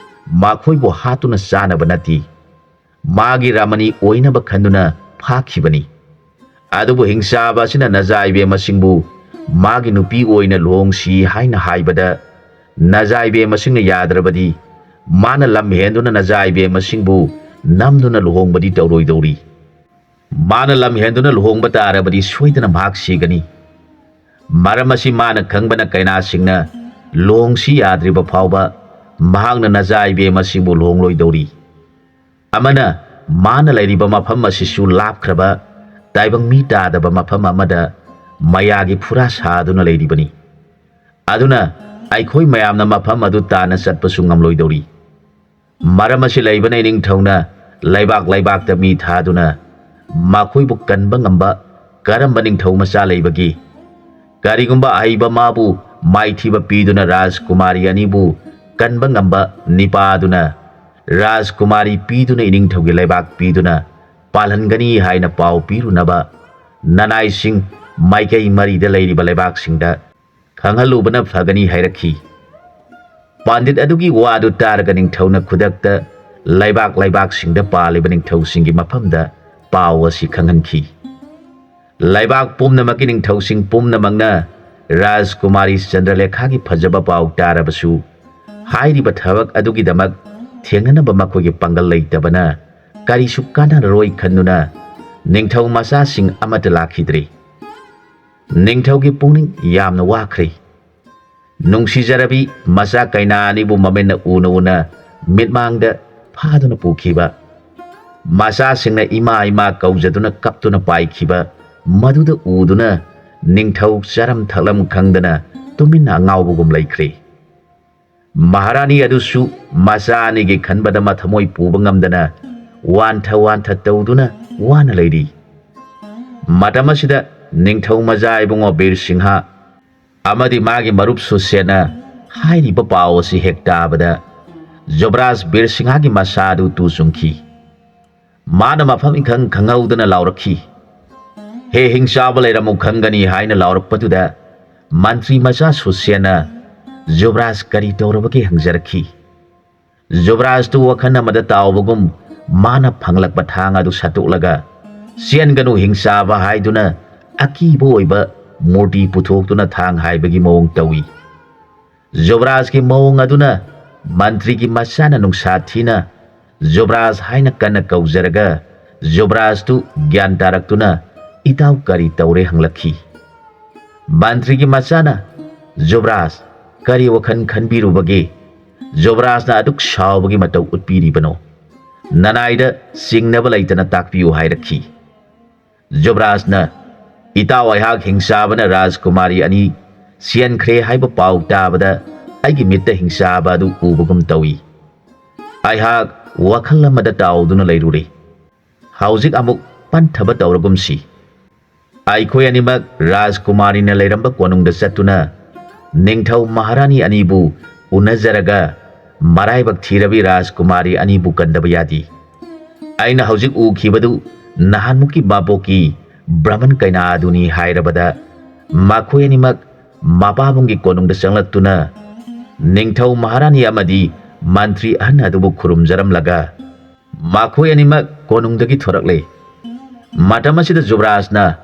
ꯃꯈꯣꯏꯕꯨ ꯍꯥꯠꯇꯨꯅ ꯆꯥꯅꯕ ꯅꯠꯇꯦ, ꯃꯥꯒꯤ ꯔꯥꯃꯅꯤ ꯑꯣꯏꯅꯕ ꯈꯟꯗꯨꯅ ꯐꯥꯈꯤꯕꯅꯤ꯫ ꯑꯗꯨꯕꯨ ꯍꯤꯡꯆꯥꯕ ꯑꯁꯤꯅ ꯅꯖꯥ ꯏꯕꯦꯝꯃꯁꯤꯡꯕꯨ ꯃꯥꯒꯤ ꯅꯨꯄꯤ ꯑꯣꯏꯅ ꯂꯨꯍꯣꯡꯁꯤ ꯍꯥꯏꯅ ꯍꯥꯏꯕꯗ, ꯅꯖꯥ ꯏꯕꯦꯝꯃꯁꯤꯡꯅ ꯌꯥꯗ꯭ꯔꯕꯗꯤ, ꯃꯥꯅ ꯂꯝ ꯍꯦꯟꯗꯨꯅ ꯅꯖꯥ ꯏꯕꯦꯝꯃꯁꯤꯡꯕꯨ ꯅꯝꯗꯨꯅ ꯂꯨꯍꯣꯡꯕꯗꯤ ꯇꯧꯔꯣꯏꯗꯧꯔꯤ꯫ ꯃꯥꯅ ꯂꯝ ꯍꯦꯟꯗꯨꯅ ꯂꯨꯍꯣꯡꯕ ꯇꯥꯔꯕꯗꯤ ꯁꯣꯏꯗꯅ ꯃꯍꯥꯛ ꯁꯤꯒꯅꯤ꯫ ꯃꯔꯝ ꯑꯁꯤ ꯃꯥꯅ ꯈꯪꯕꯅ ꯀꯩꯅꯥꯁꯤꯡꯅ ꯂꯨꯍꯣꯡꯁꯤ ꯌꯥꯗ꯭ꯔꯤꯕ ꯐꯥꯎꯕ ꯃꯍꯥꯛꯅ ꯅꯖꯥ ꯏꯕꯦꯝꯃꯁꯤꯡꯕꯨ ꯂꯨꯍꯣꯡꯂꯣꯏꯗꯧꯔꯤ꯫ ꯑꯃꯅ ꯃꯥꯅ ꯂꯩꯔꯤꯕ ꯃꯐꯝ ꯑꯁꯤꯁꯨ ꯂꯥꯞꯈ꯭ꯔꯕ ꯇꯥꯏꯕꯪ ꯃꯤ ꯇꯥꯗꯕ ꯃꯐꯝ ꯑꯃꯗ ꯃꯌꯥꯒꯤ ꯐꯨꯔꯥ ꯁꯥꯗꯨꯅ ꯂꯩꯔꯤꯕꯅꯤ꯫ ꯑꯗꯨꯅ ꯑꯩꯈꯣꯏ ꯃꯌꯥꯝꯅ ꯃꯐꯝ ꯑꯗꯨ ꯇꯥꯟꯅ ꯆꯠꯄꯁꯨ ꯉꯝꯂꯣꯏꯗꯧꯔꯤ꯫ ꯃꯔꯝ ꯑꯁꯤ ꯂꯩꯕꯅ ꯏꯅꯤꯡꯊꯧꯅ ꯂꯩꯕꯥꯛ ꯂꯩꯕꯥꯛꯇ ꯃꯤ ꯊꯥꯗꯨꯅ ꯃꯈꯣꯏꯕꯨ ꯀꯟꯕ ꯉꯝꯕ ꯀꯔꯝꯕ ꯅꯤꯡꯊꯧ ꯃꯆꯥ ꯂꯩꯕꯒꯦ? ꯀꯔꯤꯒꯨꯝꯕ ꯑꯍꯩꯕ ꯃꯥꯕꯨ ꯃꯥꯏꯊꯤꯕ ꯄꯤꯗꯨꯅ ꯔꯥꯖꯀꯨꯃꯥꯔꯤ ꯑꯅꯤꯕꯨ ꯀꯟꯕ ꯉꯝꯕ ꯅꯤꯄꯥꯗꯨꯅ ꯔꯥꯖꯀꯨꯃꯥꯔꯤ ꯄꯤꯗꯨꯅ ꯏꯅꯤꯡꯊꯧꯒꯤ ꯂꯩꯕꯥꯛ ꯄꯤꯗꯨꯅ ꯄꯥꯜꯍꯟꯒꯅꯤ ꯍꯥꯏꯅ ꯄꯥꯎ ꯄꯤꯔꯨꯅꯕ ꯅꯅꯥꯏꯁꯤꯡ ꯃꯥꯏꯀꯩ ꯃꯔꯤꯗ ꯂꯩꯔꯤꯕ ꯂꯩꯕꯥꯛꯁꯤꯡꯗ ꯈꯪꯍꯜꯂꯨꯕꯅ ꯐꯒꯅꯤ ꯍꯥꯏꯔꯛꯈꯤ꯫ ꯄꯥꯟꯗꯤꯠ ꯑꯗꯨꯒꯤ ꯋꯥꯗꯨ ꯇꯥꯔꯒ ꯅꯤꯡꯊꯧꯅ ꯈꯨꯗꯛꯇ ꯂꯩꯕꯥꯛ ꯂꯩꯕꯥꯛꯁꯤꯡꯗ ꯄꯥꯜꯂꯤꯕ ꯅꯤꯡꯊꯧꯁꯤꯡꯒꯤ ꯃꯐꯝꯗ ꯄꯥꯎ ꯑꯁꯤ ꯈꯪꯍꯟꯈꯤ꯫ ꯂꯩꯕꯥꯛ ꯄꯨꯝꯅꯃꯛꯀꯤ ꯅꯤꯡꯊꯧꯁꯤꯡ ꯄꯨꯝꯅꯃꯛꯅ ꯔꯥꯖꯀꯨꯃꯥꯔꯤ ꯆꯟꯗ꯭ꯔꯂꯦꯈꯥꯒꯤ ꯐꯖꯕ ꯄꯥꯎ ꯇꯥꯔꯕꯁꯨ, ꯍꯥꯏꯔꯤꯕ ꯊꯕꯛ ꯑꯗꯨꯒꯤꯗꯃꯛ ꯊꯦꯡꯅꯅꯕ ꯃꯈꯣꯏꯒꯤ ꯄꯥꯡꯒꯜ ꯂꯩꯇꯕꯅ ꯀꯔꯤꯁꯨ ꯀꯥꯟꯅꯔꯔꯣꯏ ꯈꯟꯗꯨꯅ ꯅꯤꯡꯊꯧ ꯃꯆꯥꯁꯤꯡ ꯑꯃꯠꯇ ꯂꯥꯛꯈꯤꯗ꯭ꯔꯤ꯫ ꯅꯤꯡꯊꯧꯒꯤ ꯄꯨꯛꯅꯤꯡ ꯌꯥꯝꯅ ꯋꯥꯈ꯭ꯔꯦ꯫ ꯅꯨꯡꯁꯤꯖꯔꯕꯤ ꯃꯆꯥ ꯀꯩꯅꯥ ꯑꯅꯤꯕꯨ ꯃꯃꯤꯠꯅ ꯎꯅ ꯎꯅ ꯃꯤꯠꯃꯥꯡꯗ ꯐꯥꯗꯨꯅ ꯄꯨꯈꯤꯕ, ꯃꯆꯥꯁꯤꯡꯅ ꯏꯃꯥ ꯏꯃꯥ ꯀꯧꯖꯗꯨꯅ ꯀꯞꯇꯨꯅ ꯄꯥꯏꯈꯤꯕ, ꯃꯗꯨꯗ ꯎꯗꯨꯅ ꯅꯤꯡꯊꯧ ꯆꯥꯔꯝ ꯊꯛꯂꯝ ꯈꯪꯗꯅ ꯇꯨꯃꯤꯟꯅ ꯑꯉꯥꯎꯕꯒꯨꯝ ꯂꯩꯈ꯭ꯔꯦ꯫ ꯃꯍꯥꯔꯥꯅꯤ ꯑꯗꯨꯁꯨ ꯃꯆꯥ ꯑꯅꯤꯒꯤ ꯈꯟꯕꯗ ꯃꯊꯃꯣꯏ ꯄꯨꯕ ꯉꯝꯗꯅ ꯋꯥꯟꯊ ꯋꯥꯟꯊ ꯇꯧꯗꯨꯅ ꯋꯥꯅ ꯂꯩꯔꯤ꯫ ꯃꯇꯝ ꯑꯁꯤꯗ ꯅꯤꯡꯊꯧ ꯃꯆꯥ ꯏꯕꯨꯡꯉꯣ ꯕꯤꯔ ꯁꯤꯡꯍ ꯑꯃꯗꯤ ꯃꯥꯒꯤ ꯃꯔꯨꯞ ꯁꯨꯁꯦꯅ ꯍꯥꯏꯔꯤꯕ ꯄꯥꯎ ꯑꯁꯤ ꯍꯦꯛ ꯇꯥꯕꯗ ꯖꯨꯕꯔꯥꯖ ꯕꯤꯔ ꯁꯤꯡꯍꯒꯤ ꯃꯁꯥ ꯑꯗꯨ ꯇꯨ ꯆꯨꯡꯈꯤ꯫ ꯃꯥꯅ ꯃꯐꯝ ꯏꯈꯪ ꯈꯪꯍꯧꯗꯅ ꯂꯥꯎꯔꯛꯈꯤ꯫ "ꯍꯦ ꯍꯤꯡꯆꯥꯕ ꯂꯩꯔꯝꯃꯨ ꯈꯪꯒꯅꯤ" ꯍꯥꯏꯅ ꯂꯥꯎꯔꯛꯄꯗꯨꯗ ꯃꯟꯇ꯭ꯔꯤ ꯃꯆꯥ ꯁꯨꯁꯦꯅ ꯖꯨꯕꯔꯥꯖ ꯀꯔꯤ ꯇꯧꯔꯕꯒꯦ ꯍꯪꯖꯔꯛꯈꯤ꯫ ꯖꯨꯕꯔꯥꯖꯇꯨ ꯋꯥꯈꯜ ꯑꯃꯗ ꯇꯥꯎꯕꯒꯨꯝ ꯃꯥꯅ ꯐꯪꯂꯛꯄ ꯊꯥꯡ ꯑꯗꯨ ꯁꯠꯇꯣꯛꯂꯒ, "ꯆꯦꯟꯒꯅꯨ ꯍꯤꯡꯆꯥꯕ" ꯍꯥꯏꯗꯨꯅ ꯑꯀꯤꯕ ꯑꯣꯏꯕ ꯃꯨꯔꯇꯤ ꯄꯨꯊꯣꯛꯇꯨꯅ ꯊꯥꯡ ꯍꯥꯏꯕꯒꯤ ꯃꯑꯣꯡ ꯇꯧꯏ꯫ ꯖꯨꯕꯔꯥꯖꯀꯤ ꯃꯑꯣꯡ ꯑꯗꯨꯅ ꯃꯟꯇ꯭ꯔꯤꯒꯤ ꯃꯆꯥꯅ ꯅꯨꯡꯁꯥ ꯊꯤꯅ "ꯖꯨꯕꯔꯥꯖ" ꯍꯥꯏꯅ ꯀꯟꯅ ꯀꯧꯖꯔꯒ, ꯖꯨꯕꯔꯥꯖꯇꯨ ꯒ꯭ꯌꯥꯟ ꯇꯥꯔꯛꯇꯨꯅ, "ꯏꯇꯥꯎ, ꯀꯔꯤ ꯇꯧꯔꯦ?" ꯍꯪꯂꯛꯈꯤ꯫ ꯃꯟꯇ꯭ꯔꯤꯒꯤ ꯃꯆꯥꯅ, "ꯖꯨꯕꯔꯥꯖ, ꯀꯔꯤ ꯋꯥꯈꯜ ꯈꯟꯕꯤꯔꯨꯕꯒꯦ? ꯖꯨꯕꯔꯥꯖꯅ ꯑꯗꯨꯛ ꯁꯥꯎꯕꯒꯤ ꯃꯇꯧ ꯎꯠꯄꯤꯔꯤꯕꯅꯣ? ꯅꯅꯥꯏꯗ ꯆꯤꯡꯅꯕ ꯂꯩꯇꯅ ꯇꯥꯛꯄꯤꯌꯨ" ꯍꯥꯏꯔꯛꯈꯤ꯫ ꯖꯨꯕꯔꯥꯖꯅ, "ꯏꯇꯥꯎ, ꯑꯩꯍꯥꯛ ꯍꯤꯡꯆꯥꯕꯅ ꯔꯥꯖꯀꯨꯃꯥꯔꯤ ꯑꯅꯤ ꯆꯦꯟꯈ꯭ꯔꯦ ꯍꯥꯏꯕ ꯄꯥꯎ ꯇꯥꯕꯗ ꯑꯩꯒꯤ ꯃꯤꯠꯇ ꯍꯤꯡꯆꯥꯕ ꯑꯗꯨ ꯎꯕꯒꯨꯝ ꯇꯧꯏ꯫ ꯑꯩꯍꯥꯛ ꯋꯥꯈꯜ ꯑꯃꯗ ꯇꯥꯎꯗꯨꯅ ꯂꯩꯔꯨꯔꯦ꯫ ꯍꯧꯖꯤꯛ ꯑꯃꯨꯛ ꯄꯟꯊꯕ ꯇꯧꯔꯒꯨꯝꯁꯤ꯫ ꯑꯩꯈꯣꯏ ꯑꯅꯤꯃꯛ ꯔꯥꯖꯀꯨꯃꯥꯔꯤꯅ ꯂꯩꯔꯝꯕ ꯀꯣꯅꯨꯡꯗ ꯆꯠꯇꯨꯅ ꯅꯤꯡꯊꯧ ꯃꯍꯥꯔꯥꯅꯤ ꯑꯅꯤꯕꯨ ꯎꯅꯖꯔꯒ ꯃꯔꯥꯏꯕꯛ ꯊꯤꯔꯕꯤ ꯔꯥꯖꯀꯨꯃꯥꯔꯤ ꯑꯅꯤꯕꯨ ꯀꯟꯗꯕ ꯌꯥꯗꯦ꯫ ꯑꯩꯅ ꯍꯧꯖꯤꯛ ꯎꯈꯤꯕꯗꯨ ꯅꯍꯥꯟꯃꯨꯛꯀꯤ ꯃꯕꯣꯛꯀꯤ ꯕ꯭ꯔꯍꯃꯟ ꯀꯩꯅꯥ ꯑꯗꯨꯅꯤ" ꯍꯥꯏꯔꯕꯗ, ꯃꯈꯣꯏ ꯑꯅꯤꯃꯛ ꯃꯄꯥꯕꯨꯡꯒꯤ ꯀꯣꯅꯨꯡꯗ ꯆꯪꯂꯛꯇꯨꯅ ꯅꯤꯡꯊꯧ ꯃꯍꯥꯔꯥꯅꯤ ꯑꯃꯗꯤ ꯃꯟꯇ꯭ꯔꯤ ꯑꯍꯟ ꯑꯗꯨꯕꯨ ꯈꯨꯔꯨꯝꯖꯔꯝꯂꯒ, ꯃꯈꯣꯏ ꯑꯅꯤꯃꯛ ꯀꯣꯅꯨꯡꯗꯒꯤ ꯊꯣꯔꯛꯂꯦ꯫ ꯃꯇꯝ ꯑꯁꯤꯗ ꯖꯨꯕꯔꯥꯖꯅ,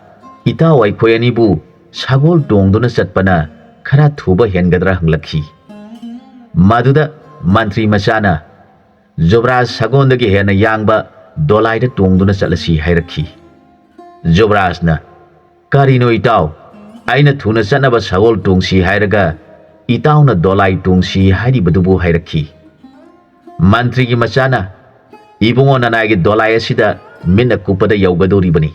"ꯏꯇꯥꯎ, ꯑꯩꯈꯣꯏ ꯑꯅꯤꯕꯨ ꯁꯒꯣꯜ ꯇꯣꯡꯗꯨꯅ ꯆꯠꯄꯅ ꯈꯔ ꯊꯨꯕ ꯍꯦꯟꯒꯗ꯭ꯔꯥ?" ꯍꯪꯂꯛꯈꯤ꯫ ꯃꯗꯨꯗ ꯃꯟꯇ꯭ꯔꯤ ꯃꯆꯥꯅ, "ꯖꯨꯕꯔꯥꯖ, ꯁꯒꯣꯜꯗꯒꯤ ꯍꯦꯟꯅ ꯌꯥꯡꯕ ꯗꯣꯂꯥꯏꯗ ꯇꯣꯡꯗꯨꯅ ꯆꯠꯂꯁꯤ" ꯍꯥꯏꯔꯛꯈꯤ꯫ ꯖꯨꯕꯔꯥꯖꯅ, "ꯀꯔꯤꯅꯣ ꯏꯇꯥꯎ? ꯑꯩꯅ ꯊꯨꯅ ꯆꯠꯅꯕ ꯁꯒꯣꯜ ꯇꯣꯡꯁꯤ ꯍꯥꯏꯔꯒ ꯏꯇꯥꯎꯅ ꯗꯣꯂꯥꯏ ꯇꯣꯡꯁꯤ ꯍꯥꯏꯔꯤꯕꯗꯨꯕꯨ?" ꯍꯥꯏꯔꯛꯈꯤ꯫ ꯃꯟꯇ꯭ꯔꯤꯒꯤ ꯃꯆꯥꯅ, "ꯏꯕꯨꯡꯉꯣ, ꯅꯅꯥꯏꯒꯤ ꯗꯣꯂꯥꯏ ꯑꯁꯤꯗ ꯃꯤꯠꯅ ꯀꯨꯞꯄꯗ ꯌꯧꯒꯗꯧꯔꯤꯕꯅꯤ꯫"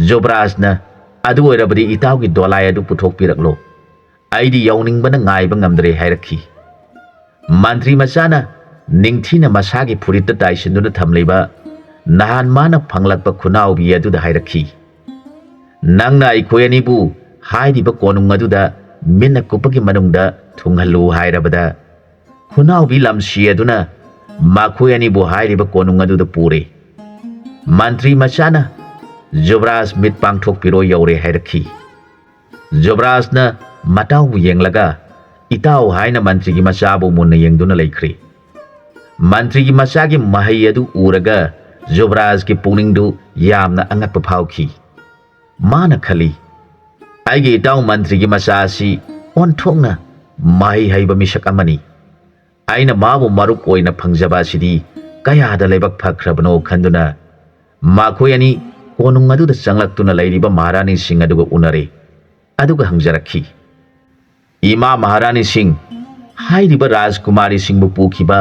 ꯖꯨꯕꯔꯥꯖꯅ, "ꯑꯗꯨ ꯑꯣꯏꯔꯕꯗꯤ ꯏꯇꯥꯎꯒꯤ ꯗꯣꯂꯥꯏ ꯑꯗꯨ ꯄꯨꯊꯣꯛꯄꯤꯔꯛꯂꯣ꯫ ꯑꯩꯗꯤ ꯌꯧꯅꯤꯡꯕꯅ ꯉꯥꯏꯕ ꯉꯝꯗ꯭ꯔꯦ" ꯍꯥꯏꯔꯛꯈꯤ꯫ ꯃꯟꯇ꯭ꯔꯤ ꯃꯆꯥꯅ ꯅꯤꯡꯊꯤꯅ ꯃꯁꯥꯒꯤ ꯐꯨꯔꯤꯠꯇ ꯇꯥꯏꯁꯤꯟꯗꯨꯅ ꯊꯝꯂꯤꯕ ꯅꯍꯥꯟ ꯃꯥꯅ ꯐꯪꯂꯛꯄ ꯈꯨꯅꯥꯎꯕꯤ ꯑꯗꯨꯗ ꯍꯥꯏꯔꯛꯈꯤ, "ꯅꯪꯅ ꯑꯩꯈꯣꯏ ꯑꯅꯤꯕꯨ ꯍꯥꯏꯔꯤꯕ ꯀꯣꯅꯨꯡ ꯑꯗꯨꯗ ꯃꯤꯠꯅ ꯀꯨꯞꯄꯒꯤ ꯃꯅꯨꯡꯗ ꯊꯨꯡꯍꯜꯂꯨ" ꯍꯥꯏꯔꯕꯗ, ꯈꯨꯅꯥꯎꯕꯤ ꯂꯝꯁꯤ ꯑꯗꯨꯅ ꯃꯈꯣꯏ ꯑꯅꯤꯕꯨ ꯍꯥꯏꯔꯤꯕ ꯀꯣꯅꯨꯡ ꯑꯗꯨꯗ ꯄꯨꯔꯦ꯫ ꯃꯟꯇ꯭ꯔꯤ ꯃꯆꯥꯅ, "ꯖꯨꯕꯔꯥꯖ, ꯃꯤꯠ ꯄꯥꯡꯊꯣꯛꯄꯤꯔꯣ, ꯌꯧꯔꯦ" ꯍꯥꯏꯔꯛꯈꯤ꯫ ꯖꯨꯕꯔꯥꯖꯅ ꯃꯇꯥꯎꯕꯨ ꯌꯦꯡꯂꯒ, "ꯏꯇꯥꯎ" ꯍꯥꯏꯅ ꯃꯟꯇ꯭ꯔꯤꯒꯤ ꯃꯆꯥꯕꯨ ꯃꯨꯟꯅ ꯌꯦꯡꯗꯨꯅ ꯂꯩꯈ꯭ꯔꯦ꯫ ꯃꯟꯇ꯭ꯔꯤꯒꯤ ꯃꯆꯥꯒꯤ ꯃꯍꯩ ꯑꯗꯨ ꯎꯔꯒ ꯖꯨꯕꯔꯥꯖꯀꯤ ꯄꯨꯛꯅꯤꯡꯗꯨ ꯌꯥꯝꯅ ꯑꯉꯛꯄ ꯐꯥꯎꯈꯤ꯫ ꯃꯥꯅ ꯈꯜꯂꯤ, "ꯑꯩꯒꯤ ꯏꯇꯥꯎ ꯃꯟꯇ꯭ꯔꯤꯒꯤ ꯃꯆꯥ ꯑꯁꯤ ꯑꯣꯟꯊꯣꯛꯅ ꯃꯍꯩ ꯍꯩꯕ ꯃꯤꯁꯛ ꯑꯃꯅꯤ꯫ ꯑꯩꯅ ꯃꯥꯕꯨ ꯃꯔꯨꯞ ꯑꯣꯏꯅ ꯐꯪꯖꯕ ꯑꯁꯤꯗꯤ ꯀꯌꯥꯗ ꯂꯥꯏꯕꯛ ꯐꯈ꯭ꯔꯕꯅꯣ" ꯈꯟꯗꯨꯅ ꯃꯈꯣꯏ ꯑꯅꯤ ꯀꯣꯅꯨꯡ ꯑꯗꯨꯗ ꯆꯪꯂꯛꯇꯨꯅ ꯂꯩꯔꯤꯕ ꯃꯍꯥꯔꯥꯅꯤꯁꯤꯡ ꯑꯗꯨꯒ ꯎꯅꯔꯦ꯫ ꯑꯗꯨꯒ ꯍꯪꯖꯔꯛꯈꯤ, "ꯏꯃꯥ ꯃꯍꯥꯔꯥꯅꯤꯁꯤꯡ, ꯍꯥꯏꯔꯤꯕ ꯔꯥꯖꯀꯨꯃꯥꯔꯤꯁꯤꯡꯕꯨ ꯄꯨꯈꯤꯕ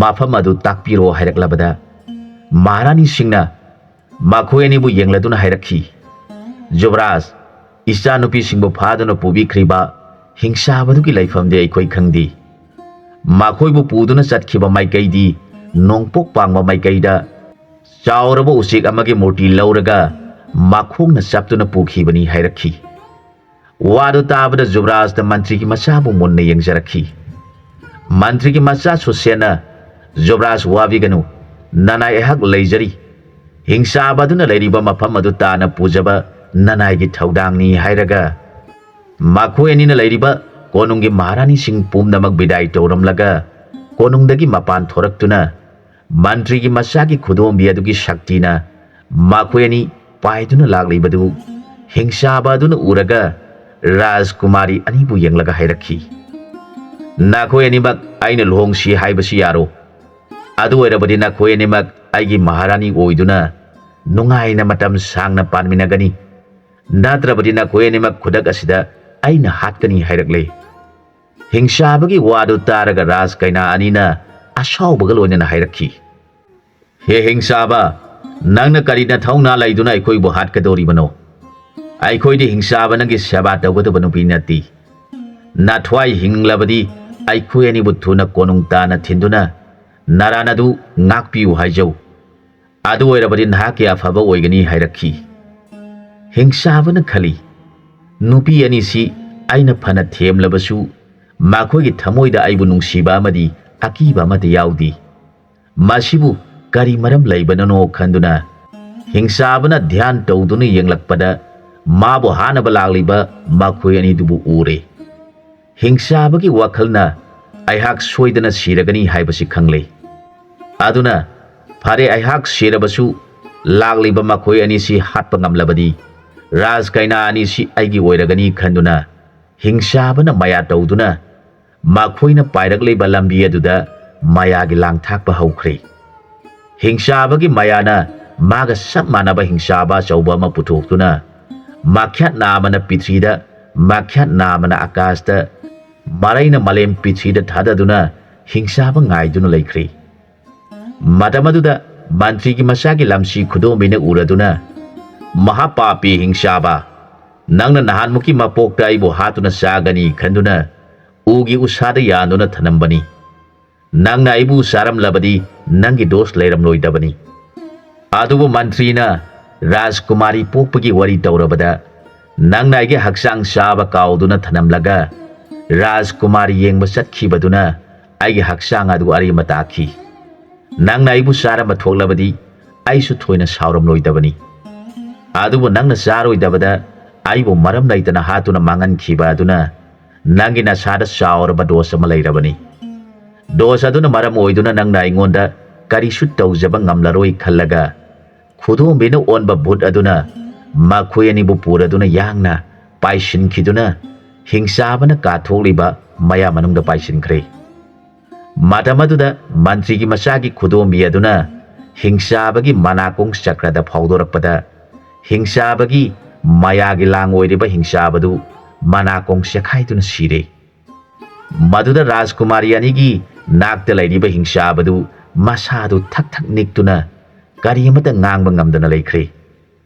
ꯃꯐꯝ ꯑꯗꯨ ꯇꯥꯛꯄꯤꯔꯣ" ꯍꯥꯏꯔꯛꯂꯕꯗ, ꯃꯍꯥꯔꯥꯅꯤꯁꯤꯡꯅ ꯃꯈꯣꯏ ꯑꯅꯤꯕꯨ ꯌꯦꯡꯂꯗꯨꯅ ꯍꯥꯏꯔꯛꯈꯤ, "ꯖꯨꯕꯔꯥꯖ, ꯏꯆꯥꯅꯨꯄꯤꯁꯤꯡꯕꯨ ꯐꯥꯗꯨꯅ ꯄꯨꯕꯤꯈ꯭ꯔꯤꯕ ꯍꯤꯡꯆꯥꯕꯗꯨꯒꯤ ꯂꯩꯐꯝꯗꯤ ꯑꯩꯈꯣꯏ ꯈꯪꯗꯦ꯫ ꯃꯈꯣꯏꯕꯨ ꯄꯨꯗꯨꯅ ꯆꯠꯈꯤꯕ ꯃꯥꯏꯀꯩꯗꯤ ꯅꯣꯡꯄꯣꯛ ꯄꯥꯡꯕ ꯃꯥꯏꯀꯩꯗ ꯆꯥꯎꯔꯕ ꯎꯆꯦꯛ ꯑꯃꯒꯤ ꯃꯨꯔꯇꯤ ꯂꯧꯔꯒ ꯃꯈꯣꯡꯅ ꯆꯞꯇꯨꯅ ꯄꯨꯈꯤꯕꯅꯤ" ꯍꯥꯏꯔꯛꯈꯤ꯫ ꯋꯥꯗꯨ ꯇꯥꯕꯗ ꯖꯨꯕꯔꯥꯖꯅ ꯃꯟꯇ꯭ꯔꯤꯒꯤ ꯃꯆꯥꯕꯨ ꯃꯨꯟꯅ ꯌꯦꯡꯖꯔꯛꯈꯤ꯫ ꯃꯟꯇ꯭ꯔꯤꯒꯤ ꯃꯆꯥ ꯁꯨꯁꯦꯟꯅ ꯖꯨꯕꯔꯥꯖ, "ꯋꯥꯕꯤꯒꯅꯨ, ꯅꯅꯥꯏ ꯑꯩꯍꯥꯛ ꯂꯩꯖꯔꯤ꯫ ꯍꯤꯡꯆꯥꯕ ꯑꯗꯨꯅ ꯂꯩꯔꯤꯕ ꯃꯐꯝ ꯑꯗꯨ ꯇꯥꯅ ꯄꯨꯖꯕ ꯅꯅꯥꯏꯒꯤ ꯊꯧꯗꯥꯡꯅꯤ" ꯍꯥꯏꯔꯒ ꯃꯈꯣꯏ ꯑꯅꯤꯅ ꯂꯩꯔꯤꯕ ꯀꯣꯅꯨꯡꯒꯤ ꯃꯍꯥꯔꯥꯅꯤꯁꯤꯡ ꯄꯨꯝꯅꯃꯛ ꯕꯤꯗꯥꯏ ꯇꯧꯔꯝꯂꯒ ꯀꯣꯅꯨꯡꯗꯒꯤ ꯃꯄꯥꯟ ꯊꯣꯔꯛꯇꯨꯅ ꯃꯟꯇ꯭ꯔꯤꯒꯤ ꯃꯆꯥꯒꯤ ꯈꯨꯗꯣꯝꯕꯤ ꯑꯗꯨꯒꯤ ꯁꯛꯇꯤꯅ ꯃꯈꯣꯏ ꯑꯅꯤ ꯄꯥꯏꯗꯨꯅ ꯂꯥꯛꯂꯤꯕꯗꯨ ꯍꯤꯡꯆꯥꯕ ꯑꯗꯨꯅ ꯎꯔꯒ ꯔꯥꯖꯀꯨꯃꯥꯔꯤ ꯑꯅꯤꯕꯨ ꯌꯦꯡꯂꯒ ꯍꯥꯏꯔꯛꯈꯤ, "ꯅꯈꯣꯏ ꯑꯅꯤꯃꯛ ꯑꯩꯅ ꯂꯨꯍꯣꯡꯁꯤ ꯍꯥꯏꯕꯁꯤ ꯌꯥꯔꯣ꯫ ꯑꯗꯨ ꯑꯣꯏꯔꯕꯗꯤ ꯅꯈꯣꯏ ꯑꯅꯤꯃꯛ ꯑꯩꯒꯤ ꯃꯍꯥꯔꯥꯅꯤ ꯑꯣꯏꯗꯨꯅ ꯅꯨꯡꯉꯥꯏꯅ ꯃꯇꯝ ꯁꯥꯡꯅ ꯄꯥꯟꯃꯤꯟꯅꯒꯅꯤ꯫ ꯅꯠꯇ꯭ꯔꯕꯗꯤ ꯅꯈꯣꯏ ꯑꯅꯤꯃꯛ ꯈꯨꯗꯛ ꯑꯁꯤꯗ ꯑꯩꯅ ꯍꯥꯠꯀꯅꯤ" ꯍꯥꯏꯔꯛꯂꯦ꯫ ꯍꯤꯡꯆꯥꯕꯒꯤ ꯋꯥꯗꯨ ꯇꯥꯔꯒ ꯔꯥꯖ ꯀꯩꯅꯥ ꯑꯅꯤꯅ ꯑꯁꯥꯎꯕꯒ ꯂꯣꯏꯅꯅ ꯍꯥꯏꯔꯛꯈꯤ, "ꯍꯦ ꯍꯤꯡꯆꯥꯕ, ꯅꯪꯅ ꯀꯔꯤ ꯅꯊꯧꯅꯥ ꯂꯩꯗꯨꯅ ꯑꯩꯈꯣꯏꯕꯨ ꯍꯥꯠꯀꯗꯧꯔꯤꯕꯅꯣ? ꯑꯩꯈꯣꯏꯗꯤ ꯍꯤꯡꯆꯥꯕ ꯅꯪꯒꯤ ꯁꯦꯕꯥ ꯇꯧꯒꯗꯕ ꯅꯨꯄꯤ ꯅꯠꯇꯦ꯫ ꯅꯊ꯭ꯋꯥꯏ ꯍꯤꯡꯂꯕꯗꯤ ꯑꯩꯈꯣꯏ ꯑꯅꯤꯕꯨ ꯊꯨꯅ ꯀꯣꯅꯨꯡ ꯇꯥꯅ ꯊꯤꯟꯗꯨꯅ ꯅꯔꯥꯟ ꯑꯗꯨ ꯉꯥꯛꯄꯤꯌꯨ ꯍꯥꯏꯖꯧ꯫ ꯑꯗꯨ ꯑꯣꯏꯔꯕꯗꯤ ꯅꯍꯥꯛꯀꯤ ꯑꯐꯕ ꯑꯣꯏꯒꯅꯤ" ꯍꯥꯏꯔꯛꯈꯤ꯫ ꯍꯤꯡꯆꯥꯕꯅ ꯈꯜꯂꯤ, "ꯅꯨꯄꯤ ꯑꯅꯤꯁꯤ ꯑꯩꯅ ꯐꯅ ꯊꯦꯝꯂꯕꯁꯨ ꯃꯈꯣꯏꯒꯤ ꯊꯃꯣꯏꯗ ꯑꯩꯕꯨ ꯅꯨꯡꯁꯤꯕ ꯑꯃꯗꯤ ꯑꯀꯤꯕ ꯑꯃꯠꯇ ꯌꯥꯎꯗꯦ꯫ ꯃꯁꯤꯕꯨ ꯀꯔꯤ ꯃꯔꯝ ꯂꯩꯕꯅꯅꯣ?" ꯈꯟꯗꯨꯅ ꯍꯤꯡꯆꯥꯕꯅ ꯙ꯭ꯌꯥꯟ ꯇꯧꯗꯨꯅ ꯌꯦꯡꯂꯛꯄꯗ ꯃꯥꯕꯨ ꯍꯥꯠꯅꯕ ꯂꯥꯛꯂꯤꯕ ꯃꯈꯣꯏ ꯑꯅꯤꯗꯨꯕꯨ ꯎꯔꯦ꯫ ꯍꯤꯡꯆꯥꯕꯒꯤ ꯋꯥꯈꯜꯅ, "ꯑꯩꯍꯥꯛ ꯁꯣꯏꯗꯅ ꯁꯤꯔꯒꯅꯤ" ꯍꯥꯏꯕꯁꯤ ꯈꯪꯂꯦ꯫ ꯑꯗꯨꯅ, "ꯐꯔꯦ, ꯑꯩꯍꯥꯛ ꯁꯤꯔꯕꯁꯨ ꯂꯥꯛꯂꯤꯕ ꯃꯈꯣꯏ ꯑꯅꯤꯁꯤ ꯍꯥꯠꯄ ꯉꯝꯂꯕꯗꯤ ꯔꯥꯖ ꯀꯩꯅꯥ ꯑꯅꯤꯁꯤ ꯑꯩꯒꯤ ꯑꯣꯏꯔꯒꯅꯤ" ꯈꯟꯗꯨꯅ ꯍꯤꯡꯆꯥꯕꯅ ꯃꯌꯥ ꯇꯧꯗꯨꯅ ꯃꯈꯣꯏꯅ ꯄꯥꯏꯔꯛꯂꯤꯕ ꯂꯝꯕꯤ ꯑꯗꯨꯗ ꯃꯌꯥꯒꯤ ꯂꯥꯡ ꯊꯥꯛꯄ ꯍꯧꯈ꯭ꯔꯦ꯫ ꯍꯤꯡꯆꯥꯕꯒꯤ ꯃꯌꯥꯅ ꯃꯥꯒ ꯆꯞ ꯃꯥꯟꯅꯕ ꯍꯤꯡꯆꯥꯕ ꯑꯆꯧꯕ ꯑꯃ ꯄꯨꯊꯣꯛꯇꯨꯅ, ꯃꯈ꯭ꯌꯥꯠ ꯅꯥꯝꯃꯅ ꯄ꯭ꯔꯤꯊꯤꯗ, ꯃꯈ꯭ꯌꯥꯠ ꯅꯥꯝꯃꯅ ꯑꯀꯥꯁꯇ, ꯃꯔꯩꯅ ꯃꯥꯂꯦꯝ ꯄ꯭ꯔꯤꯊꯤꯗ ꯊꯥꯗꯗꯨꯅ ꯍꯤꯡꯆꯥꯕ ꯉꯥꯏꯗꯨꯅ ꯂꯩꯈ꯭ꯔꯦ꯫ ꯃꯇꯝ ꯑꯗꯨꯗ ꯃꯟꯇ꯭ꯔꯤꯒꯤ ꯃꯆꯥꯒꯤ ꯂꯝꯁꯤ ꯈꯨꯗꯣꯝꯕꯤꯅ ꯎꯔꯗꯨꯅ, "ꯃꯍꯥꯄꯥꯄꯤ ꯍꯤꯡꯆꯥꯕ, ꯅꯪꯅ ꯅꯍꯥꯟꯃꯨꯛꯀꯤ ꯃꯄꯣꯛꯇ ꯑꯩꯕꯨ ꯍꯥꯠꯇꯨꯅ ꯆꯥꯒꯅꯤ ꯈꯟꯗꯨꯅ ꯎꯒꯤ ꯎꯁꯥꯗ ꯌꯥꯟꯗꯨꯅ ꯊꯅꯝꯕꯅꯤ꯫ ꯅꯪꯅ ꯑꯩꯕꯨ ꯆꯥꯔꯝꯂꯕꯗꯤ ꯅꯪꯒꯤ ꯗꯣꯁ ꯂꯩꯔꯝꯂꯣꯏꯗꯕꯅꯤ"꯫ ꯑꯗꯨꯕꯨ ꯃꯟꯇ꯭ꯔꯤꯅ ꯔꯥꯖꯀꯨꯃꯥꯔꯤ ꯄꯣꯛꯄꯒꯤ ꯋꯥꯔꯤ ꯇꯧꯔꯕꯗ, "ꯅꯪꯅ ꯑꯩꯒꯤ ꯍꯛꯆꯥꯡ ꯆꯥꯕ ꯀꯥꯎꯗꯨꯅ ꯊꯅꯝꯂꯒ ꯔꯥꯖꯀꯨꯃꯥꯔꯤ ꯌꯦꯡꯕ ꯆꯠꯈꯤꯕꯗꯨꯅ ꯑꯩꯒꯤ ꯍꯛꯆꯥꯡ ꯑꯗꯨ ꯑꯔꯦꯝꯕ ꯇꯥꯈꯤ꯫ ꯅꯪꯅ ꯑꯩꯕꯨ ꯆꯥꯔꯝꯕ ꯊꯣꯛꯂꯕꯗꯤ ꯑꯩꯁꯨ ꯊꯣꯏꯅ ꯁꯥꯎꯔꯝꯂꯣꯏꯗꯕꯅꯤ꯫ ꯑꯗꯨꯕꯨ ꯅꯪꯅ ꯆꯥꯔꯣꯏꯗꯕꯗ ꯑꯩꯕꯨ ꯃꯔꯝ ꯂꯩꯇꯅ ꯍꯥꯠꯇꯨꯅ ꯃꯥꯡꯍꯟꯈꯤꯕ ꯑꯗꯨꯅ ꯅꯪꯒꯤ ꯅꯁꯥꯗ ꯆꯥꯎꯔꯕ ꯗꯣꯁ ꯑꯃ ꯂꯩꯔꯕꯅꯤ꯫ ꯗꯣꯁ ꯑꯗꯨꯅ ꯃꯔꯝ ꯑꯣꯏꯗꯨꯅ ꯅꯪꯅ ꯑꯩꯉꯣꯟꯗ ꯀꯔꯤꯁꯨ ꯇꯧꯖꯕ ꯉꯝꯂꯔꯣꯏ ꯈꯜꯂꯒ, ꯈꯨꯗꯣꯝꯕꯤꯅ ꯑꯣꯟꯕ ꯚꯨꯠ ꯑꯗꯨꯅ ꯃꯈꯣꯏ ꯑꯅꯤꯕꯨ ꯄꯨꯔꯗꯨꯅ ꯌꯥꯡꯅ ꯄꯥꯏꯁꯤꯟꯈꯤꯗꯨꯅ ꯍꯤꯡꯆꯥꯕꯅ ꯀꯥꯊꯣꯛꯂꯤꯕ ꯃꯌꯥ ꯃꯅꯨꯡꯗ ꯄꯥꯏꯁꯤꯟꯈ꯭ꯔꯦ"꯫ ꯃꯇꯝ ꯑꯗꯨꯗ ꯃꯟꯇ꯭ꯔꯤꯒꯤ ꯃꯆꯥꯒꯤ ꯈꯨꯗꯣꯝꯕꯤ ꯑꯗꯨꯅ ꯍꯤꯡꯆꯥꯕꯒꯤ ꯃꯅꯥꯀꯣꯡ ꯆꯀ꯭ꯔꯗ ꯐꯥꯎꯗꯣꯔꯛꯄꯗ, ꯍꯤꯡꯆꯥꯕꯒꯤ ꯃꯌꯥꯒꯤ ꯂꯥꯡ ꯑꯣꯏꯔꯤꯕ ꯍꯤꯡꯆꯥꯕꯗꯨ ꯃꯅꯥꯀꯣꯡ ꯆꯦꯈꯥꯏꯗꯨꯅ ꯁꯤꯔꯦ꯫ ꯃꯗꯨꯗ ꯔꯥꯖꯀꯨꯃꯥꯔꯤ ꯑꯅꯤꯒꯤ ꯅꯥꯛꯇ ꯂꯩꯔꯤꯕ ꯍꯤꯡꯆꯥꯕꯗꯨ ꯃꯁꯥꯗꯨ ꯊꯛ ꯊꯛ ꯅꯤꯛꯇꯨꯅ ꯀꯔꯤ ꯑꯃꯠꯇ ꯉꯥꯡꯕ ꯉꯝꯗꯅ ꯂꯩꯈ꯭ꯔꯦ꯫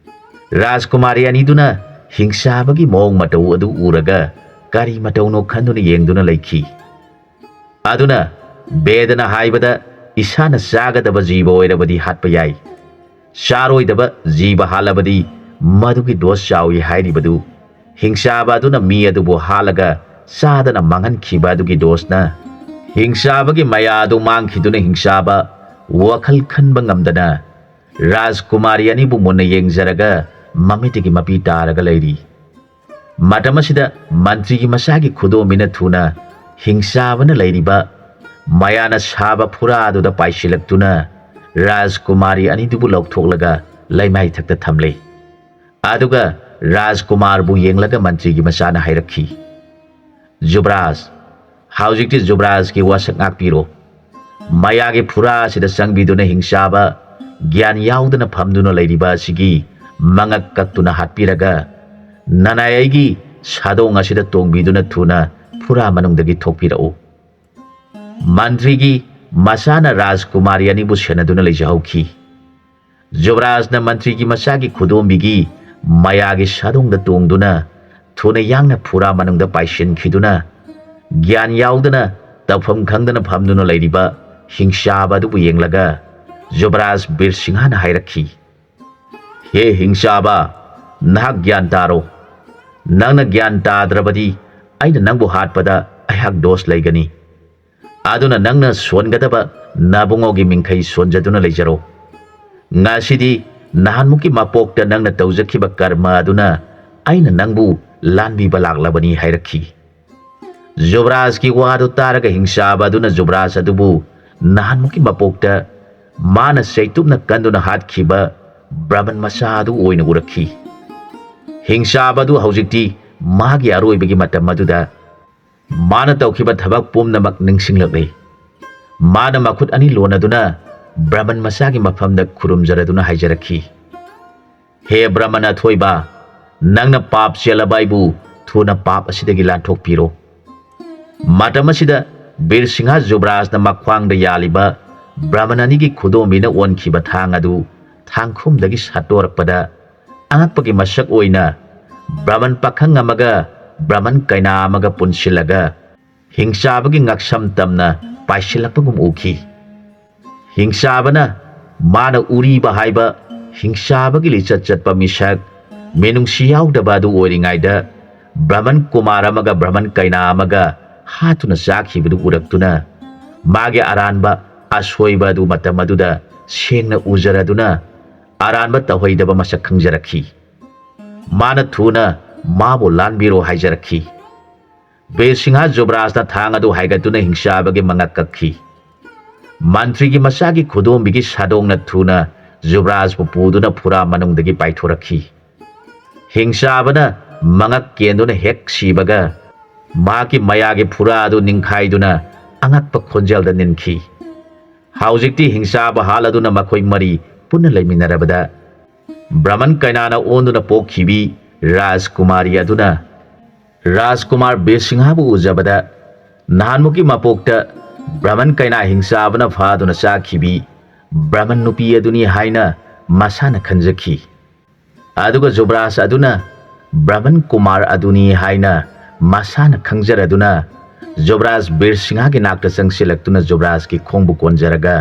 ꯔꯥꯖꯀꯨꯃꯥꯔꯤ ꯑꯅꯤꯗꯨꯅ ꯍꯤꯡꯆꯥꯕꯒꯤ ꯃꯑꯣꯡ ꯃꯇꯧ ꯑꯗꯨ ꯎꯔꯒ ꯀꯔꯤ ꯃꯇꯧꯅꯣ ꯈꯟꯗꯨꯅ ꯌꯦꯡꯗꯨꯅ ꯂꯩꯈꯤ꯫ ꯑꯗꯨꯅ ꯕꯦꯗꯅ ꯍꯥꯏꯕꯗ, ꯏꯁꯥꯅ ꯆꯥꯒꯗꯕ ꯖꯤꯕ ꯑꯣꯏꯔꯕꯗꯤ ꯍꯥꯠꯄ ꯌꯥꯏ, ꯆꯥꯔꯣꯏꯗꯕ ꯖꯤꯕ ꯍꯥꯠꯂꯕꯗꯤ ꯃꯗꯨꯒꯤ ꯗꯣꯁ ꯆꯥꯎꯏ ꯍꯥꯏꯔꯤꯕꯗꯨ ꯍꯤꯡꯆꯥꯕ ꯑꯗꯨꯅ ꯃꯤ ꯑꯗꯨꯕꯨ ꯍꯥꯠꯂꯒ ꯆꯥꯗꯅ ꯃꯥꯡꯍꯟꯈꯤꯕ ꯑꯗꯨꯒꯤ ꯗꯣꯁꯅ ꯍꯤꯡꯆꯥꯕꯒꯤ ꯃꯌꯥ ꯑꯗꯨ ꯃꯥꯡꯈꯤꯗꯨꯅ ꯍꯤꯡꯆꯥꯕ ꯋꯥꯈꯜ ꯈꯟꯕ ꯉꯝꯗꯅ ꯔꯥꯖꯀꯨꯃꯥꯔꯤ ꯑꯅꯤꯕꯨ ꯃꯨꯟꯅ ꯌꯦꯡꯖꯔꯒ ꯃꯃꯤꯠꯇꯒꯤ ꯃꯄꯤ ꯇꯥꯔꯒ ꯂꯩꯔꯤ꯫ ꯃꯇꯝ ꯑꯁꯤꯗ ꯃꯟꯇ꯭ꯔꯤꯒꯤ ꯃꯆꯥꯒꯤ ꯈꯨꯗꯣꯝꯕꯤꯅ ꯊꯨꯅ ꯍꯤꯡꯆꯥꯕꯅ ꯂꯩꯔꯤꯕ ꯃꯌꯥꯅ ꯁꯥꯕ ꯐꯨꯔꯥꯗꯨꯗ ꯄꯥꯏꯁꯤꯜꯂꯛꯇꯨꯅ ꯔꯥꯖꯀꯨꯃꯥꯔꯤ ꯑꯅꯤꯗꯨꯕꯨ ꯂꯧꯊꯣꯛꯂꯒ ꯂꯩꯃꯥꯏꯊꯛꯇ ꯊꯝꯂꯦ꯫ ꯑꯗꯨꯒ ꯔꯥꯖꯀꯨꯃꯥꯔꯕꯨ ꯌꯦꯡꯂꯒ ꯃꯟꯇ꯭ꯔꯤꯒꯤ ꯃꯆꯥꯅ ꯍꯥꯏꯔꯛꯈꯤ, "ꯖꯨꯕ꯭ꯔꯥꯖ, ꯍꯧꯖꯤꯛꯇꯤ ꯖꯨꯕ꯭ꯔꯥꯖꯀꯤ ꯋꯥꯁꯛ ꯉꯥꯛꯄꯤꯔꯣ꯫ ꯃꯌꯥꯒꯤ ꯐꯨꯔꯥ ꯑꯁꯤꯗ ꯆꯪꯕꯤꯗꯨꯅ ꯍꯤꯡꯆꯥꯕ ꯒ꯭ꯌꯥꯟ ꯌꯥꯎꯗꯅ ꯐꯝꯗꯨꯅ ꯂꯩꯔꯤꯕ ꯑꯁꯤꯒꯤ ꯃꯉꯛ ꯀꯛꯇꯨꯅ ꯍꯥꯠꯄꯤꯔꯒ ꯅꯅꯥꯏ ꯑꯩꯒꯤ ꯁꯥꯗꯣꯡ ꯑꯁꯤꯗ ꯇꯣꯡꯕꯤꯗꯨꯅ ꯊꯨꯅ ꯐꯨꯔꯥ ꯃꯅꯨꯡꯗꯒꯤ ꯊꯣꯛꯄꯤꯔꯛꯎ"꯫ ꯃꯟꯇ꯭ꯔꯤꯒꯤ ꯃꯆꯥꯅ ꯔꯥꯖꯀꯨꯃꯥꯔꯤ ꯑꯅꯤꯕꯨ ꯁꯦꯟꯅꯗꯨꯅ ꯂꯩꯖꯍꯧꯈꯤ꯫ ꯖꯨꯕꯔꯥꯖꯅ ꯃꯟꯇ꯭ꯔꯤꯒꯤ ꯃꯆꯥꯒꯤ ꯈꯨꯗꯣꯝꯕꯤꯒꯤ ꯃꯌꯥꯒꯤ ꯁꯥꯗꯣꯡꯗ ꯇꯣꯡꯗꯨꯅ ꯊꯨꯅ ꯌꯥꯡꯅ ꯐꯨꯔꯥ ꯃꯅꯨꯡꯗ ꯄꯥꯏꯁꯤꯟꯈꯤꯗꯨꯅ ꯒ꯭ꯌꯥꯟ ꯌꯥꯎꯗꯅ ꯇꯧꯐꯝ ꯈꯪꯗꯅ ꯐꯝꯗꯨꯅ ꯂꯩꯔꯤꯕ ꯍꯤꯡꯆꯥꯕ ꯑꯗꯨꯕꯨ ꯌꯦꯡꯂꯒ ꯖꯨꯕꯔꯥꯖ ꯕꯤꯔ ꯁꯤꯡꯍꯅ ꯍꯥꯏꯔꯛꯈꯤ, "ꯍꯦ ꯍꯤꯡꯆꯥꯕ, ꯅꯍꯥꯛ ꯒ꯭ꯌꯥꯟ ꯇꯥꯔꯣ꯫ ꯅꯪꯅ ꯒ꯭ꯌꯥꯟ ꯇꯥꯗ꯭ꯔꯕꯗꯤ ꯑꯩꯅ ꯅꯪꯕꯨ ꯍꯥꯠꯄꯗ ꯑꯩꯍꯥꯛ ꯗꯣꯁ ꯂꯩꯒꯅꯤ꯫ ꯑꯗꯨꯅ ꯅꯪꯅ ꯁꯣꯟꯒꯗꯕ ꯅꯕꯨꯡꯉꯣꯒꯤ ꯃꯤꯡꯈꯩ ꯁꯣꯟꯖꯗꯨꯅ ꯂꯩꯖꯔꯣ꯫ ꯉꯁꯤꯗꯤ ꯅꯍꯥꯟꯃꯨꯛꯀꯤ ꯃꯄꯣꯛꯇ ꯅꯪꯅ ꯇꯧꯖꯈꯤꯕ ꯀꯔꯃ ꯑꯗꯨꯅ ꯑꯩꯅ ꯅꯪꯕꯨ ꯂꯥꯟꯕꯤꯕ ꯂꯥꯛꯂꯕꯅꯤ" ꯍꯥꯏꯔꯛꯈꯤ꯫ ꯖꯨꯕꯔꯥꯖꯀꯤ ꯋꯥꯗꯨ ꯇꯥꯔꯒ ꯍꯤꯡꯆꯥꯕ ꯑꯗꯨꯅ ꯖꯨꯕꯔꯥꯖ ꯑꯗꯨꯕꯨ ꯅꯍꯥꯟꯃꯨꯛꯀꯤ ꯃꯄꯣꯛꯇ ꯃꯥꯅ ꯆꯩꯇꯨꯞꯅ ꯀꯟꯗꯨꯅ ꯍꯥꯠꯈꯤꯕ ꯕ꯭ꯔꯥꯍꯃꯟ ꯃꯆꯥ ꯑꯗꯨ ꯑꯣꯏꯅ ꯎꯔꯛꯈꯤ꯫ ꯍꯤꯡꯆꯥꯕ ꯑꯗꯨ ꯍꯧꯖꯤꯛꯇꯤ ꯃꯥꯒꯤ ꯑꯔꯣꯏꯕꯒꯤ ꯃꯇꯝ ꯑꯗꯨꯗ ꯃꯥꯅ ꯇꯧꯈꯤꯕ ꯊꯕꯛ ꯄꯨꯝꯅꯃꯛ ꯅꯤꯡꯁꯤꯡꯂꯛꯂꯤ꯫ ꯃꯥꯅ ꯃꯈꯨꯠ ꯑꯅꯤ ꯂꯣꯟꯅꯗꯨꯅ ꯕ꯭ꯔꯥꯍꯃꯟ ꯃꯆꯥꯒꯤ ꯃꯐꯝꯗ ꯈꯨꯔꯨꯝꯖꯔꯗꯨꯅ ꯍꯥꯏꯖꯔꯛꯈꯤ, "ꯍꯦ ꯕ꯭ꯔꯥꯍꯃꯟ ꯑꯊꯣꯏꯕ, ꯅꯪꯅ ꯄꯥꯞ ꯆꯦꯜꯂꯕ ꯑꯩꯕꯨ ꯊꯨꯅ ꯄꯥꯞ ꯑꯁꯤꯗꯒꯤ ꯂꯥꯟꯊꯣꯛꯄꯤꯔꯣ"꯫ ꯃꯇꯝ ꯑꯁꯤꯗ ꯕꯤꯔ ꯁꯤꯡꯍ ꯖꯨꯕꯔꯥꯖꯅ ꯃꯈ꯭ꯋꯥꯡꯗ ꯌꯥꯜꯂꯤꯕ ꯕ꯭ꯔꯥꯍꯃꯟ ꯑꯅꯤꯒꯤ ꯈꯨꯗꯣꯝꯕꯤꯅ ꯑꯣꯟꯈꯤꯕ ꯊꯥꯡ ꯑꯗꯨ ꯊꯥꯡꯈꯨꯝꯗꯒꯤ ꯁꯠꯇꯣꯔꯛꯄꯗ ꯑꯉꯛꯄꯒꯤ ꯃꯁꯛ ꯑꯣꯏꯅ ꯕ꯭ꯔꯥꯍꯃꯟ ꯄꯥꯈꯪ ꯑꯃꯒ ꯕ꯭ꯔꯥꯍꯃꯟ ꯀꯩꯅꯥ ꯑꯃꯒ ꯄꯨꯟꯁꯤꯜꯂꯒ ꯍꯤꯡꯆꯥꯕꯒꯤ ꯉꯛꯁꯝ ꯇꯝꯅ ꯄꯥꯏꯁꯤꯜꯂꯛꯄꯒꯨꯝ ꯎꯈꯤ꯫ ꯍꯤꯡꯆꯥꯕꯅ ꯃꯥꯅ ꯎꯔꯤꯕ ꯍꯥꯏꯕ ꯍꯤꯡꯆꯥꯕꯒꯤ ꯂꯤꯆꯠ ꯆꯠꯄ ꯃꯤꯁꯛ ꯃꯤꯅꯨꯡꯁꯤ ꯌꯥꯎꯗꯕ ꯑꯗꯨ ꯑꯣꯏꯔꯤꯉꯩꯗ ꯕ꯭ꯔꯥꯍꯃꯟ ꯀꯨꯃꯥꯔ ꯑꯃꯒ ꯕ꯭ꯔꯥꯍꯃꯟ ꯀꯩꯅꯥ ꯑꯃꯒ ꯍꯥꯠꯇꯨꯅ ꯆꯥꯈꯤꯕꯗꯨ ꯎꯔꯛꯇꯨꯅ ꯃꯥꯒꯤ ꯑꯔꯥꯟꯕ ꯑꯁꯣꯏꯕ ꯑꯗꯨ ꯃꯇꯝ ꯑꯗꯨꯗ ꯁꯦꯡꯅ ꯎꯖꯔꯗꯨꯅ ꯑꯔꯥꯟꯕ ꯇꯧꯍꯩꯗꯕ ꯃꯁꯛ ꯈꯪꯖꯔꯛꯈꯤ꯫ ꯃꯥꯅ ꯊꯨꯅ ꯃꯥꯕꯨ ꯂꯥꯟꯕꯤꯔꯣ ꯍꯥꯏꯖꯔꯛꯈꯤ꯫ ꯕꯤꯔ ꯁꯤꯡꯍ ꯖꯨꯕꯔꯥꯖꯅ ꯊꯥꯡ ꯑꯗꯨ ꯍꯥꯏꯒꯠꯇꯨꯅ ꯍꯤꯡꯆꯥꯕꯒꯤ ꯃꯉꯛ ꯀꯛꯈꯤ꯫ ꯃꯟꯇ꯭ꯔꯤꯒꯤ ꯃꯆꯥꯒꯤ ꯈꯨꯗꯣꯝꯕꯤꯒꯤ ꯁꯥꯗꯣꯡꯅ ꯊꯨꯅ ꯖꯨꯕꯔꯥꯖꯄꯨ ꯄꯨꯗꯨꯅ ꯐꯨꯔꯥ ꯃꯅꯨꯡꯗꯒꯤ ꯄꯥꯏꯊꯣꯔꯛꯈꯤ꯫ ꯍꯤꯡꯆꯥꯕꯅ ꯃꯉꯛ ꯀꯦꯟꯗꯨꯅ ꯍꯦꯛ ꯁꯤꯕꯒ ꯃꯍꯥꯛꯀꯤ ꯃꯌꯥꯒꯤ ꯐꯨꯔꯥ ꯑꯗꯨ ꯅꯤꯡꯈꯥꯏꯗꯨꯅ ꯑꯉꯛꯄ ꯈꯣꯟꯖꯦꯜꯗ ꯅꯤꯟꯈꯤ꯫ ꯍꯧꯖꯤꯛꯇꯤ ꯍꯤꯡꯆꯥꯕ ꯍꯥꯠꯂꯗꯨꯅ ꯃꯈꯣꯏ ꯃꯔꯤ ꯄꯨꯟꯅ ꯂꯩꯃꯤꯟꯅꯔꯕꯗ ꯕ꯭ꯔꯍꯃꯟ ꯀꯩꯅꯥꯅ ꯑꯣꯟꯗꯨꯅ ꯄꯣꯛꯈꯤꯕꯤ ꯔꯥꯖꯀꯨꯃꯥꯔꯤ ꯑꯗꯨꯅ ꯔꯥꯖꯀꯨꯃꯥꯔ ꯕꯤꯔ ꯁꯤꯡꯍꯕꯨ ꯎꯖꯕꯗ ꯅꯍꯥꯟꯃꯨꯛꯀꯤ ꯃꯄꯣꯛꯇ ꯕ꯭ꯔꯍꯃꯟ ꯀꯩꯅꯥ ꯍꯤꯡꯆꯥꯕꯅ ꯐꯥꯗꯨꯅ ꯆꯥꯈꯤꯕꯤ ꯕ꯭ꯔꯍꯃꯟ ꯅꯨꯄꯤ ꯑꯗꯨꯅꯤ ꯍꯥꯏꯅ ꯃꯁꯥꯅ ꯈꯟꯖꯈꯤ꯫ ꯑꯗꯨꯒ ꯖꯨꯕꯔꯥꯖ ꯑꯗꯨꯅ ꯕ꯭ꯔꯍꯃꯟ ꯀꯨꯃꯥꯔ ꯑꯗꯨꯅꯤ ꯍꯥꯏꯅ ꯃꯁꯥꯅ ꯈꯪꯖꯔꯗꯨꯅ ꯖꯨꯕꯔꯥꯖ ꯕꯤꯔ ꯁꯤꯡꯍꯒꯤ ꯅꯥꯛꯇ ꯆꯪꯁꯤꯜꯂꯛꯇꯨꯅ ꯖꯨꯕꯔꯥꯖꯀꯤ ꯈꯣꯡꯕꯨ ꯀꯣꯟꯖꯔꯒ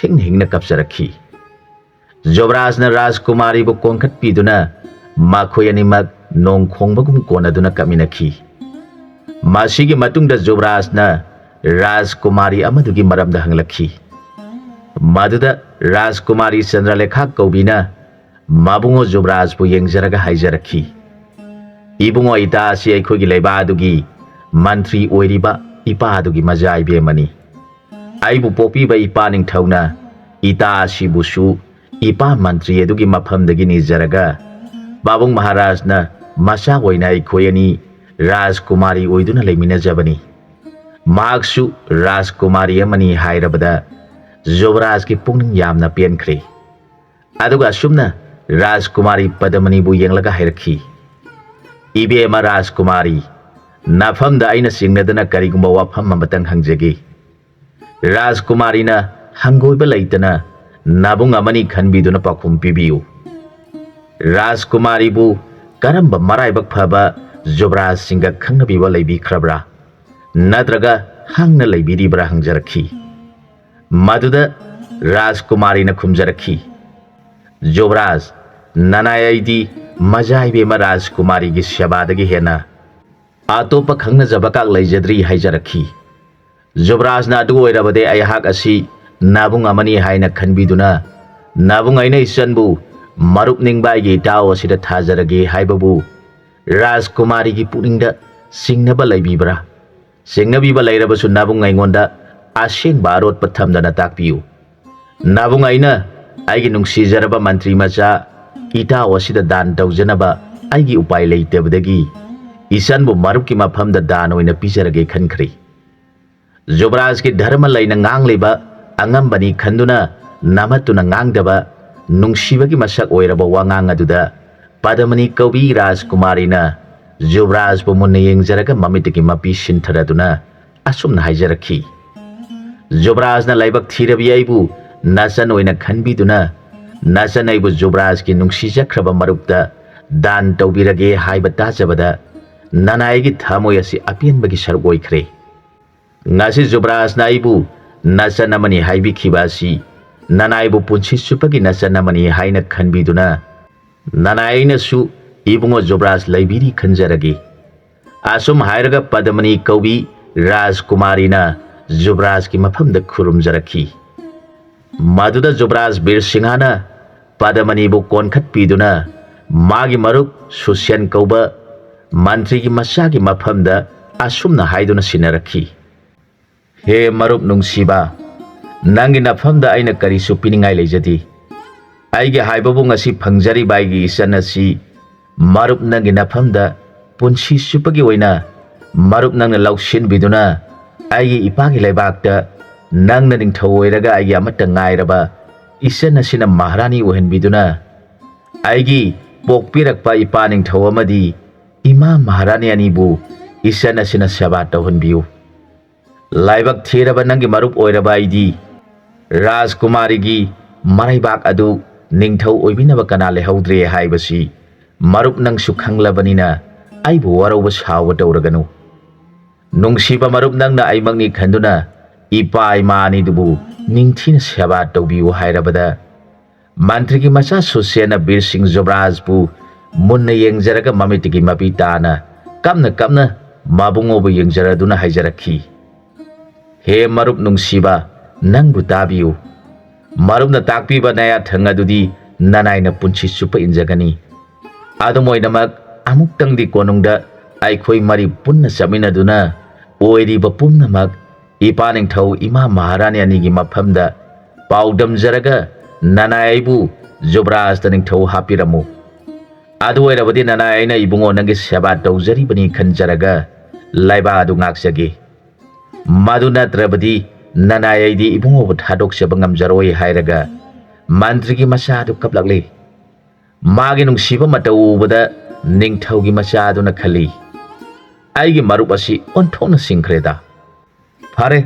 ꯍꯤꯡ ꯍꯤꯡꯅ ꯀꯞꯆꯔꯛꯈꯤ꯫ ꯖꯨꯕꯔꯥꯖꯅ ꯔꯥꯖꯀꯨꯃꯥꯔꯤꯕꯨ ꯀꯣꯟꯈꯠꯄꯤꯗꯨꯅ ꯃꯈꯣꯏ ꯑꯅꯤꯃꯛ ꯅꯣꯡ ꯈꯣꯡꯕꯒꯨꯝ ꯀꯣꯟꯅꯗꯨꯅ ꯀꯞꯃꯤꯟꯅꯈꯤ꯫ ꯃꯁꯤꯒꯤ ꯃꯇꯨꯡꯗ ꯖꯨꯕꯔꯥꯖꯅ ꯔꯥꯖꯀꯨꯃꯥꯔꯤ ꯑꯃꯗꯨꯒꯤ ꯃꯔꯝꯗ ꯍꯪꯂꯛꯈꯤ꯫ ꯃꯗꯨꯗ ꯔꯥꯖꯀꯨꯃꯥꯔꯤ ꯆꯟꯗ꯭ꯔꯂꯦꯈꯥ ꯀꯧꯕꯤꯅ ꯃꯕꯨꯡꯉꯣ ꯖꯨꯕꯔꯥꯖꯄꯨ ꯌꯦꯡꯖꯔꯒ ꯍꯥꯏꯖꯔꯛꯈꯤ, "ꯏꯕꯨꯡꯉꯣ, ꯏꯇꯥ ꯑꯁꯤ ꯑꯩꯈꯣꯏꯒꯤ ꯂꯩꯕꯥꯛ ꯑꯗꯨꯒꯤ ꯃꯟꯇ꯭ꯔꯤ ꯑꯣꯏꯔꯤꯕ ꯏꯄꯥ ꯑꯗꯨꯒꯤ ꯃꯖꯥ ꯏꯕꯦꯝꯃꯅꯤ꯫ ꯑꯩꯕꯨ ꯄꯣꯛꯄꯤꯕ ꯏꯄꯥ ꯅꯤꯡꯊꯧꯅ ꯏꯇꯥ ꯑꯁꯤꯕꯨꯁꯨ ꯏꯄꯥ ꯃꯟꯇ꯭ꯔꯤ ꯑꯗꯨꯒꯤ ꯃꯐꯝꯗꯒꯤ ꯅꯤꯖꯔꯒ ꯄꯥꯕꯨꯡ ꯃꯍꯥꯔꯥꯖꯅ ꯃꯆꯥ ꯑꯣꯏꯅ ꯑꯩꯈꯣꯏ ꯑꯅꯤ ꯔꯥꯖꯀꯨꯃꯥꯔꯤ ꯑꯣꯏꯗꯨꯅ ꯂꯩꯃꯤꯟꯅꯖꯕꯅꯤ꯫ ꯃꯍꯥꯛꯁꯨ ꯔꯥꯖꯀꯨꯃꯥꯔꯤ ꯑꯃꯅꯤ" ꯍꯥꯏꯔꯕꯗ ꯖꯨꯕꯔꯥꯖꯀꯤ ꯄꯨꯛꯅꯤꯡ ꯌꯥꯝꯅ ꯄꯦꯟꯈ꯭ꯔꯦ꯫ ꯑꯗꯨꯒ ꯑꯁꯨꯝꯅ ꯔꯥꯖꯀꯨꯃꯥꯔꯤ ꯄꯗꯃꯅꯤꯕꯨ ꯌꯦꯡꯂꯒ ꯍꯥꯏꯔꯛꯈꯤ, "ꯏꯕꯦꯝꯃ ꯔꯥꯖꯀꯨꯃꯥꯔꯤ, ꯅꯐꯝꯗ ꯑꯩꯅ ꯆꯤꯡꯅꯗꯅ ꯀꯔꯤꯒꯨꯝꯕ ꯋꯥꯐꯝ ꯑꯃꯇꯪ ꯍꯪꯖꯒꯦ"꯫ ꯔꯥꯖꯀꯨꯃꯥꯔꯤꯅ ꯍꯪꯒꯣꯏꯕ ꯂꯩꯇꯅ ꯅꯕꯨꯡ ꯑꯃꯅꯤ ꯈꯟꯕꯤꯗꯨꯅ ꯄꯥꯎꯈꯨꯝ ꯄꯤꯕꯤꯌꯨ꯫ ꯔꯥꯖꯀꯨꯃꯥꯔꯤꯕꯨ ꯀꯔꯝꯕ ꯃꯔꯥꯏꯕꯛ ꯐꯕ ꯖꯨꯕꯔꯥꯖꯁꯤꯡꯒ ꯈꯪꯅꯕꯤꯕ ꯂꯩꯕꯤꯈ꯭ꯔꯕ꯭ꯔꯥ? ꯅꯠꯇ꯭ꯔꯒ ꯍꯪꯅ ꯂꯩꯕꯤꯔꯤꯕ꯭ꯔꯥ ꯍꯪꯖꯔꯛꯈꯤ꯫ ꯃꯗꯨꯗ ꯔꯥꯖꯀꯨꯃꯥꯔꯤꯅ ꯈꯨꯝꯖꯔꯛꯈꯤ, "ꯖꯨꯕꯔꯥꯖ, ꯅꯅꯥꯏ ꯑꯩꯗꯤ ꯃꯖꯥ ꯏꯕꯦꯝꯃ ꯔꯥꯖꯀꯨꯃꯥꯔꯤꯒꯤ ꯁꯦꯕꯥꯗꯒꯤ ꯍꯦꯟꯅ ꯑꯇꯣꯞꯄ ꯈꯪꯅꯖꯕ ꯀꯥꯛ ꯂꯩꯖꯗ꯭ꯔꯤ" ꯍꯥꯏꯖꯔꯛꯈꯤ꯫ ꯖꯨꯕꯔꯥꯖꯅ "ꯑꯗꯨ ꯑꯣꯏꯔꯕꯗꯤ ꯑꯩꯍꯥꯛ ꯑꯁꯤ ꯅꯥꯕꯨꯡ ꯑꯃꯅꯤ ꯍꯥꯏꯅ ꯈꯟꯕꯤꯗꯨꯅ ꯅꯥꯕꯨꯡ ꯑꯩꯅ ꯏꯆꯟꯕꯨ ꯃꯔꯨꯞ ꯅꯤꯡꯕ ꯑꯩꯒꯤ ꯏꯇꯥꯎ ꯑꯁꯤꯗ ꯊꯥꯖꯔꯒꯦ" ꯍꯥꯏꯕꯕꯨ ꯔꯥꯖꯀꯨꯃꯥꯔꯤꯒꯤ ꯄꯨꯛꯅꯤꯡꯗ ꯆꯤꯡꯅꯕ ꯂꯩꯕꯤꯕ꯭ꯔꯥ? ꯆꯤꯡꯅꯕꯤꯕ ꯂꯩꯔꯕꯁꯨ ꯅꯥꯕꯨꯡ ꯑꯩꯉꯣꯟꯗ ꯑꯁꯦꯡꯕ ꯑꯔꯣꯠꯄ ꯊꯝꯗꯅ ꯇꯥꯛꯄꯤꯌꯨ꯫ ꯅꯥꯕꯨꯡ ꯑꯩꯅ ꯑꯩꯒꯤ ꯅꯨꯡꯁꯤꯖꯔꯕ ꯃꯟꯇ꯭ꯔꯤ ꯃꯆꯥ ꯏꯇꯥꯎ ꯑꯁꯤꯗ ꯗꯥꯟ ꯇꯧꯖꯅꯕ ꯑꯩꯒꯤ ꯎꯄꯥꯏ ꯂꯩꯇꯕꯗꯒꯤ ꯏꯆꯟꯕꯨ ꯃꯔꯨꯞꯀꯤ ꯃꯐꯝꯗ ꯗꯥꯟ ꯑꯣꯏꯅ ꯄꯤꯖꯔꯒꯦ ꯈꯟꯈ꯭ꯔꯦ꯫ ꯖꯨꯕꯔꯥꯖꯀꯤ ꯙꯔꯃ ꯂꯩꯅ ꯉꯥꯡꯂꯤꯕ ꯑꯉꯝꯕꯅꯤ ꯈꯟꯗꯨꯅ ꯅꯥꯃꯠꯇꯨꯅ ꯉꯥꯡꯗꯕ ꯅꯨꯡꯁꯤꯕꯒꯤ ꯃꯁꯛ ꯑꯣꯏꯔꯕ ꯋꯥꯉꯥꯡ ꯑꯗꯨꯗ ꯄꯗꯃꯅꯤ ꯀꯧꯕꯤ ꯔꯥꯖꯀꯨꯃꯥꯔꯤꯅ ꯖꯨꯕꯔꯥꯖꯄꯨ ꯃꯨꯟꯅ ꯌꯦꯡꯖꯔꯒ ꯃꯃꯤꯠꯇꯒꯤ ꯃꯄꯤ ꯁꯤꯟꯊꯔꯗꯨꯅ ꯑꯁꯨꯝꯅ ꯍꯥꯏꯖꯔꯛꯈꯤ, "ꯖꯨꯕꯔꯥꯖꯅ ꯂꯥꯏꯕꯛ ꯊꯤꯔꯕꯤ ꯑꯩꯕꯨ ꯅꯆꯟ ꯑꯣꯏꯅ ꯈꯟꯕꯤꯗꯨꯅ ꯅꯆꯟ ꯑꯩꯕꯨ ꯖꯨꯕꯔꯥꯖꯀꯤ ꯅꯨꯡꯁꯤꯖꯈ꯭ꯔꯕ ꯃꯔꯨꯞꯇ ꯗꯥꯟ ꯇꯧꯕꯤꯔꯒꯦ ꯍꯥꯏꯕ ꯇꯥꯖꯕꯗ ꯅꯅꯥꯏꯒꯤ ꯊꯃꯣꯏ ꯑꯁꯤ ꯑꯄꯦꯟꯕꯒꯤ ꯁꯔꯨꯛ ꯑꯣꯏꯈ꯭ꯔꯦ꯫ ꯉꯁꯤ ꯖꯨꯕꯔꯥꯖꯅ ꯑꯩꯕꯨ ꯅꯆꯟ ꯑꯃꯅꯤ ꯍꯥꯏꯕꯤꯈꯤꯕ ꯑꯁꯤ ꯅꯅꯥꯏꯕꯨ ꯄꯨꯟꯁꯤ ꯆꯨꯞꯄꯒꯤ ꯅꯆꯟ ꯑꯃꯅꯤ ꯍꯥꯏꯅ ꯈꯟꯕꯤꯗꯨꯅ ꯅꯅꯥꯏ ꯑꯩꯅꯁꯨ ꯏꯕꯨꯡꯉꯣ ꯖꯨꯕꯔꯥꯖ ꯂꯩꯕꯤꯔꯤ ꯈꯟꯖꯔꯒꯦ꯫" ꯑꯁꯨꯝ ꯍꯥꯏꯔꯒ ꯄꯗꯃꯅꯤ ꯀꯧꯕꯤ ꯔꯥꯖꯀꯨꯃꯥꯔꯤꯅ ꯖꯨꯕꯔꯥꯖꯀꯤ ꯃꯐꯝꯗ ꯈꯨꯔꯨꯝꯖꯔꯛꯈꯤ꯫ ꯃꯗꯨꯗ ꯖꯨꯕꯔꯥꯖ ꯕꯤꯔ ꯁꯤꯡꯍꯅ ꯄꯗꯃꯅꯤꯕꯨ ꯀꯣꯟꯈꯠꯄꯤꯗꯨꯅ ꯃꯥꯒꯤ ꯃꯔꯨꯞ ꯁꯨꯁꯦꯟ ꯀꯧꯕ ꯃꯟꯇ꯭ꯔꯤꯒꯤ ꯃꯆꯥꯒꯤ ꯃꯐꯝꯗ ꯑꯁꯨꯝꯅ ꯍꯥꯏꯗꯨꯅ ꯁꯤꯟꯅꯔꯛꯈꯤ, "ꯍꯦ ꯃꯔꯨꯞ ꯅꯨꯡꯁꯤꯕ, ꯅꯪꯒꯤ ꯅꯐꯝꯗ ꯑꯩꯅ ꯀꯔꯤꯁꯨ ꯄꯤꯅꯤꯡꯉꯥꯏ ꯂꯩꯖꯗꯦ꯫ ꯑꯩꯒꯤ ꯍꯥꯏꯕꯕꯨ ꯉꯁꯤ ꯐꯪꯖꯔꯤꯕ ꯑꯩꯒꯤ ꯏꯆꯟ ꯑꯁꯤ ꯃꯔꯨꯞ ꯅꯪꯒꯤ ꯅꯐꯝꯗ ꯄꯨꯟꯁꯤ ꯆꯨꯞꯄꯒꯤ ꯑꯣꯏꯅ ꯃꯔꯨꯞ ꯅꯪꯅ ꯂꯧꯁꯤꯟꯕꯤꯗꯨꯅ ꯑꯩꯒꯤ ꯏꯄꯥꯒꯤ ꯂꯩꯕꯥꯛꯇ ꯅꯪꯅ ꯅꯤꯡꯊꯧ ꯑꯣꯏꯔꯒ ꯑꯩꯒꯤ ꯑꯃꯠꯇ ꯉꯥꯏꯔꯕ ꯏꯆꯟ ꯑꯁꯤꯅ ꯃꯍꯥꯔꯥꯅꯤ ꯑꯣꯏꯍꯟꯕꯤꯗꯨꯅ ꯑꯩꯒꯤ ꯄꯣꯛꯄꯤꯔꯛꯄ ꯏꯄꯥ ꯅꯤꯡꯊꯧ ꯑꯃꯗꯤ ꯏꯃꯥ ꯃꯍꯥꯔꯥꯅꯤ ꯑꯅꯤꯕꯨ ꯏꯆꯟ ꯑꯁꯤꯅ ꯁꯦꯕꯥ ꯇꯧꯍꯟꯕꯤꯌꯨ꯫ ꯂꯥꯏꯕꯛ ꯊꯤꯔꯕ ꯅꯪꯒꯤ ꯃꯔꯨꯞ ꯑꯣꯏꯔꯕ ꯑꯩꯗꯤ ꯔꯥꯖꯀꯨꯃꯥꯔꯤꯒꯤ ꯃꯔꯩꯕꯥꯛ ꯑꯗꯨ ꯅꯤꯡꯊꯧ ꯑꯣꯏꯕꯤꯅꯕ ꯀꯅꯥ ꯂꯩꯍꯧꯗ꯭ꯔꯦ ꯍꯥꯏꯕꯁꯤ ꯃꯔꯨꯞ ꯅꯪꯁꯨ ꯈꯪꯂꯕꯅꯤꯅ ꯑꯩꯕꯨ ꯋꯥꯔꯧꯕ ꯁꯥꯎꯕ ꯇꯧꯔꯒꯅꯨ꯫ ꯅꯨꯡꯁꯤꯕ ꯃꯔꯨꯞ ꯅꯪꯅ ꯑꯩꯃꯛꯅꯤ ꯈꯟꯗꯨꯅ ꯏꯄꯥ ꯏꯃꯥ ꯑꯅꯤꯗꯨꯕꯨ ꯅꯤꯡꯊꯤꯅ ꯁꯦꯕꯥ ꯇꯧꯕꯤꯌꯨ" ꯍꯥꯏꯔꯕꯗ ꯃꯟꯇ꯭ꯔꯤꯒꯤ ꯃꯆꯥ ꯁꯨꯁꯦꯟꯅ ꯕꯤꯔ ꯁꯤꯡ ꯖꯨꯕꯔꯥꯖꯄꯨ ꯃꯨꯟꯅ ꯌꯦꯡꯖꯔꯒ ꯃꯃꯤꯠꯇꯒꯤ ꯃꯄꯤ ꯇꯥꯅ ꯀꯞꯅ ꯀꯞꯅ ꯃꯕꯨꯡꯉꯣꯕꯨ ꯌꯦꯡꯖꯔꯗꯨꯅ ꯍꯥꯏꯖꯔꯛꯈꯤ, "ꯍꯦ ꯃꯔꯨꯞ ꯅꯨꯡꯁꯤꯕ, ꯅꯪꯕꯨ ꯇꯥꯕꯤꯌꯨ꯫ ꯃꯔꯨꯞꯅ ꯇꯥꯛꯄꯤꯕ ꯅꯌꯥꯊꯪ ꯑꯗꯨꯗꯤ ꯅꯅꯥꯏꯅ ꯄꯨꯟꯁꯤ ꯆꯨꯞꯄ ꯏꯟꯖꯒꯅꯤ꯫ ꯑꯗꯨꯝ ꯑꯣꯏꯅꯃꯛ ꯑꯃꯨꯛꯇꯪꯗꯤ ꯀꯣꯅꯨꯡꯗ ꯑꯩꯈꯣꯏ ꯃꯔꯤ ꯄꯨꯟꯅ ꯆꯠꯃꯤꯟꯅꯗꯨꯅ ꯑꯣꯏꯔꯤꯕ ꯄꯨꯝꯅꯃꯛ ꯏꯄꯥ ꯅꯤꯡꯊꯧ ꯏꯃꯥ ꯃꯍꯥꯔꯥꯅꯤ ꯑꯅꯤꯒꯤ ꯃꯐꯝꯗ ꯄꯥꯎꯗꯝꯖꯔꯒ ꯅꯅꯥꯏ ꯑꯩꯕꯨ ꯖꯨꯕꯔꯥꯖꯇ ꯅꯤꯡꯊꯧ ꯍꯥꯞꯄꯤꯔꯝꯃꯨ꯫ ꯑꯗꯨ ꯑꯣꯏꯔꯕꯗꯤ ꯅꯅꯥꯏ ꯑꯩꯅ ꯏꯕꯨꯡꯉꯣ ꯅꯪꯒꯤ ꯁꯦꯕꯥ ꯇꯧꯖꯔꯤꯕꯅꯤ ꯈꯟꯖꯔꯒ ꯂꯩꯕꯥꯛ ꯑꯗꯨ ꯉꯥꯛꯆꯒꯦ꯫ ꯃꯗꯨ ꯅꯠꯇ꯭ꯔꯕꯗꯤ ꯅꯅꯥꯏ ꯑꯩꯗꯤ ꯏꯕꯨꯡꯉꯣꯕꯨ ꯊꯥꯗꯣꯛꯆꯕ ꯉꯝꯖꯔꯣꯏ ꯍꯥꯏꯔꯒ ꯃꯟꯇ꯭ꯔꯤꯒꯤ ꯃꯆꯥ ꯑꯗꯨ ꯀꯞꯂꯛꯂꯤ꯫ ꯃꯥꯒꯤ ꯅꯨꯡꯁꯤꯕ ꯃꯇꯧ ꯎꯕꯗ ꯅꯤꯡꯊꯧꯒꯤ ꯃꯆꯥ ꯑꯗꯨꯅ ꯈꯜꯂꯤ, "ꯑꯩꯒꯤ ꯃꯔꯨꯞ ꯑꯁꯤ ꯑꯣꯟꯊꯣꯛꯅ ꯁꯤꯡꯈ꯭ꯔꯦꯗ꯫ ꯐꯔꯦ,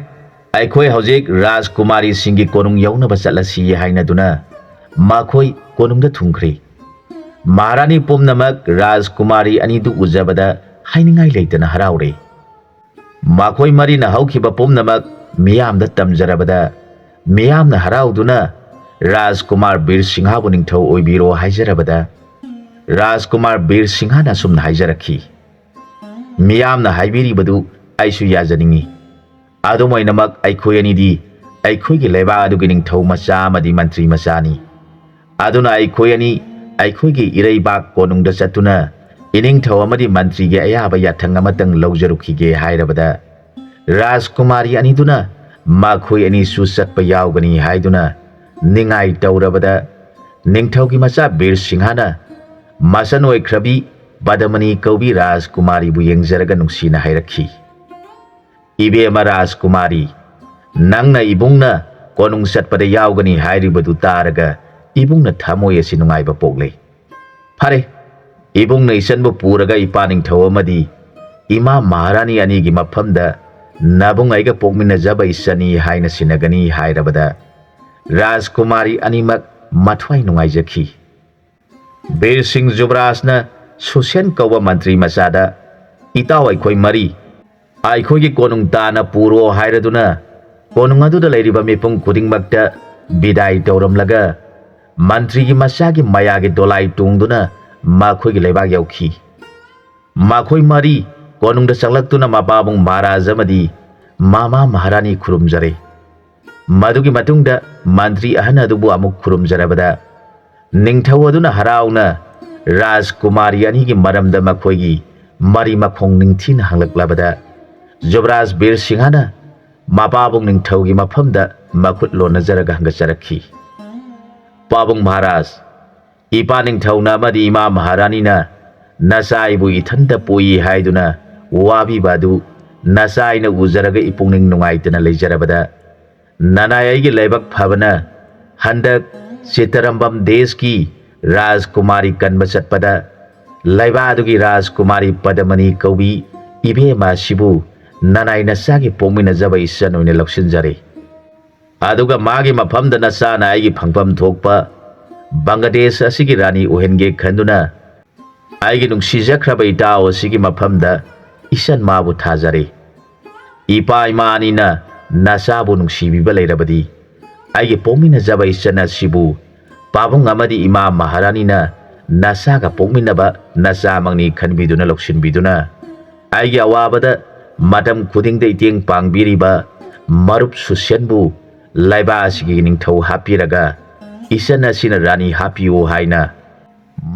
ꯑꯩꯈꯣꯏ ꯍꯧꯖꯤꯛ ꯔꯥꯖꯀꯨꯃꯥꯔꯤꯁꯤꯡꯒꯤ ꯀꯣꯅꯨꯡ ꯌꯧꯅꯕ ꯆꯠꯂꯁꯤ" ꯍꯥꯏꯅꯗꯨꯅ ꯃꯈꯣꯏ ꯀꯣꯅꯨꯡꯗ ꯊꯨꯡꯈ꯭ꯔꯤ꯫ ꯃꯍꯥꯔꯥꯅꯤ ꯄꯨꯝꯅꯃꯛ ꯔꯥꯖꯀꯨꯃꯥꯔꯤ ꯑꯅꯤꯗꯨ ꯎꯖꯕꯗ ꯍꯥꯏꯅꯤꯡꯉꯥꯏ ꯂꯩꯇꯅ ꯍꯔꯥꯎꯔꯦ꯫ ꯃꯈꯣꯏ ꯃꯔꯤꯅ ꯍꯧꯈꯤꯕ ꯄꯨꯝꯅꯃꯛ ꯃꯤꯌꯥꯝꯗ ꯇꯝꯖꯔꯕꯗ, ꯃꯤꯌꯥꯝꯅ ꯍꯔꯥꯎꯗꯨꯅ ꯔꯥꯖꯀꯨꯃꯥꯔ ꯕꯤꯔ ꯁꯤꯡꯍꯕꯨ ꯅꯤꯡꯊꯧ ꯑꯣꯏꯕꯤꯔꯣ ꯍꯥꯏꯖꯔꯕꯗ, ꯔꯥꯖꯀꯨꯃꯥꯔ ꯕꯤꯔ ꯁꯤꯡꯍꯅ ꯑꯁꯨꯝꯅ ꯍꯥꯏꯖꯔꯛꯈꯤ, "ꯃꯤꯌꯥꯝꯅ ꯍꯥꯏꯕꯤꯔꯤꯕꯗꯨ ꯑꯩꯁꯨ ꯌꯥꯖꯅꯤꯡꯏ꯫ ꯑꯗꯨꯝ ꯑꯣꯏꯅꯃꯛ ꯑꯩꯈꯣꯏ ꯑꯅꯤꯗꯤ ꯑꯩꯈꯣꯏꯒꯤ ꯂꯩꯕꯥꯛ ꯑꯗꯨꯒꯤ ꯅꯤꯡꯊꯧ ꯃꯆꯥ ꯑꯃꯗꯤ ꯃꯟꯇ꯭ꯔꯤ ꯃꯆꯥꯅꯤ꯫ ꯑꯗꯨꯅ ꯑꯩꯈꯣꯏ ꯑꯅꯤ ꯑꯩꯈꯣꯏꯒꯤ ꯏꯔꯩꯕꯥꯛ ꯀꯣꯅꯨꯡꯗ ꯆꯠꯇꯨꯅ ꯏꯅꯤꯡꯊꯧ ꯑꯃꯗꯤ ꯃꯟꯇ꯭ꯔꯤꯒꯤ ꯑꯌꯥꯕ ꯌꯥꯊꯪ ꯑꯃꯇꯪ ꯂꯧꯖꯔꯨꯈꯤꯒꯦ" ꯍꯥꯏꯔꯕꯗ, ꯔꯥꯖꯀꯨꯃꯥꯔꯤ ꯑꯅꯤꯗꯨꯅ ꯃꯈꯣꯏ ꯑꯅꯤꯁꯨ ꯆꯠꯄ ꯌꯥꯎꯒꯅꯤ ꯍꯥꯏꯗꯨꯅ ꯅꯤꯡꯉꯥꯏ ꯇꯧꯔꯕꯗ, ꯅꯤꯡꯊꯧꯒꯤ ꯃꯆꯥ ꯕꯤꯔ ꯁꯤꯡꯍꯅ ꯃꯆꯟ ꯑꯣꯏꯈ꯭ꯔꯕꯤ ꯄꯗꯃꯅꯤ ꯀꯧꯕꯤ ꯔꯥꯖꯀꯨꯃꯥꯔꯤꯕꯨ ꯌꯦꯡꯖꯔꯒ ꯅꯨꯡꯁꯤꯅ ꯍꯥꯏꯔꯛꯈꯤ, "ꯏꯕꯦꯝꯃ ꯔꯥꯖꯀꯨꯃꯥꯔꯤ, ꯅꯪꯅ ꯏꯕꯨꯡꯅ ꯀꯣꯅꯨꯡ ꯆꯠꯄꯗ ꯌꯥꯎꯒꯅꯤ ꯍꯥꯏꯔꯤꯕꯗꯨ ꯇꯥꯔꯒ ꯏꯕꯨꯡꯅ ꯊꯃꯣꯏ ꯑꯁꯤ ꯅꯨꯡꯉꯥꯏꯕ ꯄꯣꯛꯂꯦ꯫ ꯐꯔꯦ, ꯏꯕꯨꯡꯅ ꯏꯆꯟꯕꯨ ꯄꯨꯔꯒ ꯏꯄꯥ ꯅꯤꯡꯊꯧ ꯑꯃꯗꯤ ꯏꯃꯥ ꯃꯍꯥꯔꯥꯅꯤ ꯑꯅꯤꯒꯤ ꯃꯐꯝꯗ ꯅꯕꯨꯡ ꯑꯩꯒ ꯄꯣꯛꯃꯤꯟꯅꯖꯕ ꯏꯆꯟꯅꯤ ꯍꯥꯏꯅ ꯁꯤꯟꯅꯒꯅꯤ" ꯍꯥꯏꯔꯕꯗ, ꯔꯥꯖꯀꯨꯃꯥꯔꯤ ꯑꯅꯤꯃꯛ ꯃꯊ꯭ꯋꯥꯏ ꯅꯨꯡꯉꯥꯏꯖꯈꯤ꯫ ꯕꯤꯔ ꯁꯤꯡ ꯖꯨꯕꯔꯥꯖꯅ ꯁꯨꯁꯦꯟ ꯀꯧꯕ ꯃꯟꯇ꯭ꯔꯤ ꯃꯆꯥꯗ, "ꯏꯇꯥꯎ, ꯑꯩꯈꯣꯏ ꯃꯔꯤ ꯑꯩꯈꯣꯏꯒꯤ ꯀꯣꯅꯨꯡ ꯇꯥꯟꯅ ꯄꯨꯔꯣ" ꯍꯥꯏꯔꯗꯨꯅ ꯀꯣꯅꯨꯡ ꯑꯗꯨꯗ ꯂꯩꯔꯤꯕ ꯃꯤꯄꯨꯝ ꯈꯨꯗꯤꯡꯃꯛꯇ ꯕꯤꯗꯥꯏ ꯇꯧꯔꯝꯂꯒ, ꯃꯟꯇ꯭ꯔꯤꯒꯤ ꯃꯆꯥꯒꯤ ꯃꯌꯥꯒꯤ ꯗꯣꯂꯥꯏ ꯇꯣꯡꯗꯨꯅ ꯃꯈꯣꯏꯒꯤ ꯂꯩꯕꯥꯛ ꯌꯧꯈꯤ꯫ ꯃꯈꯣꯏ ꯃꯔꯤ ꯀꯣꯅꯨꯡꯗ ꯆꯪꯂꯛꯇꯨꯅ ꯃꯄꯥꯕꯨꯡ ꯃꯍꯥꯔꯥꯖ ꯑꯃꯗꯤ ꯃꯃꯥ ꯃꯍꯥꯔꯥꯅꯤ ꯈꯨꯔꯨꯝꯖꯔꯦ꯫ ꯃꯗꯨꯒꯤ ꯃꯇꯨꯡꯗ ꯃꯟꯇ꯭ꯔꯤ ꯑꯍꯟ ꯑꯗꯨꯕꯨ ꯑꯃꯨꯛ ꯈꯨꯔꯨꯝꯖꯔꯕꯗ, ꯅꯤꯡꯊꯧ ꯑꯗꯨꯅ ꯍꯔꯥꯎꯅ ꯔꯥꯖꯀꯨꯃꯥꯔꯤ ꯑꯅꯤꯒꯤ ꯃꯔꯝꯗ ꯃꯈꯣꯏꯒꯤ ꯃꯔꯤ ꯃꯈꯣꯡ ꯅꯤꯡꯊꯤꯅ ꯍꯪꯂꯛꯂꯕꯗ, ꯖꯨꯕꯔꯥꯖ ꯕꯤꯔ ꯁꯤꯡꯍꯅ ꯃꯄꯥꯕꯨꯡ ꯅꯤꯡꯊꯧꯒꯤ ꯃꯐꯝꯗ ꯃꯈꯨꯠ ꯂꯣꯟꯅꯖꯔꯒ ꯍꯪꯒꯠꯆꯔꯛꯈꯤ꯫ "ꯄꯥꯕꯨꯡ ꯃꯍꯥꯔꯥꯖ, ꯏꯄꯥ ꯅꯤꯡꯊꯧꯅ ꯑꯃꯗꯤ ꯏꯃꯥ ꯃꯍꯥꯔꯥꯅꯤꯅ ꯅꯆꯥ ꯑꯩꯕꯨ ꯏꯊꯟꯇ ꯄꯣꯛꯏ ꯍꯥꯏꯗꯨꯅ ꯋꯥꯕꯤꯕ ꯑꯗꯨ ꯅꯆꯥ ꯑꯩꯅ ꯎꯖꯔꯒ ꯏꯄꯨꯛꯅꯤꯡ ꯅꯨꯡꯉꯥꯏꯇꯅ ꯂꯩꯖꯔꯕꯗ, ꯅꯅꯥꯏ ꯑꯩꯒꯤ ꯂꯥꯏꯕꯛ ꯐꯕꯅ ꯍꯟꯗꯛ ꯆꯤꯇꯔꯝꯕꯝ ꯗꯦꯁꯀꯤ ꯔꯥꯖꯀꯨꯃꯥꯔꯤ ꯀꯟꯕ ꯆꯠꯄꯗ ꯂꯩꯕꯥꯛ ꯑꯗꯨꯒꯤ ꯔꯥꯖꯀꯨꯃꯥꯔꯤ ꯄꯗꯃꯅꯤ ꯀꯧꯕꯤ ꯏꯕꯦꯝꯃ ꯑꯁꯤꯕꯨ ꯅꯅꯥꯏ ꯅꯆꯥꯒꯤ ꯄꯣꯛꯃꯤꯟꯅꯖꯕ ꯏꯆꯟ ꯑꯣꯏꯅ ꯂꯧꯁꯤꯟꯖꯔꯦ꯫ ꯑꯗꯨꯒ ꯃꯥꯒꯤ ꯃꯐꯝꯗ ꯅꯆꯥꯅ ꯑꯩꯒꯤ ꯐꯪꯐꯝ ꯊꯣꯛꯄ ꯕꯪꯒ꯭ꯂꯥꯗꯦꯁ ꯑꯁꯤꯒꯤ ꯔꯥꯅꯤ ꯑꯣꯏꯍꯟꯒꯦ ꯈꯟꯗꯨꯅ ꯑꯩꯒꯤ ꯅꯨꯡꯁꯤꯖꯈ꯭ꯔꯕ ꯏꯇꯥꯎ ꯑꯁꯤꯒꯤ ꯃꯐꯝꯗ ꯏꯆꯟ ꯃꯥꯕꯨ ꯊꯥꯖꯔꯦ꯫ ꯏꯄꯥ ꯏꯃꯥ ꯑꯅꯤꯅ ꯅꯆꯥꯕꯨ ꯅꯨꯡꯁꯤꯕꯤꯕ ꯂꯩꯔꯕꯗꯤ ꯑꯩꯒꯤ ꯄꯣꯛꯃꯤꯟꯅꯖꯕ ꯏꯆꯟ ꯑꯁꯤꯕꯨ ꯄꯥꯕꯨꯡ ꯑꯃꯗꯤ ꯏꯃꯥ ꯃꯍꯥꯔꯥꯅꯤꯅ ꯅꯆꯥꯒ ꯄꯣꯛꯃꯤꯟꯅꯕ ꯅꯆꯥꯃꯛꯅꯤ ꯈꯟꯕꯤꯗꯨꯅ ꯂꯧꯁꯤꯟꯕꯤꯗꯨꯅ ꯑꯩꯒꯤ ꯑꯋꯥꯕꯗ ꯃꯇꯝ ꯈꯨꯗꯤꯡꯗ ꯏꯇꯦꯡ ꯄꯥꯡꯕꯤꯔꯤꯕ ꯃꯔꯨꯞ ꯁꯨꯁꯦꯟꯕꯨ ꯂꯩꯕꯥꯛ ꯑꯁꯤꯒꯤ ꯅꯤꯡꯊꯧ ꯍꯥꯞꯄꯤꯔꯒ ꯏꯆꯟ ꯑꯁꯤꯅ ꯔꯥꯅꯤ ꯍꯥꯞꯄꯤꯌꯨ ꯍꯥꯏꯅ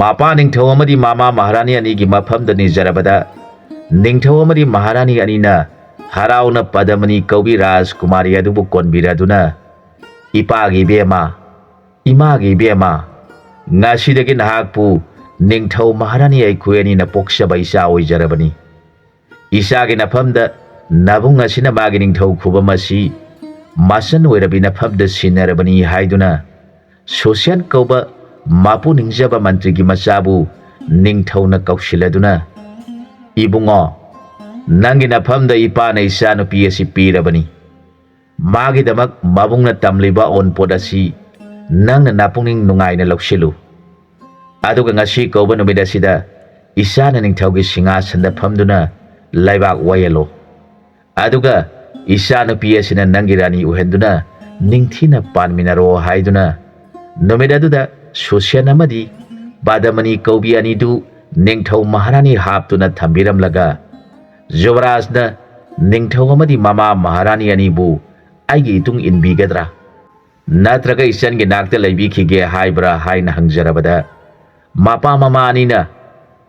ꯃꯄꯥ ꯅꯤꯡꯊꯧ ꯑꯃꯗꯤ ꯃꯃꯥ ꯃꯍꯥꯔꯥꯅꯤ ꯑꯅꯤꯒꯤ ꯃꯐꯝꯗ ꯅꯤꯖꯔꯕꯗ, ꯅꯤꯡꯊꯧ ꯑꯃꯗꯤ ꯃꯍꯥꯔꯥꯅꯤ ꯑꯅꯤꯅ ꯍꯔꯥꯎꯅ ꯄꯗꯃꯅꯤ ꯀꯧꯕꯤ ꯔꯥꯖꯀꯨꯃꯥꯔꯤ ꯑꯗꯨꯕꯨ ꯀꯣꯟꯕꯤꯔꯗꯨꯅ, "ꯏꯄꯥꯒꯤ ꯏꯕꯦꯝꯃ, ꯏꯃꯥꯒꯤ ꯏꯕꯦꯝꯃ, ꯉꯁꯤꯗꯒꯤ ꯅꯍꯥꯛꯄꯨ ꯅꯤꯡꯊꯧ ꯃꯍꯥꯔꯥꯅꯤ ꯑꯩꯈꯣꯏ ꯑꯅꯤꯅ ꯄꯣꯛꯆꯕ ꯏꯆꯥ ꯑꯣꯏꯖꯔꯕꯅꯤ꯫ ꯏꯆꯥꯒꯤ ꯅꯐꯝꯗ ꯅꯕꯨꯡ ꯑꯁꯤꯅ ꯃꯥꯒꯤ ꯅꯤꯡꯊꯧ ꯈꯨꯕꯝ ꯑꯁꯤ ꯃꯆꯟ ꯑꯣꯏꯔꯕꯤ ꯅꯐꯝꯗ ꯁꯤꯟꯅꯔꯕꯅꯤ" ꯍꯥꯏꯗꯨꯅ ꯁꯨꯁꯦꯟ ꯀꯧꯕ ꯃꯄꯨ ꯅꯤꯡꯖꯕ ꯃꯟꯇ꯭ꯔꯤꯒꯤ ꯃꯆꯥꯕꯨ ꯅꯤꯡꯊꯧꯅ ꯀꯧꯁꯤꯜꯂꯗꯨꯅ, "ꯏꯕꯨꯡꯉꯣ, ꯅꯪꯒꯤ ꯅꯐꯝꯗ ꯏꯄꯥꯅ ꯏꯆꯥꯅꯨꯄꯤ ꯑꯁꯤ ꯄꯤꯔꯕꯅꯤ꯫ ꯃꯥꯒꯤꯗꯃꯛ ꯃꯕꯨꯡꯅ ꯇꯝꯂꯤꯕ ꯑꯋꯨꯟꯄꯣꯠ ꯑꯁꯤ ꯅꯪꯅ ꯅꯄꯨꯛꯅꯤꯡ ꯅꯨꯡꯉꯥꯏꯅ ꯂꯧꯁꯤꯜꯂꯨ꯫ ꯑꯗꯨꯒ ꯉꯁꯤ ꯀꯧꯕ ꯅꯨꯃꯤꯠ ꯑꯁꯤꯗ ꯏꯆꯥꯅ ꯅꯤꯡꯊꯧꯒꯤ ꯁꯤꯡꯍꯥꯁꯟꯗ ꯐꯝꯗꯨꯅ ꯂꯩꯕꯥꯛ ꯋꯥꯌꯦꯜꯂꯨ꯫ ꯑꯗꯨꯒ ꯏꯆꯥꯅꯨꯄꯤ ꯑꯁꯤꯅ ꯅꯪꯒꯤ ꯔꯥꯅꯤ ꯑꯣꯏꯍꯟꯗꯨꯅ ꯅꯤꯡꯊꯤꯅ ꯄꯥꯟꯃꯤꯟꯅꯔꯣ" ꯍꯥꯏꯗꯨꯅ ꯅꯨꯃꯤꯠ ꯑꯗꯨꯗ ꯁꯨꯁꯦꯟ ꯑꯃꯗꯤ ꯄꯗꯃꯅꯤ ꯀꯧꯕꯤ ꯑꯅꯤꯗꯨ ꯅꯤꯡꯊꯧ ꯃꯍꯥꯔꯥꯅꯤ ꯍꯥꯞꯇꯨꯅ ꯊꯝꯕꯤꯔꯝꯂꯒ, ꯖꯨꯕꯔꯥꯖꯅ ꯅꯤꯡꯊꯧ ꯑꯃꯗꯤ ꯃꯃꯥ ꯃꯍꯥꯔꯥꯅꯤ ꯑꯅꯤꯕꯨ "ꯑꯩꯒꯤ ꯏꯇꯨꯡ ꯏꯟꯕꯤꯒꯗ꯭ꯔꯥ? ꯅꯠꯇ꯭ꯔꯒ ꯏꯆꯟꯒꯤ ꯅꯥꯛꯇ ꯂꯩꯕꯤꯈꯤꯒꯦ ꯍꯥꯏꯕ꯭ꯔꯥ?" ꯍꯥꯏꯅ ꯍꯪꯖꯔꯕꯗ, ꯃꯄꯥ ꯃꯃꯥ ꯑꯅꯤꯅ,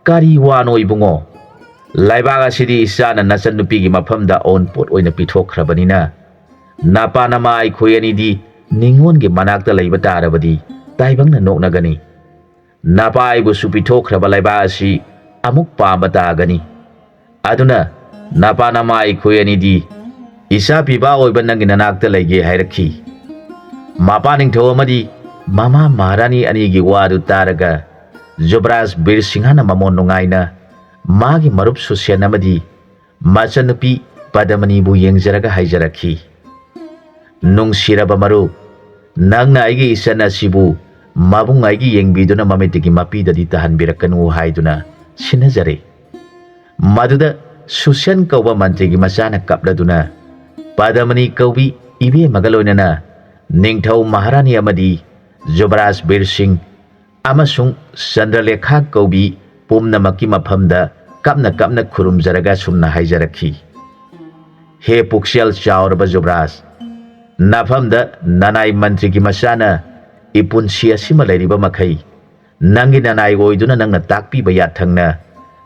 "ꯀꯔꯤ ꯋꯥꯅꯣ ꯏꯕꯨꯡꯉꯣ? ꯂꯩꯕꯥꯛ ꯑꯁꯤꯗꯤ ꯏꯆꯥꯅ ꯅꯆꯟꯅꯨꯄꯤꯒꯤ ꯃꯐꯝꯗ ꯑꯎꯟꯄꯣꯠ ꯑꯣꯏꯅ ꯄꯤꯊꯣꯛꯈ꯭ꯔꯕꯅꯤꯅ, ꯅꯄꯥ ꯅꯃꯥ ꯑꯩꯈꯣꯏ ꯑꯅꯤꯗꯤ ꯅꯤꯉꯣꯟꯒꯤ ꯃꯅꯥꯛꯇ ꯂꯩꯕ ꯇꯥꯔꯕꯗꯤ ꯇꯥꯏꯕꯪꯅ ꯅꯣꯛꯅꯒꯅꯤ꯫ ꯅꯄꯥ ꯑꯩꯕꯨꯁꯨ ꯄꯤꯊꯣꯛꯈ꯭ꯔꯕ ꯂꯩꯕꯥꯛ ꯑꯁꯤ ꯑꯃꯨꯛ ꯄꯥꯝꯕ ꯇꯥꯒꯅꯤ꯫ ꯑꯗꯨꯅ ꯅꯄꯥ ꯅꯃꯥ ꯑꯩꯈꯣꯏ ꯑꯅꯤꯗꯤ ꯏꯆꯥ ꯄꯤꯕ ꯑꯣꯏꯕ ꯅꯪꯒꯤ ꯅꯅꯥꯛꯇ ꯂꯩꯒꯦ ꯍꯥꯏꯔꯛꯈꯤ꯫ ꯃꯄꯥ ꯅꯤꯡꯊꯧ ꯑꯃꯗꯤ ꯃꯃꯥ ꯃꯍꯥꯔꯥꯅꯤ ꯑꯅꯤꯒꯤ ꯋꯥꯗꯨ ꯇꯥꯔꯒ ꯖꯨꯕꯔꯥꯖ ꯕꯤꯔ ꯁꯤꯡꯍꯅ ꯃꯃꯣꯟ ꯅꯨꯡꯉꯥꯏꯅ ꯃꯥꯒꯤ ꯃꯔꯨꯞ ꯁꯨꯁꯦꯟ ꯑꯃꯗꯤ ꯃꯆꯟꯅꯨꯄꯤ ꯄꯗꯃꯅꯤꯕꯨ ꯌꯦꯡꯖꯔꯒ ꯍꯥꯏꯖꯔꯛꯈꯤ, "ꯅꯨꯡꯁꯤꯔꯕ ꯃꯔꯨꯞ, ꯅꯪꯅ ꯑꯩꯒꯤ ꯏꯆꯟ ꯑꯁꯤꯕꯨ ꯃꯕꯨꯡ ꯑꯩꯒꯤ ꯌꯦꯡꯕꯤꯗꯨꯅ ꯃꯃꯤꯠꯇꯒꯤ ꯃꯄꯤꯗꯗꯤ ꯇꯥꯍꯟꯕꯤꯔꯛꯀꯅꯨ ꯍꯥꯏꯗꯨꯅ ꯁꯤꯟꯅꯖꯔꯦ"꯫ ꯃꯗꯨꯗ ꯁꯨꯁꯦꯟ ꯀꯧꯕ ꯃꯟꯇ꯭ꯔꯤꯒꯤ ꯃꯆꯥꯅ ꯀꯞꯂꯗꯨꯅ ꯄꯗꯃꯅꯤ ꯀꯧꯕꯤ ꯏꯕꯦꯝꯃꯒ ꯂꯣꯏꯅꯅ ꯅꯤꯡꯊꯧ ꯃꯍꯥꯔꯥꯅꯤ ꯑꯃꯗꯤ ꯖꯨꯕꯔꯥꯖ ꯕꯤꯔ ꯁꯤꯡ ꯑꯃꯁꯨꯡ ꯆꯟꯗ꯭ꯔꯂꯦꯈꯥ ꯀꯧꯕꯤ ꯄꯨꯝꯅꯃꯛꯀꯤ ꯃꯐꯝꯗ ꯀꯞꯅ ꯀꯞꯅ ꯈꯨꯔꯨꯝꯖꯔꯒ ꯁꯨꯝꯅ ꯍꯥꯏꯖꯔꯛꯈꯤ, "ꯍꯦ ꯄꯨꯛꯆꯦꯜ ꯆꯥꯎꯔꯕ ꯖꯨꯕꯔꯥꯖ, ꯅꯐꯝꯗ ꯅꯅꯥꯏ ꯃꯟꯇ꯭ꯔꯤꯒꯤ ꯃꯆꯥꯅ ꯏꯄꯨꯟꯁꯤ ꯑꯁꯤꯃ ꯂꯩꯔꯤꯕ ꯃꯈꯩ ꯅꯪꯒꯤ ꯅꯅꯥꯏ ꯑꯣꯏꯗꯨꯅ ꯅꯪꯅ ꯇꯥꯛꯄꯤꯕ ꯌꯥꯊꯪꯅ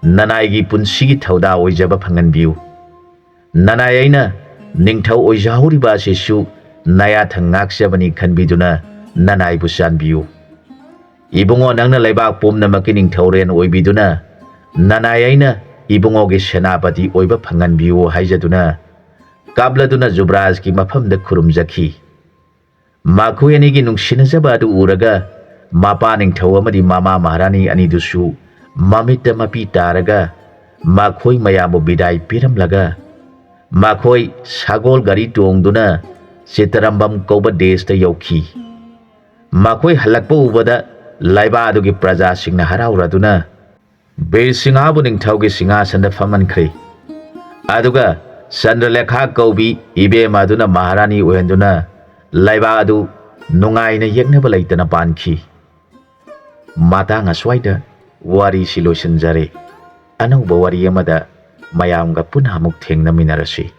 ꯅꯅꯥꯏꯒꯤ ꯄꯨꯟꯁꯤꯒꯤ ꯊꯧꯗꯥ ꯑꯣꯏꯖꯕ ꯐꯪꯍꯟꯕꯤꯌꯨ꯫ ꯅꯅꯥꯏ ꯑꯩꯅ ꯅꯤꯡꯊꯧ ꯑꯣꯏꯖꯍꯧꯔꯤꯕ ꯑꯁꯤꯁꯨ ꯅꯌꯥꯊꯪ ꯉꯥꯛꯆꯕꯅꯤ ꯈꯟꯕꯤꯗꯨꯅ ꯅꯅꯥꯏꯕꯨ ꯆꯥꯟꯕꯤꯌꯨ꯫ ꯏꯕꯨꯡꯉꯣ, ꯅꯪꯅ ꯂꯩꯕꯥꯛ ꯄꯨꯝꯅꯃꯛꯀꯤ ꯅꯤꯡꯊꯧꯔꯦꯟ ꯑꯣꯏꯕꯤꯗꯨꯅ ꯅꯅꯥꯏ ꯑꯩꯅ ꯏꯕꯨꯡꯉꯣꯒꯤ ꯁꯦꯅꯥꯄꯇꯤ ꯑꯣꯏꯕ ꯐꯪꯍꯟꯕꯤꯌꯨ" ꯍꯥꯏꯖꯗꯨꯅ ꯀꯥꯞꯂꯗꯨꯅ ꯖꯨꯕꯔꯥꯖꯀꯤ ꯃꯐꯝꯗ ꯈꯨꯔꯨꯝꯖꯈꯤ꯫ ꯃꯈꯣꯏ ꯑꯅꯤꯒꯤ ꯅꯨꯡꯁꯤꯅꯖꯕ ꯑꯗꯨ ꯎꯔꯒ ꯃꯄꯥ ꯅꯤꯡꯊꯧ ꯑꯃꯗꯤ ꯃꯃꯥ ꯃꯍꯥꯔꯥꯅꯤ ꯑꯅꯤꯗꯨꯁꯨ ꯃꯃꯤꯠꯇ ꯃꯄꯤ ꯇꯥꯔꯒ ꯃꯈꯣꯏ ꯃꯌꯥꯝꯕꯨ ꯕꯤꯗꯥꯏ ꯄꯤꯔꯝꯂꯒ ꯃꯈꯣꯏ ꯁꯒꯣꯜ ꯒꯥꯔꯤ ꯇꯣꯡꯗꯨꯅ ꯆꯤꯇꯔꯝꯕꯝ ꯀꯧꯕ ꯗꯦꯁꯇ ꯌꯧꯈꯤ꯫ ꯃꯈꯣꯏ ꯍꯜꯂꯛꯄ ꯎꯕꯗ ꯂꯩꯕꯥꯛ ꯑꯗꯨꯒꯤ ꯄ꯭ꯔꯖꯥꯁꯤꯡꯅ ꯍꯔꯥꯎꯔꯗꯨꯅ ꯕꯤꯔ ꯁꯤꯡꯍꯕꯨ ꯅꯤꯡꯊꯧꯒꯤ ꯁꯤꯡꯍꯥꯁꯟꯗ ꯐꯝꯍꯟꯈ꯭ꯔꯦ꯫ ꯑꯗꯨꯒ ꯆꯟꯗ꯭ꯔꯂꯦꯈꯥ ꯀꯧꯕꯤ ꯏꯕꯦꯝꯃ ꯑꯗꯨꯅ ꯃꯍꯥꯔꯥꯅꯤ ꯑꯣꯏꯍꯟꯗꯨꯅ ꯂꯩꯕꯥꯛ ꯑꯗꯨ ꯅꯨꯡꯉꯥꯏꯅ ꯌꯦꯛꯅꯕ ꯂꯩꯇꯅ ꯄꯥꯟꯈꯤ꯫ ꯃꯇꯥꯡ ꯑꯁ꯭ꯋꯥꯏꯗ ꯋꯥꯔꯤꯁꯤ ꯂꯣꯏꯁꯤꯟꯖꯔꯦ꯫ ꯑꯅꯧꯕ ꯋꯥꯔꯤ ꯑꯃꯗ ꯃꯌꯥꯝꯒ ꯄꯨꯟꯅ ꯑꯃꯨꯛ ꯊꯦꯡꯅꯃꯤꯟꯅꯔꯁꯤ꯫